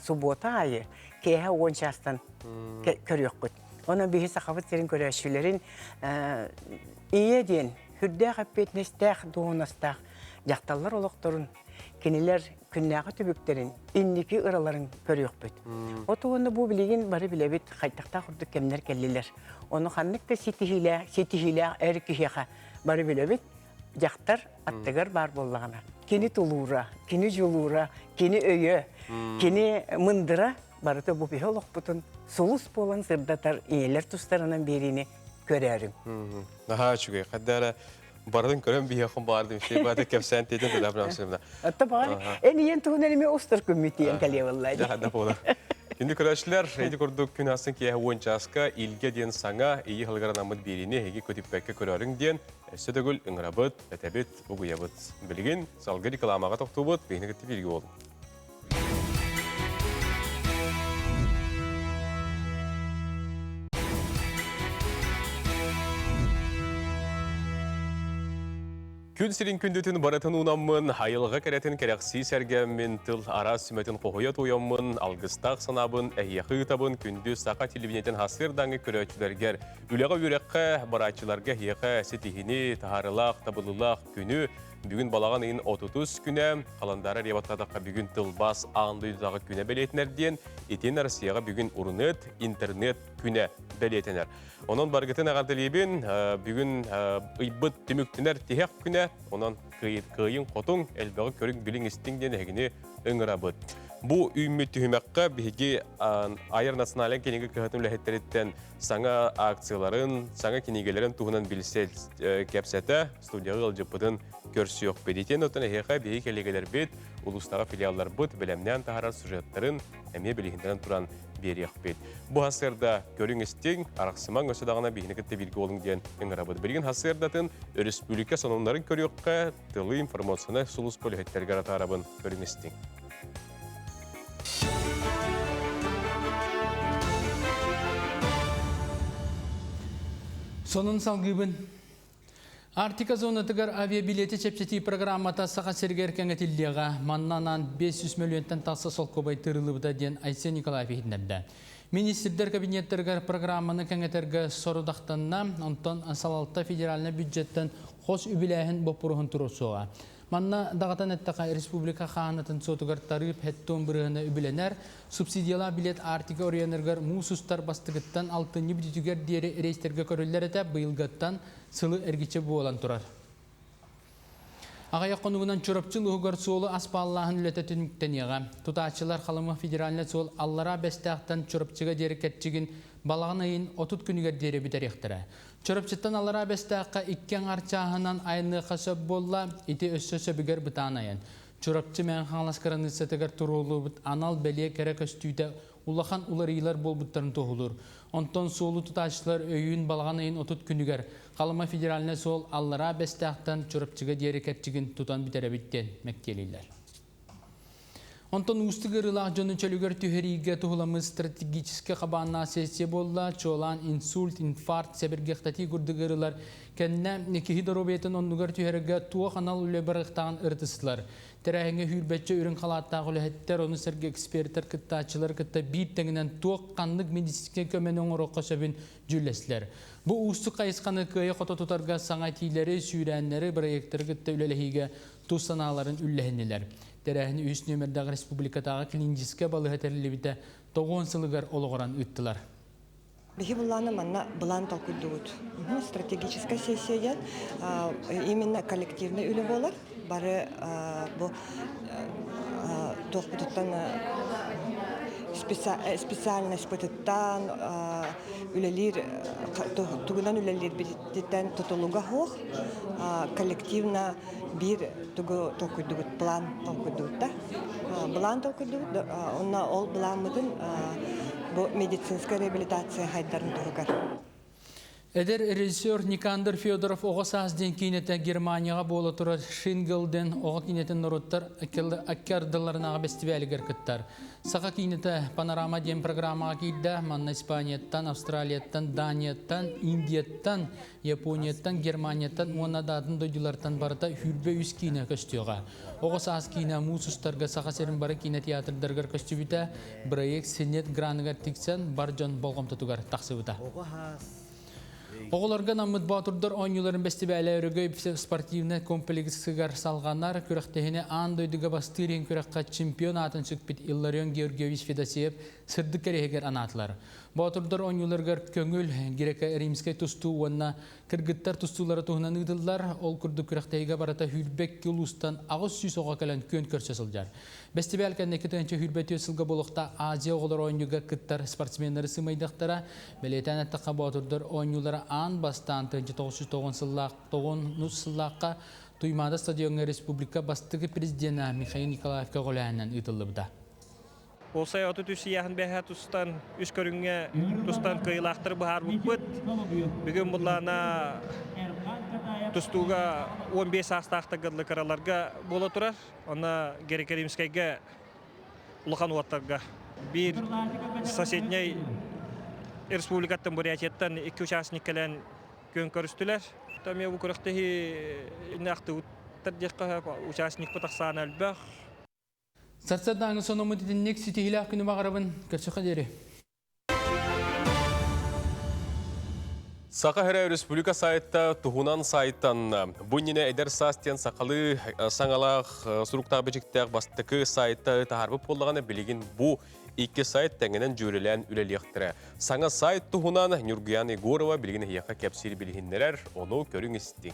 субуота аайы киэһэ 10 чаастан көрүөххүт. Онон биһи Сахабыт сирин көрөөччүлэрин ийэ диэн сүрдээх эппиэтинэстээх, дуоһунастаах дьахталлар олохторун, кинилэр күннээҕи түбүктэрин, инники ыраларын көрүөхпүт. От уонна бу билигин бары билэбит хайдахтаах курдук кэмнэр кэллилэр. Ону ханнык да ситиһиилээх, ситиһиилээх эр киһиэхэ бары билэбит, дьахтар аттыгар баар буоллаҕына, кини тулуура, кини дьулуура, кини өйө, кини мындыра барыта бу биһи олохпутун сулус буолан сырдатар ийэлэр тустарынан биэриини көрөөрүҥ. Наһаа үчүгэй. Хайда эрэ барытын көрөн биһиэххин баардым шей баата кэпсээн тиэтин тыда брамсымна. Отто баҕар эн ийэн туһунан эмиэ устар күммүт тиийэн кэлиэ буолла. Да буолар. Күндү көрөөччүлэр, ити курдук күн астын киэһэ 10 чааска Илгэ диэн саҥа ийи халыгар анаммыт биэриини эһиги көтүппэккэ көрөөрүҥ диэн өссө төгүл ыҥырабыт, этэбит, угуйабыт. Билигин салгыы рекламаҕа тохтуубут, биһини кытта бииргэ буолуҥ. Күн сирин күндүтүн барытын уунаммын, айылҕа кэрэтин кэрэхсии сэргэммин, тыл араас сүмэтин хоһуйа туойаммын, алгыстаах санаабын эһиэхэ ыытабын, күндү саха телевидениетин хасыырдаҥы көрөөччүлэргэр, үлэҕэ-үөрэххэ барааччыларга эһиэхэ ситиһини, таһаарылаах, табыллыылаах күнү, Бүгүн балаҕан ыйын 30 күнэ, халандаара ребаттатахха бүгүн тылбаас аан дойдутааҕы күнэ бэлиэтэнэр диэн, итин Россияҕа бүгүн Урунет интернет күнэ бэлиэтэнэр. Онон баргытын эҕэрдэлиибин, бүгүн ыйбыт түмүктэнэр тиһэх күнэ, онон кыайын хотуҥ, элбэҕи көрүҥ билиҥ истиҥ диэн эһигини ыҥырабыт. Бу үүммүт түһүмэххэ биһиги Айар национальнай кинигэ кыһатын үлэһиттэриттэн саҥа акцияларын, саҥа кинигэлэрин туһунан билсэ кэпсэтэ студияҕа ыалдьыппытын көрсүөхпүт. Итиэн оттон эһиэхэ биһиги кэлиэгэлэрбит, улуустааҕы филиалларбыт бэлэмнээн таһаарар сюжеттарын эмиэ билиһиннэрэн туран биэриэхпит. Бу сарсыарда көрүҥ-истиҥ, арахсымаҥ өссө даҕаны биһини кытта бииргэ буолуҥ диэн ыҥырабыт. Билигин сарсыардатын өрөспүүбүлүкэ сонуннарын көрүөххэ, тылы информационнай сулууспа үлэһиттэригэр атаарабын көрүҥ-истиҥ. Сонун салгыыбын. Арктика зонатыгар авиабилети чэпчэтии программата Саха сиригэр кэҥэтиллиэҕэ. Манна анаан 500 мөлүйүөнтэн тахса солкуобай тыырыллыбыта диэн Айсен Николаев иһитиннэрдэ. Министрдэр кабинеттарыгар программаны кэҥэтэргэ сорудахтанна, онтон салалта федеральнай бюджеттэн хос үбүлээһин боппуруоһун туруорсуоҕа. Манна даҕатан эттэхэ, республика хаанатын суотугар тарыып хэттон бырыһына үбүлэнэр, субсидиялаах билет Арктика оройуоннарыгар муус устар бастакыттан алтынньы бүтүтүгэр диэри рейстэргэ көрүллэр этэ, быйылгыттан сылы эргиччи буолан турар. Аҕыйах хонугунан Чурапчы улууһугар суолу аспааллааһын үлэтэ түмүктэниэҕэ. Тутааччылар Халыма федеральнай суол Аллараа Бэстээхтэн Чурапчыга диэри кэрчигин балаҕан ыйын 30 күнүгэр диэри бүтэриэхтэрэ. Чурапчыттан Аллараа Бэстээххэ икки аҥаар чааһынан айанныахха сөп буолла, ити өссө сөбүгэр бытаан айан. Чурапчы Мэҥэ Хаҥалас кыраныыссатыгар туруоруллубут анал бэлиэ кэрэ көстүүтэ улахан уларыйыылар буолбуттарын туоһулуур. Онтон суолу тутааччылар өйүүн балаҕан ыйын 30 күнүгэр Халыма федеральнай суол Аллараа Бэстээхтэн Чурапчыга диэри кэрчигин тутан бүтэрэбит диэн мэктиэлииллэр. Онтон уустук ыарыылаах дьону чөлүгэр түһэриигэ туһуламмыт стратегическай хабааннаах сессия буолла. Чуолаан инсульт, инфаркт, сэбиргэхтэтии курдук ыарыылар кэннэ киһи доруобуйатын оннугар түһэргэ туох анал үлэ барыахтааҕын ырытыстылар. Тэрээһиҥҥэ сүүрбэччэ үрүҥ халааттаах үлэһиттэр, ону сэргэ экспертэр кыттааччылары кытта биир тэҥинэн туох ханнык медицинскэй көмөнү оҥоруохха сөбүн дьүүллэстилэр. Бу уустук хайысханы кыайа-хото тутарга саҥа этиилэри, сүүрээннэри, бырайыактары кытта үлэлэһиигэ тус санааларын үллэһиннилэр. Тэрээһини үс нүөмэрдээх республикатааҕы клиническэй балыыһа тэриллибитэ тоҕуон сылыгар олоҕуран ыыттылар. Биһи былааны манна былаан толкуйдуубут. Стратегическая сессия диэн именно коллективный үлэ буолар. Бары бу туохпутуттан специальностьпытыттан үлэлиир тугунан үлэлиирбититтэн тутулуга суох коллективно биир тугу толкуйдубут, план толкуйдубут да. Былаан толкуйдубут, онно ол былааммытын бу медицинская реабилитация хайдарын туһугар. Эдэр режиссер Никандр Федоров оҕо саас диэн киинэтэ Германияҕа буола турар Шинглден оҕо киинэтин норуоттар ыккардыларынааҕы бэстибээлигэр кыттар. Саха киинэтэ «Панорама» диэн программаҕа киирдэ. Манна Испанияттан, Австралияттан, Данияттан, Индияттан, Японияттан, Германияттан уонна да атын дойдулартан барыта 23 киинэ көстүөҕэ. Оҕо саас киинэ муус устарга Саха сирин бары киинэ театрдарыгар көстүбүтэ. Проект Синет граныгар тиксэн бар дьон болҕомтотугар тахсыбыта. Оҕолорго анаммыт Боотурдар оонньууларын бэстибээлэ Өрөгөй спортивнай комплексыгар салҕанар. Күрэхтэһини аан дойдуга бастыыр иһин күрэххэ чемпион аатын сүкпүт Илларион Георгиевич Федосеев сырдык кэриэһигэр анаатылар. Боотурдар оонньууларыгар көҥүл, греко-римскэй тустуу уонна кыргыттар тустуулара туһунан ыытыллар. Ол курдук күрэхтэһиигэ барыта 22 улуустан 800 оҕо кэлэн күөн көрсө сылдьар. Бэстибээл кэнники 1024 сылга буолуохта Азия оҕолор оонньууга кыттар спортсменнары сымайдахтара. Бэлиэтээн эттэххэ, Боотурдар оонньуулара аан бастаан 1990 сыллаах 9 сыллаахха Туймаада стадиоҥҥа республика бастакы президенэ Михаил Николаев көҕүлээһинэн ыытыллыбыта. Уолсай 33 ыйааһын бэһэ тустан үс көрүҥҥэ тустан кыайыылаахтары быһаарбыппыт. Бүгүн буллаана тустууга 15 саастаахтарга кыраларга буола турар. Онно Герикеримскэйгэ улахан уоттарга биир соседней республикаттан Бурятияттан икки участник кэлэн күөн көрүстүлэр. Эмиэ бу күрэхтэһии иннахтыбыттар диэххэ участникпыт ахсаана элбэх. Сарсыардааҥы сонуммут итинник ситиһиилээх күнү баҕарабын. Көрсөххө диэри. Саха Сирэ Республика сайта туһунан сайтан бу иннинэ эдэр саас диэн сахалыы саҥалаах суруктаах бичиктээх бастакы сайта таһаарбыт буоллаҕына билигин бу икки сайт тэҥинэн дьүөрэлээн үлэлиэхтэрэ. Саҥа сайт туһунан Ньургуян Егорова билигин эһиэхэ кэпсиир билиһиннэрэр, ону көрүҥ истиҥ.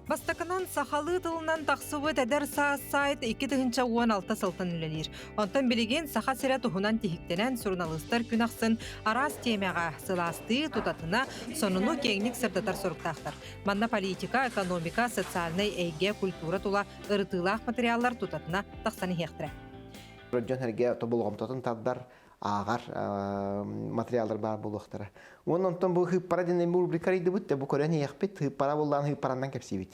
Бастакынан сахалыы тылынан тахсыбыт Эдэр саас сайт 2016 сылтан үлэлиир. Онтон билигин Саха сирэ туһунан тиһиктэнэн суруналыыстар күн ахсын араас тиэмэҕэ сылаастыы, тутатына, сонуну киэҥник сырдатар соруктаахтар. Манна политика, экономика, социальнай эйгэ, культура тула ырытыылаах материаллар тутатына тахсан иһиэхтэрэ. Дьон эргэ тобулҕомтотун тардар ааҕар материаллар баар буолуохтара. Уонна онтон бу хыыппара диэн эми рубрика арыйдыбыт да бу көрөн иһиэхпит, хыыппара буллаан хыыппараннан кэпсиибит.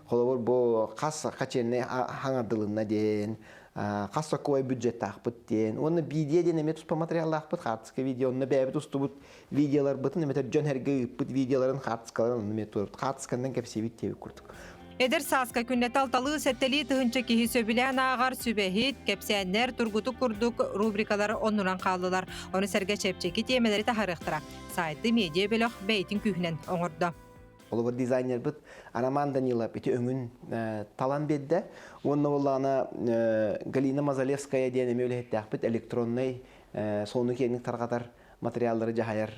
Холобур, бу хас хачиэннэй хаҥардылынна диэн, хас сокуой бюджеттаахпыт диэн, уонна видео диэн эмиэ туспа материаллаахпыт, хаартыска видео, онно бэйэбит устубут видеоларбытын, эбэтэр дьон эргэ ыыппыт видеоларын, хаартыскаларын онно эмиэ туруорбут. Хаартысканан кэпсиибит диэбит курдук. Эдэр сааска күннэтэ алталыы сэттэлии тыһыынча киһи сөбүлээн ааҕар сүбэһит, кэпсээннэр, тургутук курдук рубрикалар оннунан хааллылар. Ону сэргэ чэпчэки тиэмэлэри таһаарыахтара. Сайты медиа бөлөх бэйэтин күүһүнэн оҥордо. Холобур дизайнербыт Роман Данилов ити өҥүн талан биэрдэ. Уонна буоллаҕына Галина Мазалевская диэн эмиэ үлэһиттээхпит электроннай сонуну киэҥник тарҕатар материаллары дьаһайар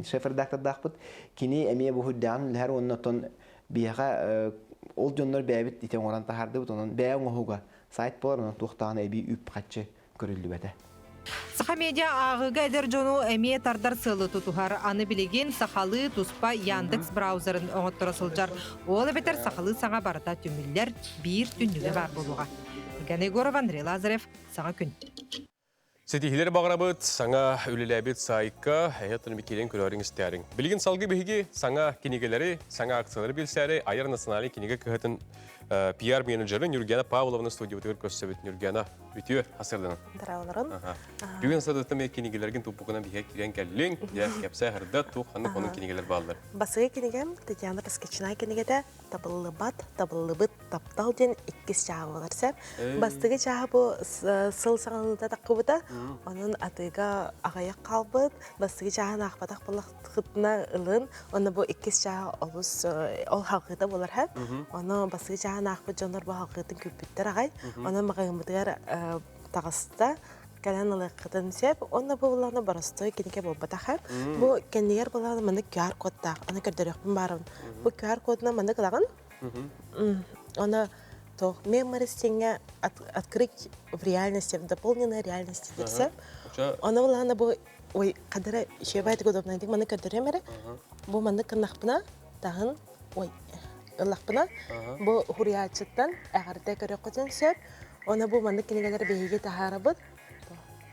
шеф-редактордаахпыт. Кини эмиэ бу үрдээҕин үлэһэр уонна оттон биһиэхэ ол дьоннор бэйэбит ити оҥорон таһаардыбыт, онон бэйэ оҥоһуга сайт буолар, онон туохтааҕын эбии үп-харчы көрүллүбэтэ. Саха медиа ааҕыыга эдэр дьону эмиэ тардар сыалы тутуһар. Аны билигин сахалыы туспа Яндекс браузерын оҥотторо сылдьар. Ол эбэтэр сахалыы саҥа барыта түмүллэр биир түннүгэ баар буолуоҕа. Гена Егорова, Андрей Лазарев, Саҥа күн. Ситиһиилэри баҕарабыт, саҥа үлэлээбит саайка, эһэ киирэн көрөөрүҥ истээриҥ. Билигин салгыы биһиги саҥа кинигэлэри, саҥа акциялары билсээри Айар национальнай кинигэ кыһатын пиар-менеджеры Нюргена Павловна студиябытыгар көрсөбүт. Нюргена, үтүө асырданан. Дарааларын. Бүгүн садыттан кинигэлэргин туппукунан биһигэ киирэн кэллиҥ. Дьэ, кэпсээ хырда, туох ханнык онун кинигэлэр бааллар. Басыгы кинигем Татьяна Поскачина кинигэтэ Табыллыбат, табыллыбыт таптал диэн иккис чааһы буолар сөп. Бастакы чааһы бу сыл саҥалыыта таххыбыта. Онон атыыга аҕыйах хаалбыт. Бастакы чааһын аахпатах буоллаххытына ылын. Онно бу иккис чааһы олус ол халҕыыта буолар һэ. Ону бастакы чааһын аахпыт дьоннор бу халҕыытын күүппүттэр аҕай. Онон маҕаһыыммытыгар таҕыста кэлэн ылыаххытын сөп. Онно бу буллаҕына боростуой кинигэ буолбатах һэ. Бу кэннигэр буллаҕына маннык QR кодтаах. Аны көрдөрүөхпүн баарабын. Бу QR кодунан маннык ылаҕын. Она то мемористиҥҥэ открыть в реальности, в дополненной реальности дирсэ. Она буллаҕына бу ой хадара ишебайт удобнайдык маны көрдөрөм эрэ. Бу маннык кыннахпына таһын ой ыллахпына бу хуруйааччыттан эҕэрдэ көрөххүтүн сөп. Она бу маннык кинигэлэр биһиги таһаарабыт.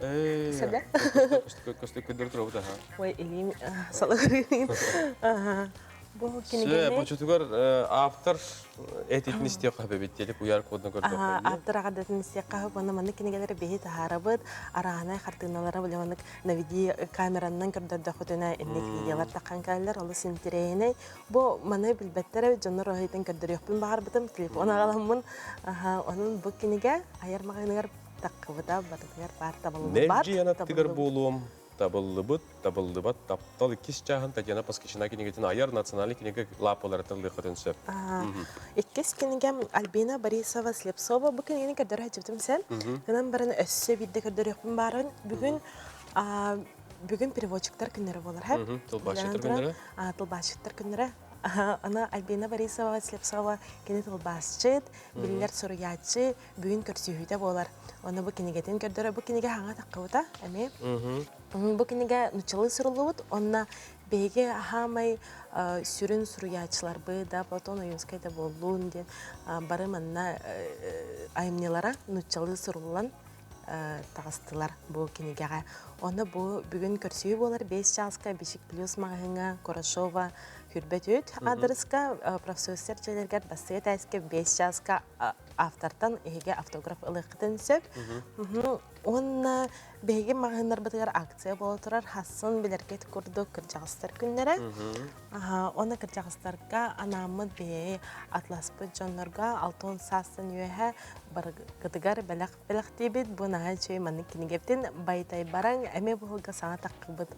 Ээ. Сөбө. Көстө көдөр турабыт аха. Ой, илиим салыгырыын. Бу кинигэни Бочутугар автор этитин истиэххэ сөбүт диэли куйаар кодун көрдөххө. Автор аҕардатын истиэххэ сөп уонна маннык кинигэлэри биһи таһаарабыт. Арааһынай хартыыналара били маннык наведи камеранан көрдөрдөххүтүнэ инник видеолар таххан кэлэллэр олус интэриэһинэй. Бу маны билбэттэр эбит дьоннор оһойтон көрдөрүөхпүн баҕарбытым телефон аҕаламмын. Онон бу кинигэ айар маҕаһыыныгар таххыбыта барытыгар баар табыллыбат. Мэлдьи аттыгар буолуом табыллыбыт, табыллыбат таптал иккис чааһын Татьяна Поскачина кинигэтин айар национальный кинигэ лааппаларыттан ылыаххытын сөп. Иккис кинигэм Альбина Борисова Слепцова. Бу кинигэни көрдөрө сылдьыбытым сен. Гынан баран өссө биирдэ көрдөрүөхпүн баарын. Бүгүн бүгүн переводчиктар күннэрэ буолар. Тылбаасчыттар күннэрэ? Тылбаасчыттар күннэрэ. Аны Альбина Борисова Слепцова кини тылбаасчыт, биллэр суруйааччы, бүгүн көрсүһүүтэ буолар. Онно бу кинигэтин көрдөрө. Бу кинигэ хаҥа таххыбыта эмиэ. Бу кинигэ нуччалыы суруллубут. Онно биһиги хаамай сүрүн суруйааччыларбыт да Платон Ойуунскай да буоллун диэн бары манна айымньылара нуччалыы суруллан таҕыстылар бу кинигэҕэ. Онно бу бүгүн көрсүһүү буолар 5 чааска Бичик плюс маҕаһыыҥҥа Курашова Хүрбэт үт аадырыска профсоюзтар дьиэлэригэр Бастыйа тээскэ 5 чааска автортан эһиги автограф ылыаххытын сөп. Уонна биһиги маҕаһыыннарбытыгар акция буола турар хассын билэргит курдук кырдьаҕастар күннэрэ. Уонна кырдьаҕастарга анааммыт биһиги атласпыт дьоннорго 60 саастан үөһэ барыгытыгар бэлэх бэлэхтиибит. Бу наһаа үчүгэй маннык кинигэбитин байтайбараҥ эмиэ буһулга саҥа таххыбыт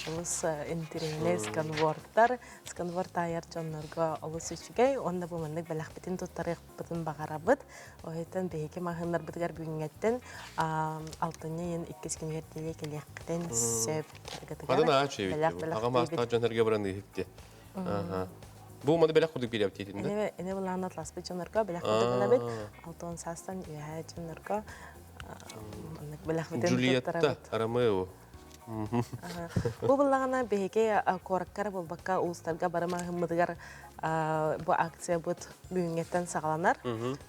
олус интэриэһинэй сканвордтар, сканворд таайар дьоннорго олус үчүгэй. Уонна бу маннык бэлэхпитин туттарыахпытын баҕарабыт. Оһуйтан биһиги маҕаһыыннарбытыгар бүгүҥҥэттэн алтынньы ыйын иккис күнүгэр диэри кэлиэххитин сөп. Хатын аа үчүгэй Аҕа маастаах дьон эргэ баран ыыһыкты. Бу маны бэлэх курдук бириэп диэтин да? Эне былаан атласпыт дьоннорго бэлэх курдук гынабыт. Алтон саастан үөһээ дьоннорго маннык бэлэхпитин Джульетта Ромео. Бу буллаҕына биһиги куоракка буолбакка улуустарга бары маҕаһыыммытыгар бу акциябыт бүгүҥҥэттэн саҕаланар.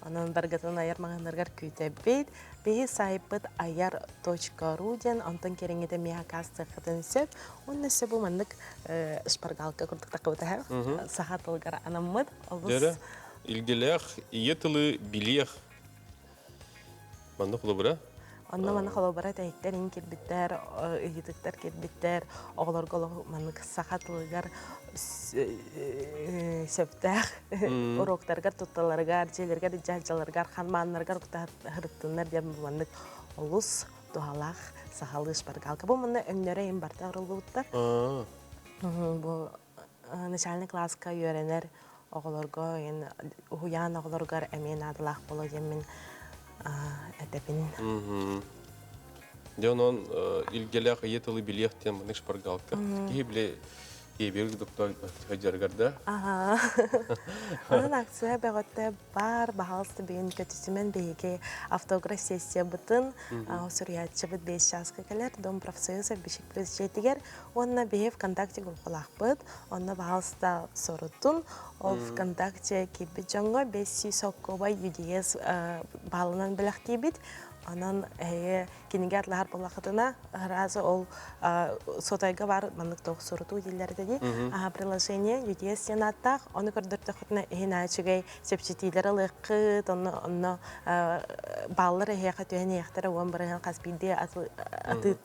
Онон баргытын айар маҕаһыыннарыгар күүтэбит. Биһи сайпыт ayar.ru диэн онтон кэриҥҥитэ миэхэ акаастыаххытын сөп. Уонна өссө бу маннык шпаргалка курдук таххыбыта саха тылыгар анаммыт. Олус илгэлээх ийэ тылы билиэх Манна холобура? Онно манна холобура тэһиктэр ин кирбиттэр, ыйытыктар кирбиттэр, оҕолорго олох маннык саха тылыгар сөптөөх уроктарыгар тутталарыгар, дьиэлэригэр дьаһалларыгар, ханмааннарыгар һырыттыннар диэн маннык олус туһалаах сахалыы шпаргалка. Бу манна өҥнөрө им барта арыллыбыттар. Бу начальный класска үөрэнэр оҕолорго уһуйаан оҕолоругар эмиэ наадалаах буолуо диэммин этэбин. Дьэ онон илгэлээх ийэ тылы билиэх диэн маннык шпаргалка. Киһи биле киэбиэр доктор сылдьарыгар да. Онон акция бөҕөттө бар, баһаалыста бүгүн көтүтүмэн биһиги автограф сессиябытын суруйааччыбыт 5 чааска кэлэр Дом профсоюза Бичик плюс дьиэтигэр уонна биһи ВКонтакте группалаахпыт. Онно баһаалыста сорутун. Ол ВКонтакте киирбит дьоҥҥо 500 соккуобай UDS баалынан бэлэхтиибит. Онон эһиги кинигэ атлаһар буоллаххытына, сразу ол сотайга бар маннык туох сурутуу дииллэр этэ дии. Приложение UDS диэн ааттаах. Ону көрдөрдөххүтүнэ иһин үчүгэй чэпчэтиилэр ылыаххыт, онно онно бааллар эһиэхэ түһэн иһиэхтэрэ уон бырыһыан хас биирдии атласпыт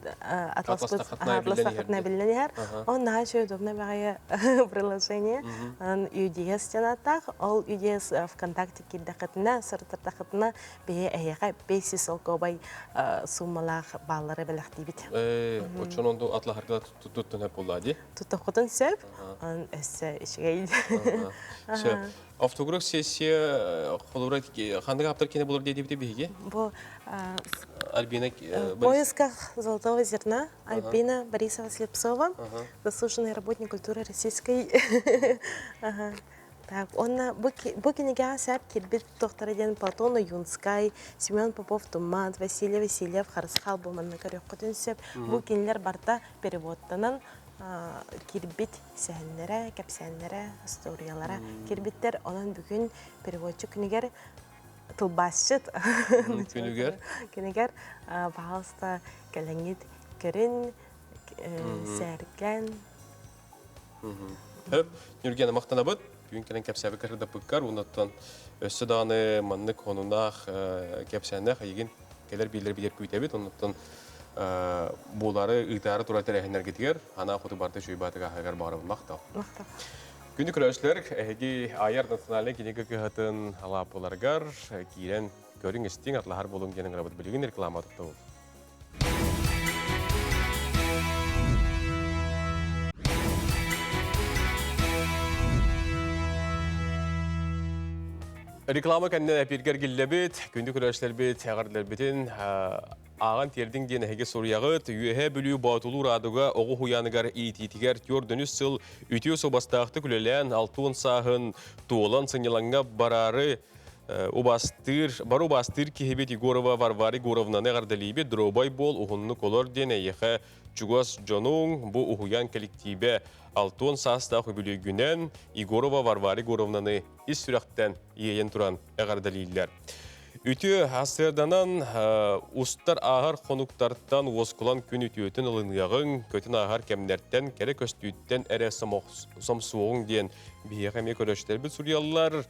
атластаххытына биллэн иһэр. Ол наһаа үчүгэй удобно баҕайы приложение. Онон UDS диэн ааттаах. Ол UDS ВКонтакте киирдэххитинэ, сырыттардаххытына биһи эһиэхэ 500 солкуобай суммалаах бааллары бэлэхтиибит. Оччонон атлаһарга туттун сөп буолла дии? Туттаххытын сөп. Онон өссө үчүгэй. Сөп. Автограф сессия холобура ханнык ааптар киэнэ буолар диэбити биһиги? Бу Альбина В поисках золотого зерна Альбина Борисова Слепцова, заслуженный работник культуры Российской. Так, онна бу, бу кинигэҕэ сээп киирбит туохтара диэн Платон Ойуунскай, Семен Попов-Тумат, Василий Васильев Харысхал бу манна көрүөххүтүн сөп. Бу кинилэр барыта переводтанан киирбит сэһэннэрэ, кэпсээннэрэ, историялара киирбиттэр. Онон бүгүн переводчик күнүгэр тылбаасчыт күнүгэр күнүгэр пожалуйста кэлэҥҥит көрүн сээркэн Хөп, Нүргена махтанабыт. Бүгүн кэлэн кэпсээбит кырдаппыккар, оннуттан өссө даҕаны маннык хонунаах кэпсээннээх эйигин кэлэр биилэр билэр күүтэбит. Оннуттан буолары ыытаары турар тэрээһиннэргитигэр анаа хоту барда үчүгэй баатыга аһыгар баҕарабын. Махтал. Махтал. Күндү көрөөччүлэр, эһиги Айар национальнай кинигэ кыһатын алааппыларыгар киирэн көрүҥ истиҥ, атлаһар буолуҥ диэн ыҥырабыт. Билигин реклама туттабыт. Реклама кэннэ эпиргэр киллэбит, күндү көрөөччүлэрбит, эҕэрдэлэрбитин ааҕан тиэрдиҥ диэн эһиги суруйаҕыт. Үөһээ Бүлүү Боотулуу Радуга оҕо уһуйааныгар иитиитигэр түөрт сыл үтүө суобастаахтык үлэлээн, 60 сааһын туолан сынньалаҥҥа бараары Убастыыр, бары убастыыр киһибит Егорова Варвара Егоровнаны эҕэрдэлиибит, дробай буол, уһуннук олор диэн эйиэхэ чугас дьонуҥ, бу уһуйаан кэлэктиибэ 60 саастаах үбүлүөйгүнэн Егорова Варвара Егоровнаны ис сүрэхтэн иэйэн туран эҕэрдэлииллэр. Үтүө сарсыарданан устар ааһар хонуктартан уоскулан күн үтүөтүн ылыныаҕыҥ, көтөн ааһар кэмнэртэн кэрэ көстүүттэн эрэ сомсуоҕуҥ диэн биһиэхэ эмиэ көрөөччүлэрбит суруйаллар.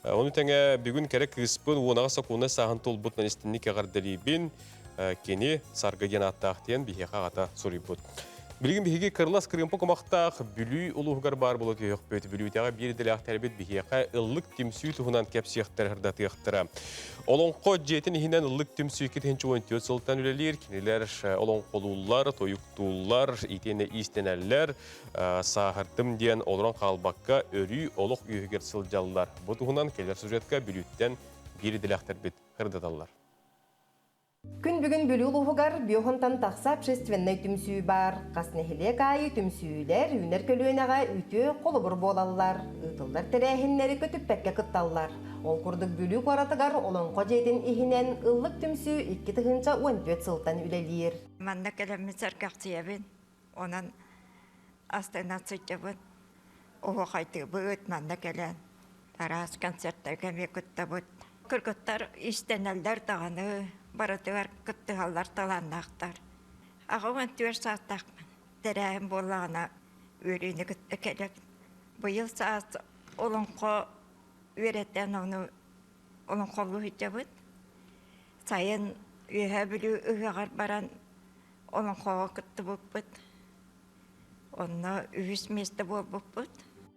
Ону тэҥэ бүгүн кэрэ кыыспын уонаҕа сокуоннай сааһын туолбутунан истинник эҕэрдэлиибин. Кини Саргы диэн ааттаах диэн биһиэхэ аҕата суруйбут. Билигин биһиги кырылас кырыымпа кумахтаах Бүлүү улууһугар баар буола түһүөхпүт. Бүлүүтэҕэ биир идэлээхтэрбит биһиэхэ ыллык түмсүү туһунан кэпсиэхтэрэ, сырдатыахтара. Олоҥхо дьиэтин иһинэн ыллык түмсүү 2014 сылтан үлэлиир. Кинилэр олоҥхолууллар, тойуктууллар, итиэннэ иистэнэллэр. Сааһырдым диэн олорон хаалбакка өрүү олох үөһүгэр сылдьаллар. Бу туһунан кэлэр сюжетка Бүлүүттэн биир идэлээхтэрбит сырдаталлар. Күн бүгүн Бүлүү улууһугар Бүөхунтан тахса общественнай түмсүү баар. Хас нэһилиэк аайы түмсүүлэр үүнэр көлүөнэҕэ үтүө холобур буолаллар, ыытыллар тэрээһиннэри көтүппэккэ кытталлар. Ол курдук Бүлүү куоратыгар Олоҥхо дьиэтин иһинэн Ыллык түмсүү 2014 сылтан үлэлиир. Манна кэлэммин сэргэхсийэбин. Онон астына сылдьабыт, оһуохайдыыбыт, манна кэлэн араас концертарга эмиэ кыттабыт. Кыргыттар иистэнэллэр даҕаны, барытыгар кыттыһаллар талааннаахтар. 84 саастаахпын. Тэрээһин буоллаҕына үөрүүнү кытта кэлэбин. Быйыл саас олоҥхо үөрэтэн ону олоҥхолуу сылдьабыт. Сайын Үөһээ Бүлүү ыһыаҕар баран олоҥхоҕо кыттыбыппыт. Онно үһүс миэстэ буолбуппут.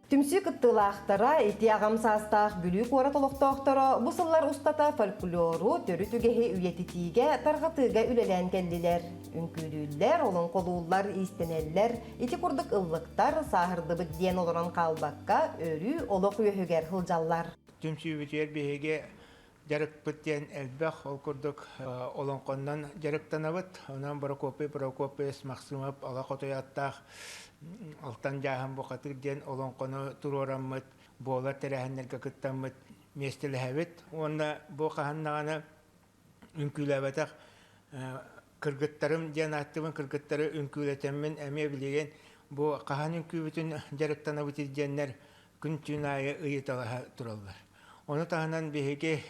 Түмсүү кыттыылаахтара ити аҕам саастаах Бүлүү куорат олохтоохторо бу сыллар устата фольклору, төрүт үгэһи үйэтитиигэ, тарҕатыыга үлэлээн кэллилэр. Үҥкүүлүүллэр, олоҥхолууллар, иистэнэллэр. Ити курдук ыллыктар, сааһырдыбыт диэн олорон хаалбакка, өрүү олох үөһүгэр сылдьаллар. Түмсүүбүтүгэр биһиги Дьарыкпыт диэн элбэх, ол курдук олоҥхоннон дьарыктанабыт. Онон Прокопий Прокопьевич Максимов Ала Хотой аттаах Алтан Дьааһын Бухатыыр диэн олоҥхону туруораммыт, буолар тэрээһиннэргэ кыттаммыт миэстэлэһэбит. Уонна бу хаһан даҕаны үҥкүүлээбэтэх кыргыттарым диэн ааттыыбын, кыргыттары үҥкүүлэтэммин эмиэ билигин бу хаһан үҥкүүбүтүн дьарыктанабыт диэннэр күн-түүн аайы ыйыталаһа тураллар. Ону таһынан биһиги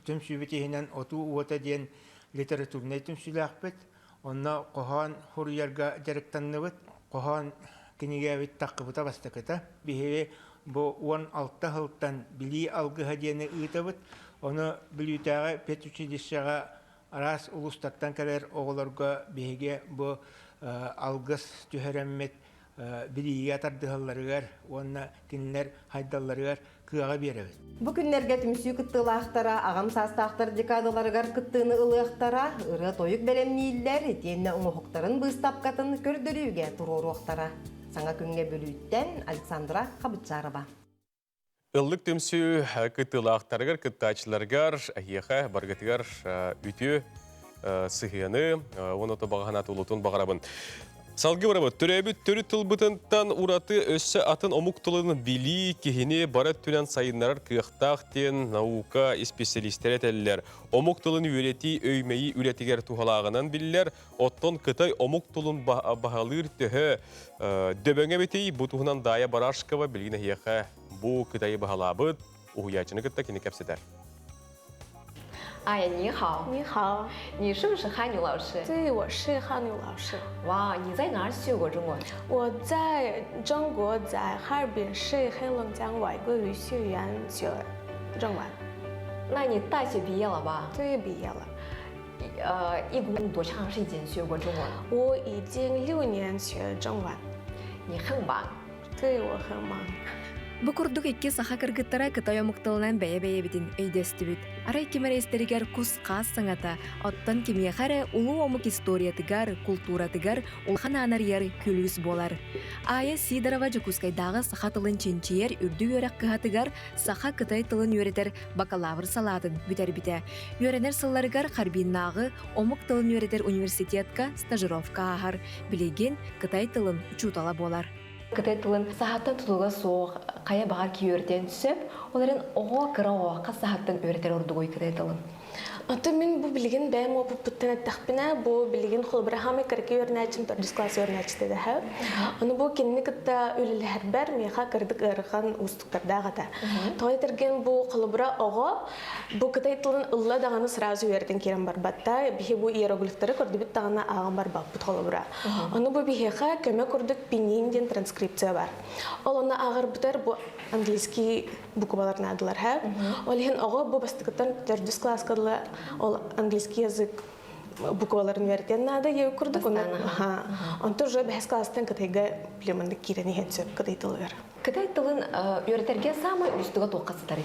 түмсүүбүт иһинэн Отуу уота диэн литературнай түмсүүлээхпит. Онно хоһоон суруйарга дьарыктанныбыт. Хоһоон кинигэбит таххыбыта бастакыта. Биһиги бу 16 сылтан Билии алгыһа диэни ыытабыт. Ону Бүлүүтээҕи педучилищеҕа араас улуустартан кэлэр оҕолорго биһиги бу алгыс түһэрэммит билиигэ тардыһалларыгар уонна кинилэр хайдалларыгар кыаҕы биэрэбит. Бу күннэргэ түмсүү кыттыылаахтара аҕам саастаахтар декадаларыгар кыттыыны ылыахтара, ырыа-тойук бэлэмнииллэр, итиэннэ оҥоһуктарын быыстапкатын көрдөрүүгэ туруоруохтара. Саҥа күҥҥэ Бүлүүттэн Александра Хабытчарова. Ыллык түмсүү кыттыылаахтарыгар, кыттааччыларыгар, эһиэхэ барыгытыгар үтүө сыһыаны уонна тобаҕаһын атылытын баҕарабын. Салгыы барабыт. Төрөөбүт төрүт тылбытынтан ураты өссө атын омук тылын билии киһини бары өттүнэн сайыннарар кыахтаах диэн наука исписэлиистэрэ этэллэр. Омук тылын үөрэтии өй-мэйии үлэтигэр туһалааҕынан биллэр. Оттон Кытай омук тылын баһылыыр төһө дөбөҥ эбитий? Бу туһунан Дая Барашкова билигин эһиэхэ бу Кытайы баһылаабыт уһуйааччыны кытта кини кэпсэтэр. 哎，你好， 你好， 你是不是汉语老师？ 对，我是汉语老师。 哇，你在哪儿学过中文？ 我在中国，在哈尔滨市黑龙江外国语学院学中文。 那你大学毕业了吧？ 对，毕业了。 一共多长时间学过中文？ 我已经6年学中文。 你很忙。 对，我很忙。 Бу курдук икки саха кыргыттара кытай омук тылынан бэйэ-бэйэбитин өйдөстүбүт. Арай ким эрэ истэригэр кус-хаас саҥата, оттон кимиэхэ эрэ улуу омук историятыгар, култууратыгар улахан аан арыйар күлүүс буолар. Аайа Сидорова Дьокуускайдааҕы саха тылын чинчийэр үрдүк үөрэх кыһатыгар саха-кытай тылын үөрэтэр бакалавр салаатын бүтэрбитэ. Үөрэнэр сылларыгар Харбиннааҕы омук тылын үөрэтэр университетка стажировка ааһар. Билигин кытай тылын учуутала буолар. Кытай тылын саһаттан тутулуга суох хайа баҕар киһи сөп, ол эрэн оҕо кыра оҕо хас саһаттан үөрэтэр ордугуй кытай тылын? Ото мин бу билигин бэйэм опыппыттан эттэхпинэ, бу билигин холобура хаамай кыракый үөрэнээччим төрдүс класс үөрэнээччитэ дэһэ. Ону бу кинини кытта үлэлэһэрбэр миэхэ кырдык ыарахан уустуктардаах этэ. Тоҕо этэргин бу холобура оҕо бу кытай тылын ылла даҕаны сразу үөрэтэн киирэн барбатта. Биһи бу иероглифтары көрдүбүт даҕаны ааҕан барбаппыт холобура. Ону бу биһиэхэ көмө курдук пиньинь диэн транскрипция бар. Ол онно ааҕарбытар бу английский буквалар наадалар һэ. Ол иһин оҕо бу бастакыттан төрдүс класска дылы ол английский язык букваларын үөрэтиэн наада диэби курдук. Онтон уже бэһис класстан Кытайга племаннык киирэн иһэн сөп кытай тылыгар. Кытай тылын үөрэтэргэ саамай уустуга туохха сытарый?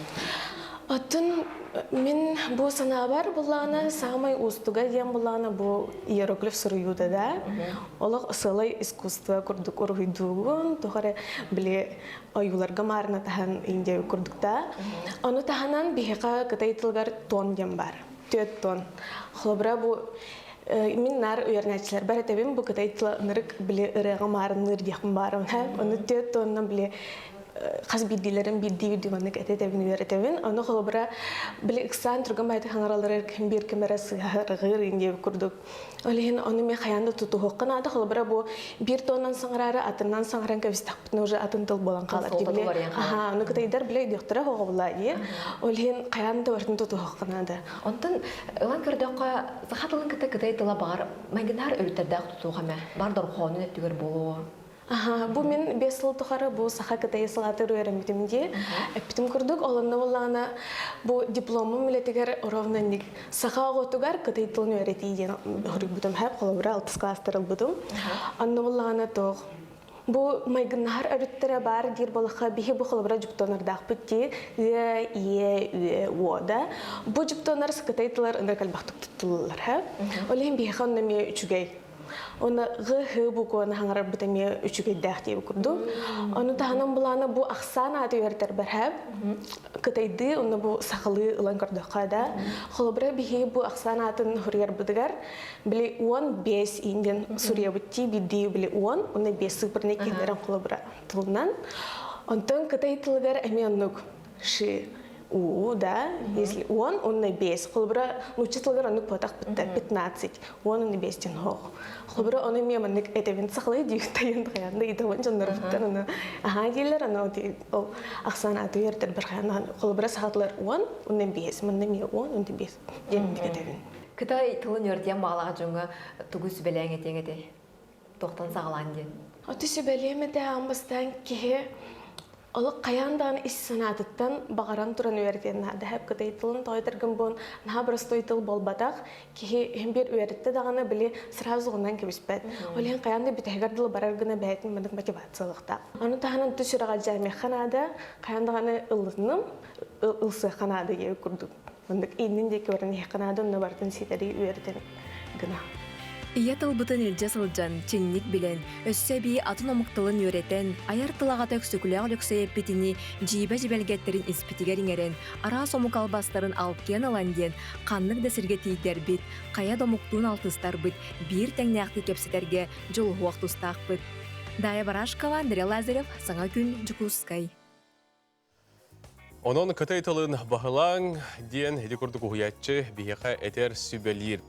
Оттон мин бу санаабар буллаҕына саамай уустуга диэн буллаҕына бу иероглиф суруйуута да. Олох сыалай искусство курдук уруһуйдуугун, туох эрэ били ойууларга маарына таһан индия курдукта. Ону таһынан биһиэхэ кытай тылыгар тон диэн бар. Түөт тон. Холобура бу мин наар үөрэнээччилэрбэр этэбин бу кытай тыла ынырык били ырыаҕа маарынныыр диэхпин баарым. Ону түөт тонунан били хас биирдиилэрин биирдии биирдии маннык этэтэбин үөрэтэбин. Ону холобура били ыксаан түргэн баайдык хаҥаралары ким биир ким эрэ сыһарҕыыр диэбит курдук. Ол иһин ону мен хайаан да тутуһуохха наада. Холобура бу биир тоннан саҥараары атыннан саҥаран кэбистэхпитинэ уже атын тыл буолан хаалар дии. Аха, ону кытайдар билэ өйдүөхтэрэ хоҕобула дии. Ол иһин хайаан да барытын тутуһуохха наада. Онтон ылан көрдөххө, саха тылын кытта кытай тыла баҕар майгынаар өрүттэрдээх тутуох эмэ. Бар дорҕоонун өттүгэр буолуо. Аха, бу мин 5 сыл тухары бу саха кытайы салаатыр үөрэммитим дии. Эппитим курдук, олонно буоллаҕына бу дипломум үлэтигэр ровно саха оҕотугар кытай тылын үөрэтии диэн хоруйбутум хэп, холобура алтыс класстар ылбытым. Онно буоллаҕына туох бу майгыннаһар өрүттэрэ баар диир буоллахха биһи бу холобура дьуптуонардаахпыт дии ыа, иэ, үө, уо да. Бу дьуптуонар кытай тылар ынырык элбэхтик туттуллар һэ. Ол иһин биһиэхэ онно эмиэ үчүгэй. Оны ҕ, һ букваны хаҥарарбыт эмиэ үчүгэйдээх диэби курдук. Ону таһынан былаана бу ахсаан ааты үөрэтэрбэр һэ кытайдыы, онно бу сахалыы ылан көрдөххө да. Холобура биһи бу ахсаан аатын суруйарбытыгар били 15 индиан суруйабыт дии биирдии били 10, уонна 5 сыыппараны киллэрэн холобура тылынан. Онтон кытай тылыгар эмиэ оннук ши у да, если 10, уонна 5. Холобура нуучча тылыгар оннук буотах бытта 15, 10 уонна 5 диэн хоох. Холобура ону эмиэ маннык этэбин сахалыы дии тайын тайанда итабын дьоннорбуттан аны аhaa дииллэр аны ол ахсаан ааты үөрдэр бархаан холобура сахатылар 10 уонна 5 манна эмиэ 10 уонна 5 диэн этэбин. Кытай тылын үөрэтиэн баҕалаах дьоҥҥо тугу сүбэлээҥ этиэҥ этэй? Туохтан саҕалаан диэн? Оту сүбэлиэм этэ аан бастаан киһи олох хайаан даҕаны ис санаатыттан баҕаран туран үөрэтиэн наада. Хэп кытай тылын тоҕойторгун буон наһаа простой тыл буолбатах. Киһи иһин биир үөрэттэ даҕаны били сразу гынан кэбиспэт. Ол иһин хайаан да бүтэһигэр дылы барар гына бэйэтин маннык мотивациялыахтаах. Ону таһынан тус сүрэҕэ дьаамиахха наада, хайаан даҕаны ыллынным, ылсыахха наада диэбит курдук. Маннык иннин диэки баран иһиэххэ наада, онно барытын ситэри үөрэтэн гына. Ийэ тылбытын илдьэ сылдьан, чиҥник билэн, өссө эбии атын омук тылын үөрэтэн, айар тыл аҕата Өксөкүлээх Өлөксөй эппитинии дьиибэ дьибэлгэттэрин испитигэр иҥэрэн, араас омук албастарын алкыан ылан диэн, ханнык да сиргэ тиийдэрбит, хайа да омуктуун алтыстарбыт биир тэҥнээхтик кэпсэтэргэ дьулуһуох тустаахпыт. Дая Барашкова, Андрей Лазарев, Саҥа күн, Дьокуускай. Онон кытай тылын баһылааҥ диэн ити курдук уһуйааччы биһиэхэ этэр сүбэлиир.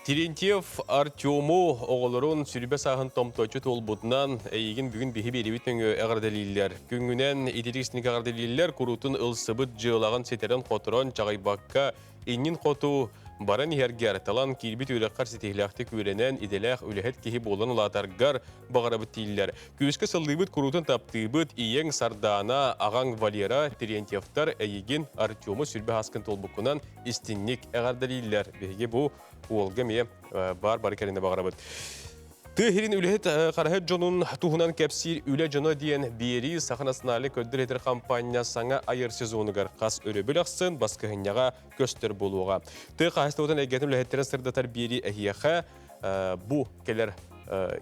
Терентьев Артему оҕолорун сүрүбэ сааһын томточу туолбутунан эйигин бүгүн биһи биэрибит өҥө эҕэрдэлииллэр. Күҥҥүнэн итирик синик эҕэрдэлииллэр, куруутун ылсыбыт дьыалаҕын ситэрэн-хоторон чаҕыйбакка иннин хоту баран иһэргэр, талан киирбит үөрэххэр ситиһилээхтик үөрэнэн, идэлээх үлэһит киһи буолан улаатаргар баҕарабыт дииллэр. Күүскэ сыллыыбыт, куруутун таптыыбыт, ийэҥ Сардаана, аҕаҥ Валера Терентьевтар эйигин Артему сүрбэ хаскын туолбуккунан истинник эҕэрдэлииллэр. Биһиги бу уолга эмиэ баар бары кэрини баҕарабыт. Тыа иһирин үлэһит хараһыт дьонун туһунан кэпсиир үлэ дьоно диэн биэрии Саха национальнай көрдөр-иһитэр хампаанньа саҥа айар сезонугар хас өрөбүл ахсын баскыһынньаҕа көстөр буолуоҕа. Тыа хаһаайыстыбатын эйгэтин үлэһиттэрин сырдатар биэрии эһиэхэ бу кэлэр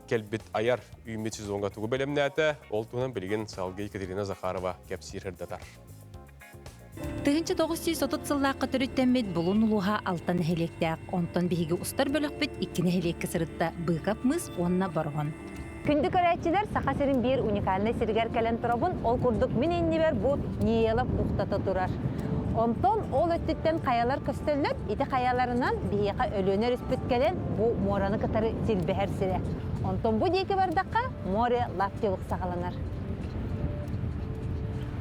кэлбит айар үүммүт сезоҥҥа тугу бэлэмнээтэ, ол туһунан билигин салгыы Екатерина Захарова кэпсиир сырдатар. 1930 сыллаахха төрүттэммит Булун улууһа алта нэһилиэктээх. Онтон биһиги устар бөлөхпүт икки нэһилиэккэ сырытта Быыкап мыс уонна Бороҕон. Күндү көрөөччүлэр, Саха сирин биир уникальнай сиригэр кэлэн турабын. Ол курдук мин иннибэр бу Ниелов бухтата турар. Онтон ол өттүттэн хайалар көстөллөр. Ити хайаларынан биһиэхэ Өлүөнэ өрүспүт кэлэн бу муораны кытары силбэһэр сирэ. Онтон бу диэки бардахха море Лаптевых саҕаланар.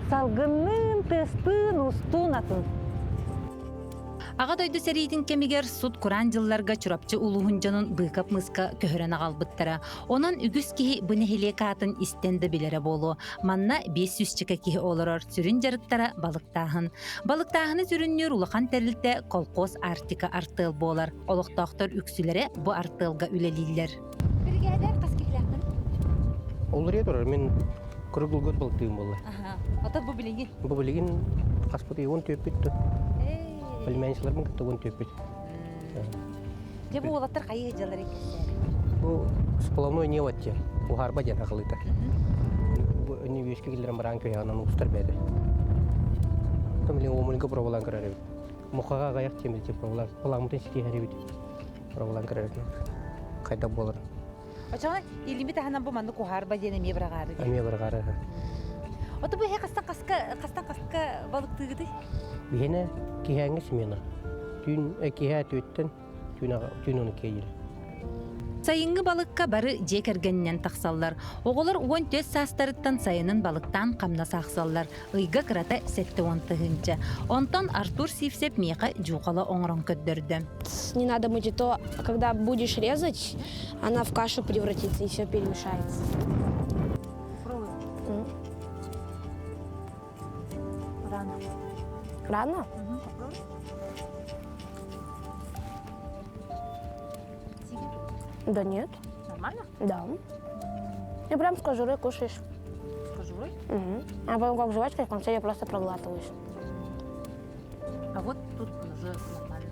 Салгынныын, тыастыын, устуун атын. Аҕа дойду сэриитин кэмигэр сут-кураан дьылларга Чурапчы улууһун дьонун Быыкап мыска көһөрөн аҕалбыттара. Онон үгүс киһи бу нэһилиэк аатын истэн да билэрэ буолуо. Манна биэс сүүсчэкэ киһи олорор, сүрүн дьарыктара балыктааһын. Балыктааһыны сүрүннүүр улахан тэрилтэ колхоз Арктика артыал буолар. Олохтоохтор үксүлэрэ бу артыалга үлэлииллэр. Биригээдэр хас киһилээххин? Олория турар мин круглый год балыктыым буолла. Ата бу билигин? Бу билигин хаспыт уон түөппүт ту. Племянницаларбын кытта уон түөппүт. Дьэ бу уолаттар хайыы дьалар Бу сплавной невод диэн, уһаарба диэн хахылыта. Бу өнү үөскэ киллэрэн бараан көйөҕөнөн устар бэйэтэ. Там омульга пробалаан көрөр эбит. Мухаға аяқ темір деп пробалаан, паламытын ситиһэр эбит. Пробалаан көрөр Хайда болар. Очоҕо илими таһынан бу маннык уһаарба диэн эмиэ быраҕаары. Эмиэ быраҕаары. Ото бу хастан хаска хастан хаска балыктыыгытый? Биһиэнэ киһээҥҥи смена. Түүн киһээ түүттэн түүн түүн ону киэйир. Сайыҥҥы балыкка бары дьиэ кэргэнинэн тахсаллар. Оҕолор 14 саастарыттан сайынын балыктаан хамнас аахсаллар. Ыйга кырата 70 тыһыынча. Онтон Артур Сивцев миэхэ дьуухала оҥорон көрдөрдө. Не надо мыть, и то, когда будешь резать, она в кашу превратится и все перемешается. М. Рано. Рано? Попробуй. Да нет. Нормально? Да. И прям с кожурой кушаешь. С кожурой? Мгм. А потом как жвачка, в конце ее просто проглатываешь. А вот тут уже нормально.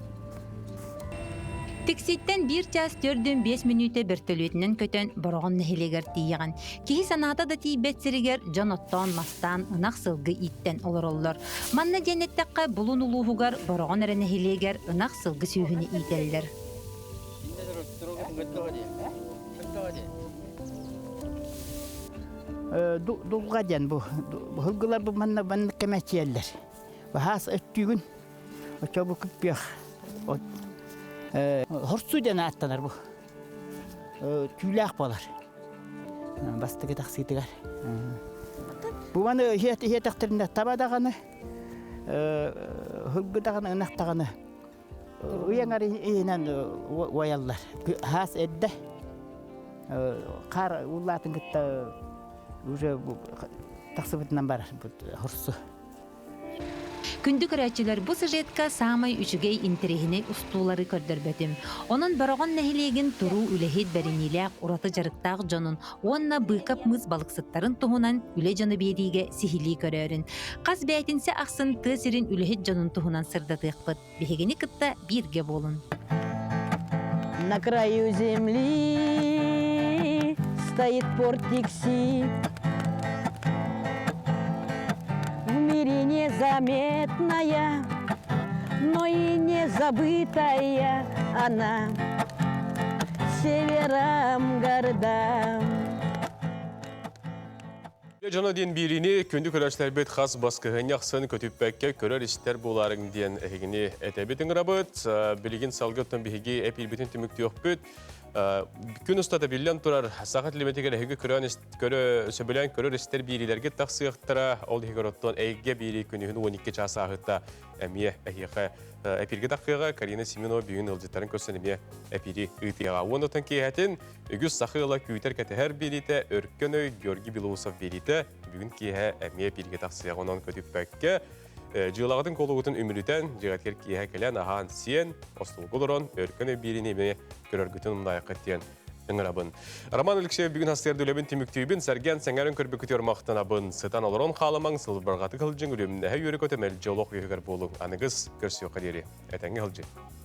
Тикситтэн биир чаас 45 мүнүүтэ бөртөлүөтүнэн көтөн Бороҕон нэһилиэгэр тиийэҕин. Киһи санаата да тиийбэт сиригэр дьон оттоон мастаан ынах сылгы ииттэн олороллор. Манна диэн эттэххэ Булун улууһугар Бороҕон эрэ нэһилиэгэр ынах сылгы сүөһүнү иитэллэр. Дулҕа диэн бу сылгылар бу манна маннык кэмэчиэллэр. Баһаас өттүүгүн очо бу күппүөх хорсуу диэн ааттанар бу. Түүлээх буолар. Бастакы тахсыытыгар. Бу маны иһиэтэхтэринэ таба даҕаны, сылгы даҕаны, ынах даҕаны уйаҥар иһинэн уойаллар. Хаас эрдэ хаар ууллаатын кытта уже тахсыбытынан барар хорсу. Күндү көрөөччүлэр бу сюжетка саамай үчүгэй интэриэһинэй устуулары көрдөрбөтүм. Онон Бороҕон нэһилиэгин туруу үлэһит бэриниилээх ураты дьарыктаах дьонун уонна Быыкап мыс балыксыттарын туһунан үлэ дьоно биэриигэ сиһилии көрөөрүн. Хас бээтинсэ ахсын тыа сирин үлэһит дьонун туһунан сырдатыахпыт. Биһигини кытта бииргэ буолун. На краю земли стоит порт Тикси. В мире незаметная, но и не забытая она севером горда. Дьоно диэн биэриини күндү көрөөччүлэрбит хас баскыһыанньа ахсын көтүппэккэ көрөр истэр буолаарыҥ диэн эһигини этэбит ыҥырабыт. Билигин салгы оттон биһиги эпиирбитин түмүктүөхпүт. Күн устата биллэн турар саха телеметигэр эһиги көрөн көрө сөбүлээн көрөр истэр биириилэргэ тахсыахтара. Ол иһигэр оттон эйгэ биири күнүһүн 12 чаас ааһыта эмиэ эһиэхэ эпиргэ тахыаҕа Карина Семенова бүгүн ыалдьыттарын көрсөн эмиэ эпири ыытыаҕа. Уонна киэһэтин үгүс саха ыала күүтэр кэтэһэр биэриитэ Өркөн өй Георгий Белоусов биэриитэ бүгүн киэһэ эмиэ эпиргэ тахсыаҕа. Онон көтүппэккэ дьыалаҕытын куолугутун үмүрүтэн, дьиэҕитигэр киэһэ кэлэн аһаан сиэн, остуолга олорон Өркөн өй биэриини эмиэ көрөргүтүн умнаайаххыт диэн ыҥырабын. Роман Алексеев бүгүн астыар үлэбин түмүктүүбүн, сэргээн сэҥээрэн көрбүккүтүгэр махтанабын. Сытан олорон хааламаҥ, сылбырҕатык сылдьыҥ, үлүмнэһэ үөрэ-көтө мэлдьи олох үөһүгэр буолуҥ. Аныгыс көрсүөххэ диэри этэҥҥэ сылдьыҥ.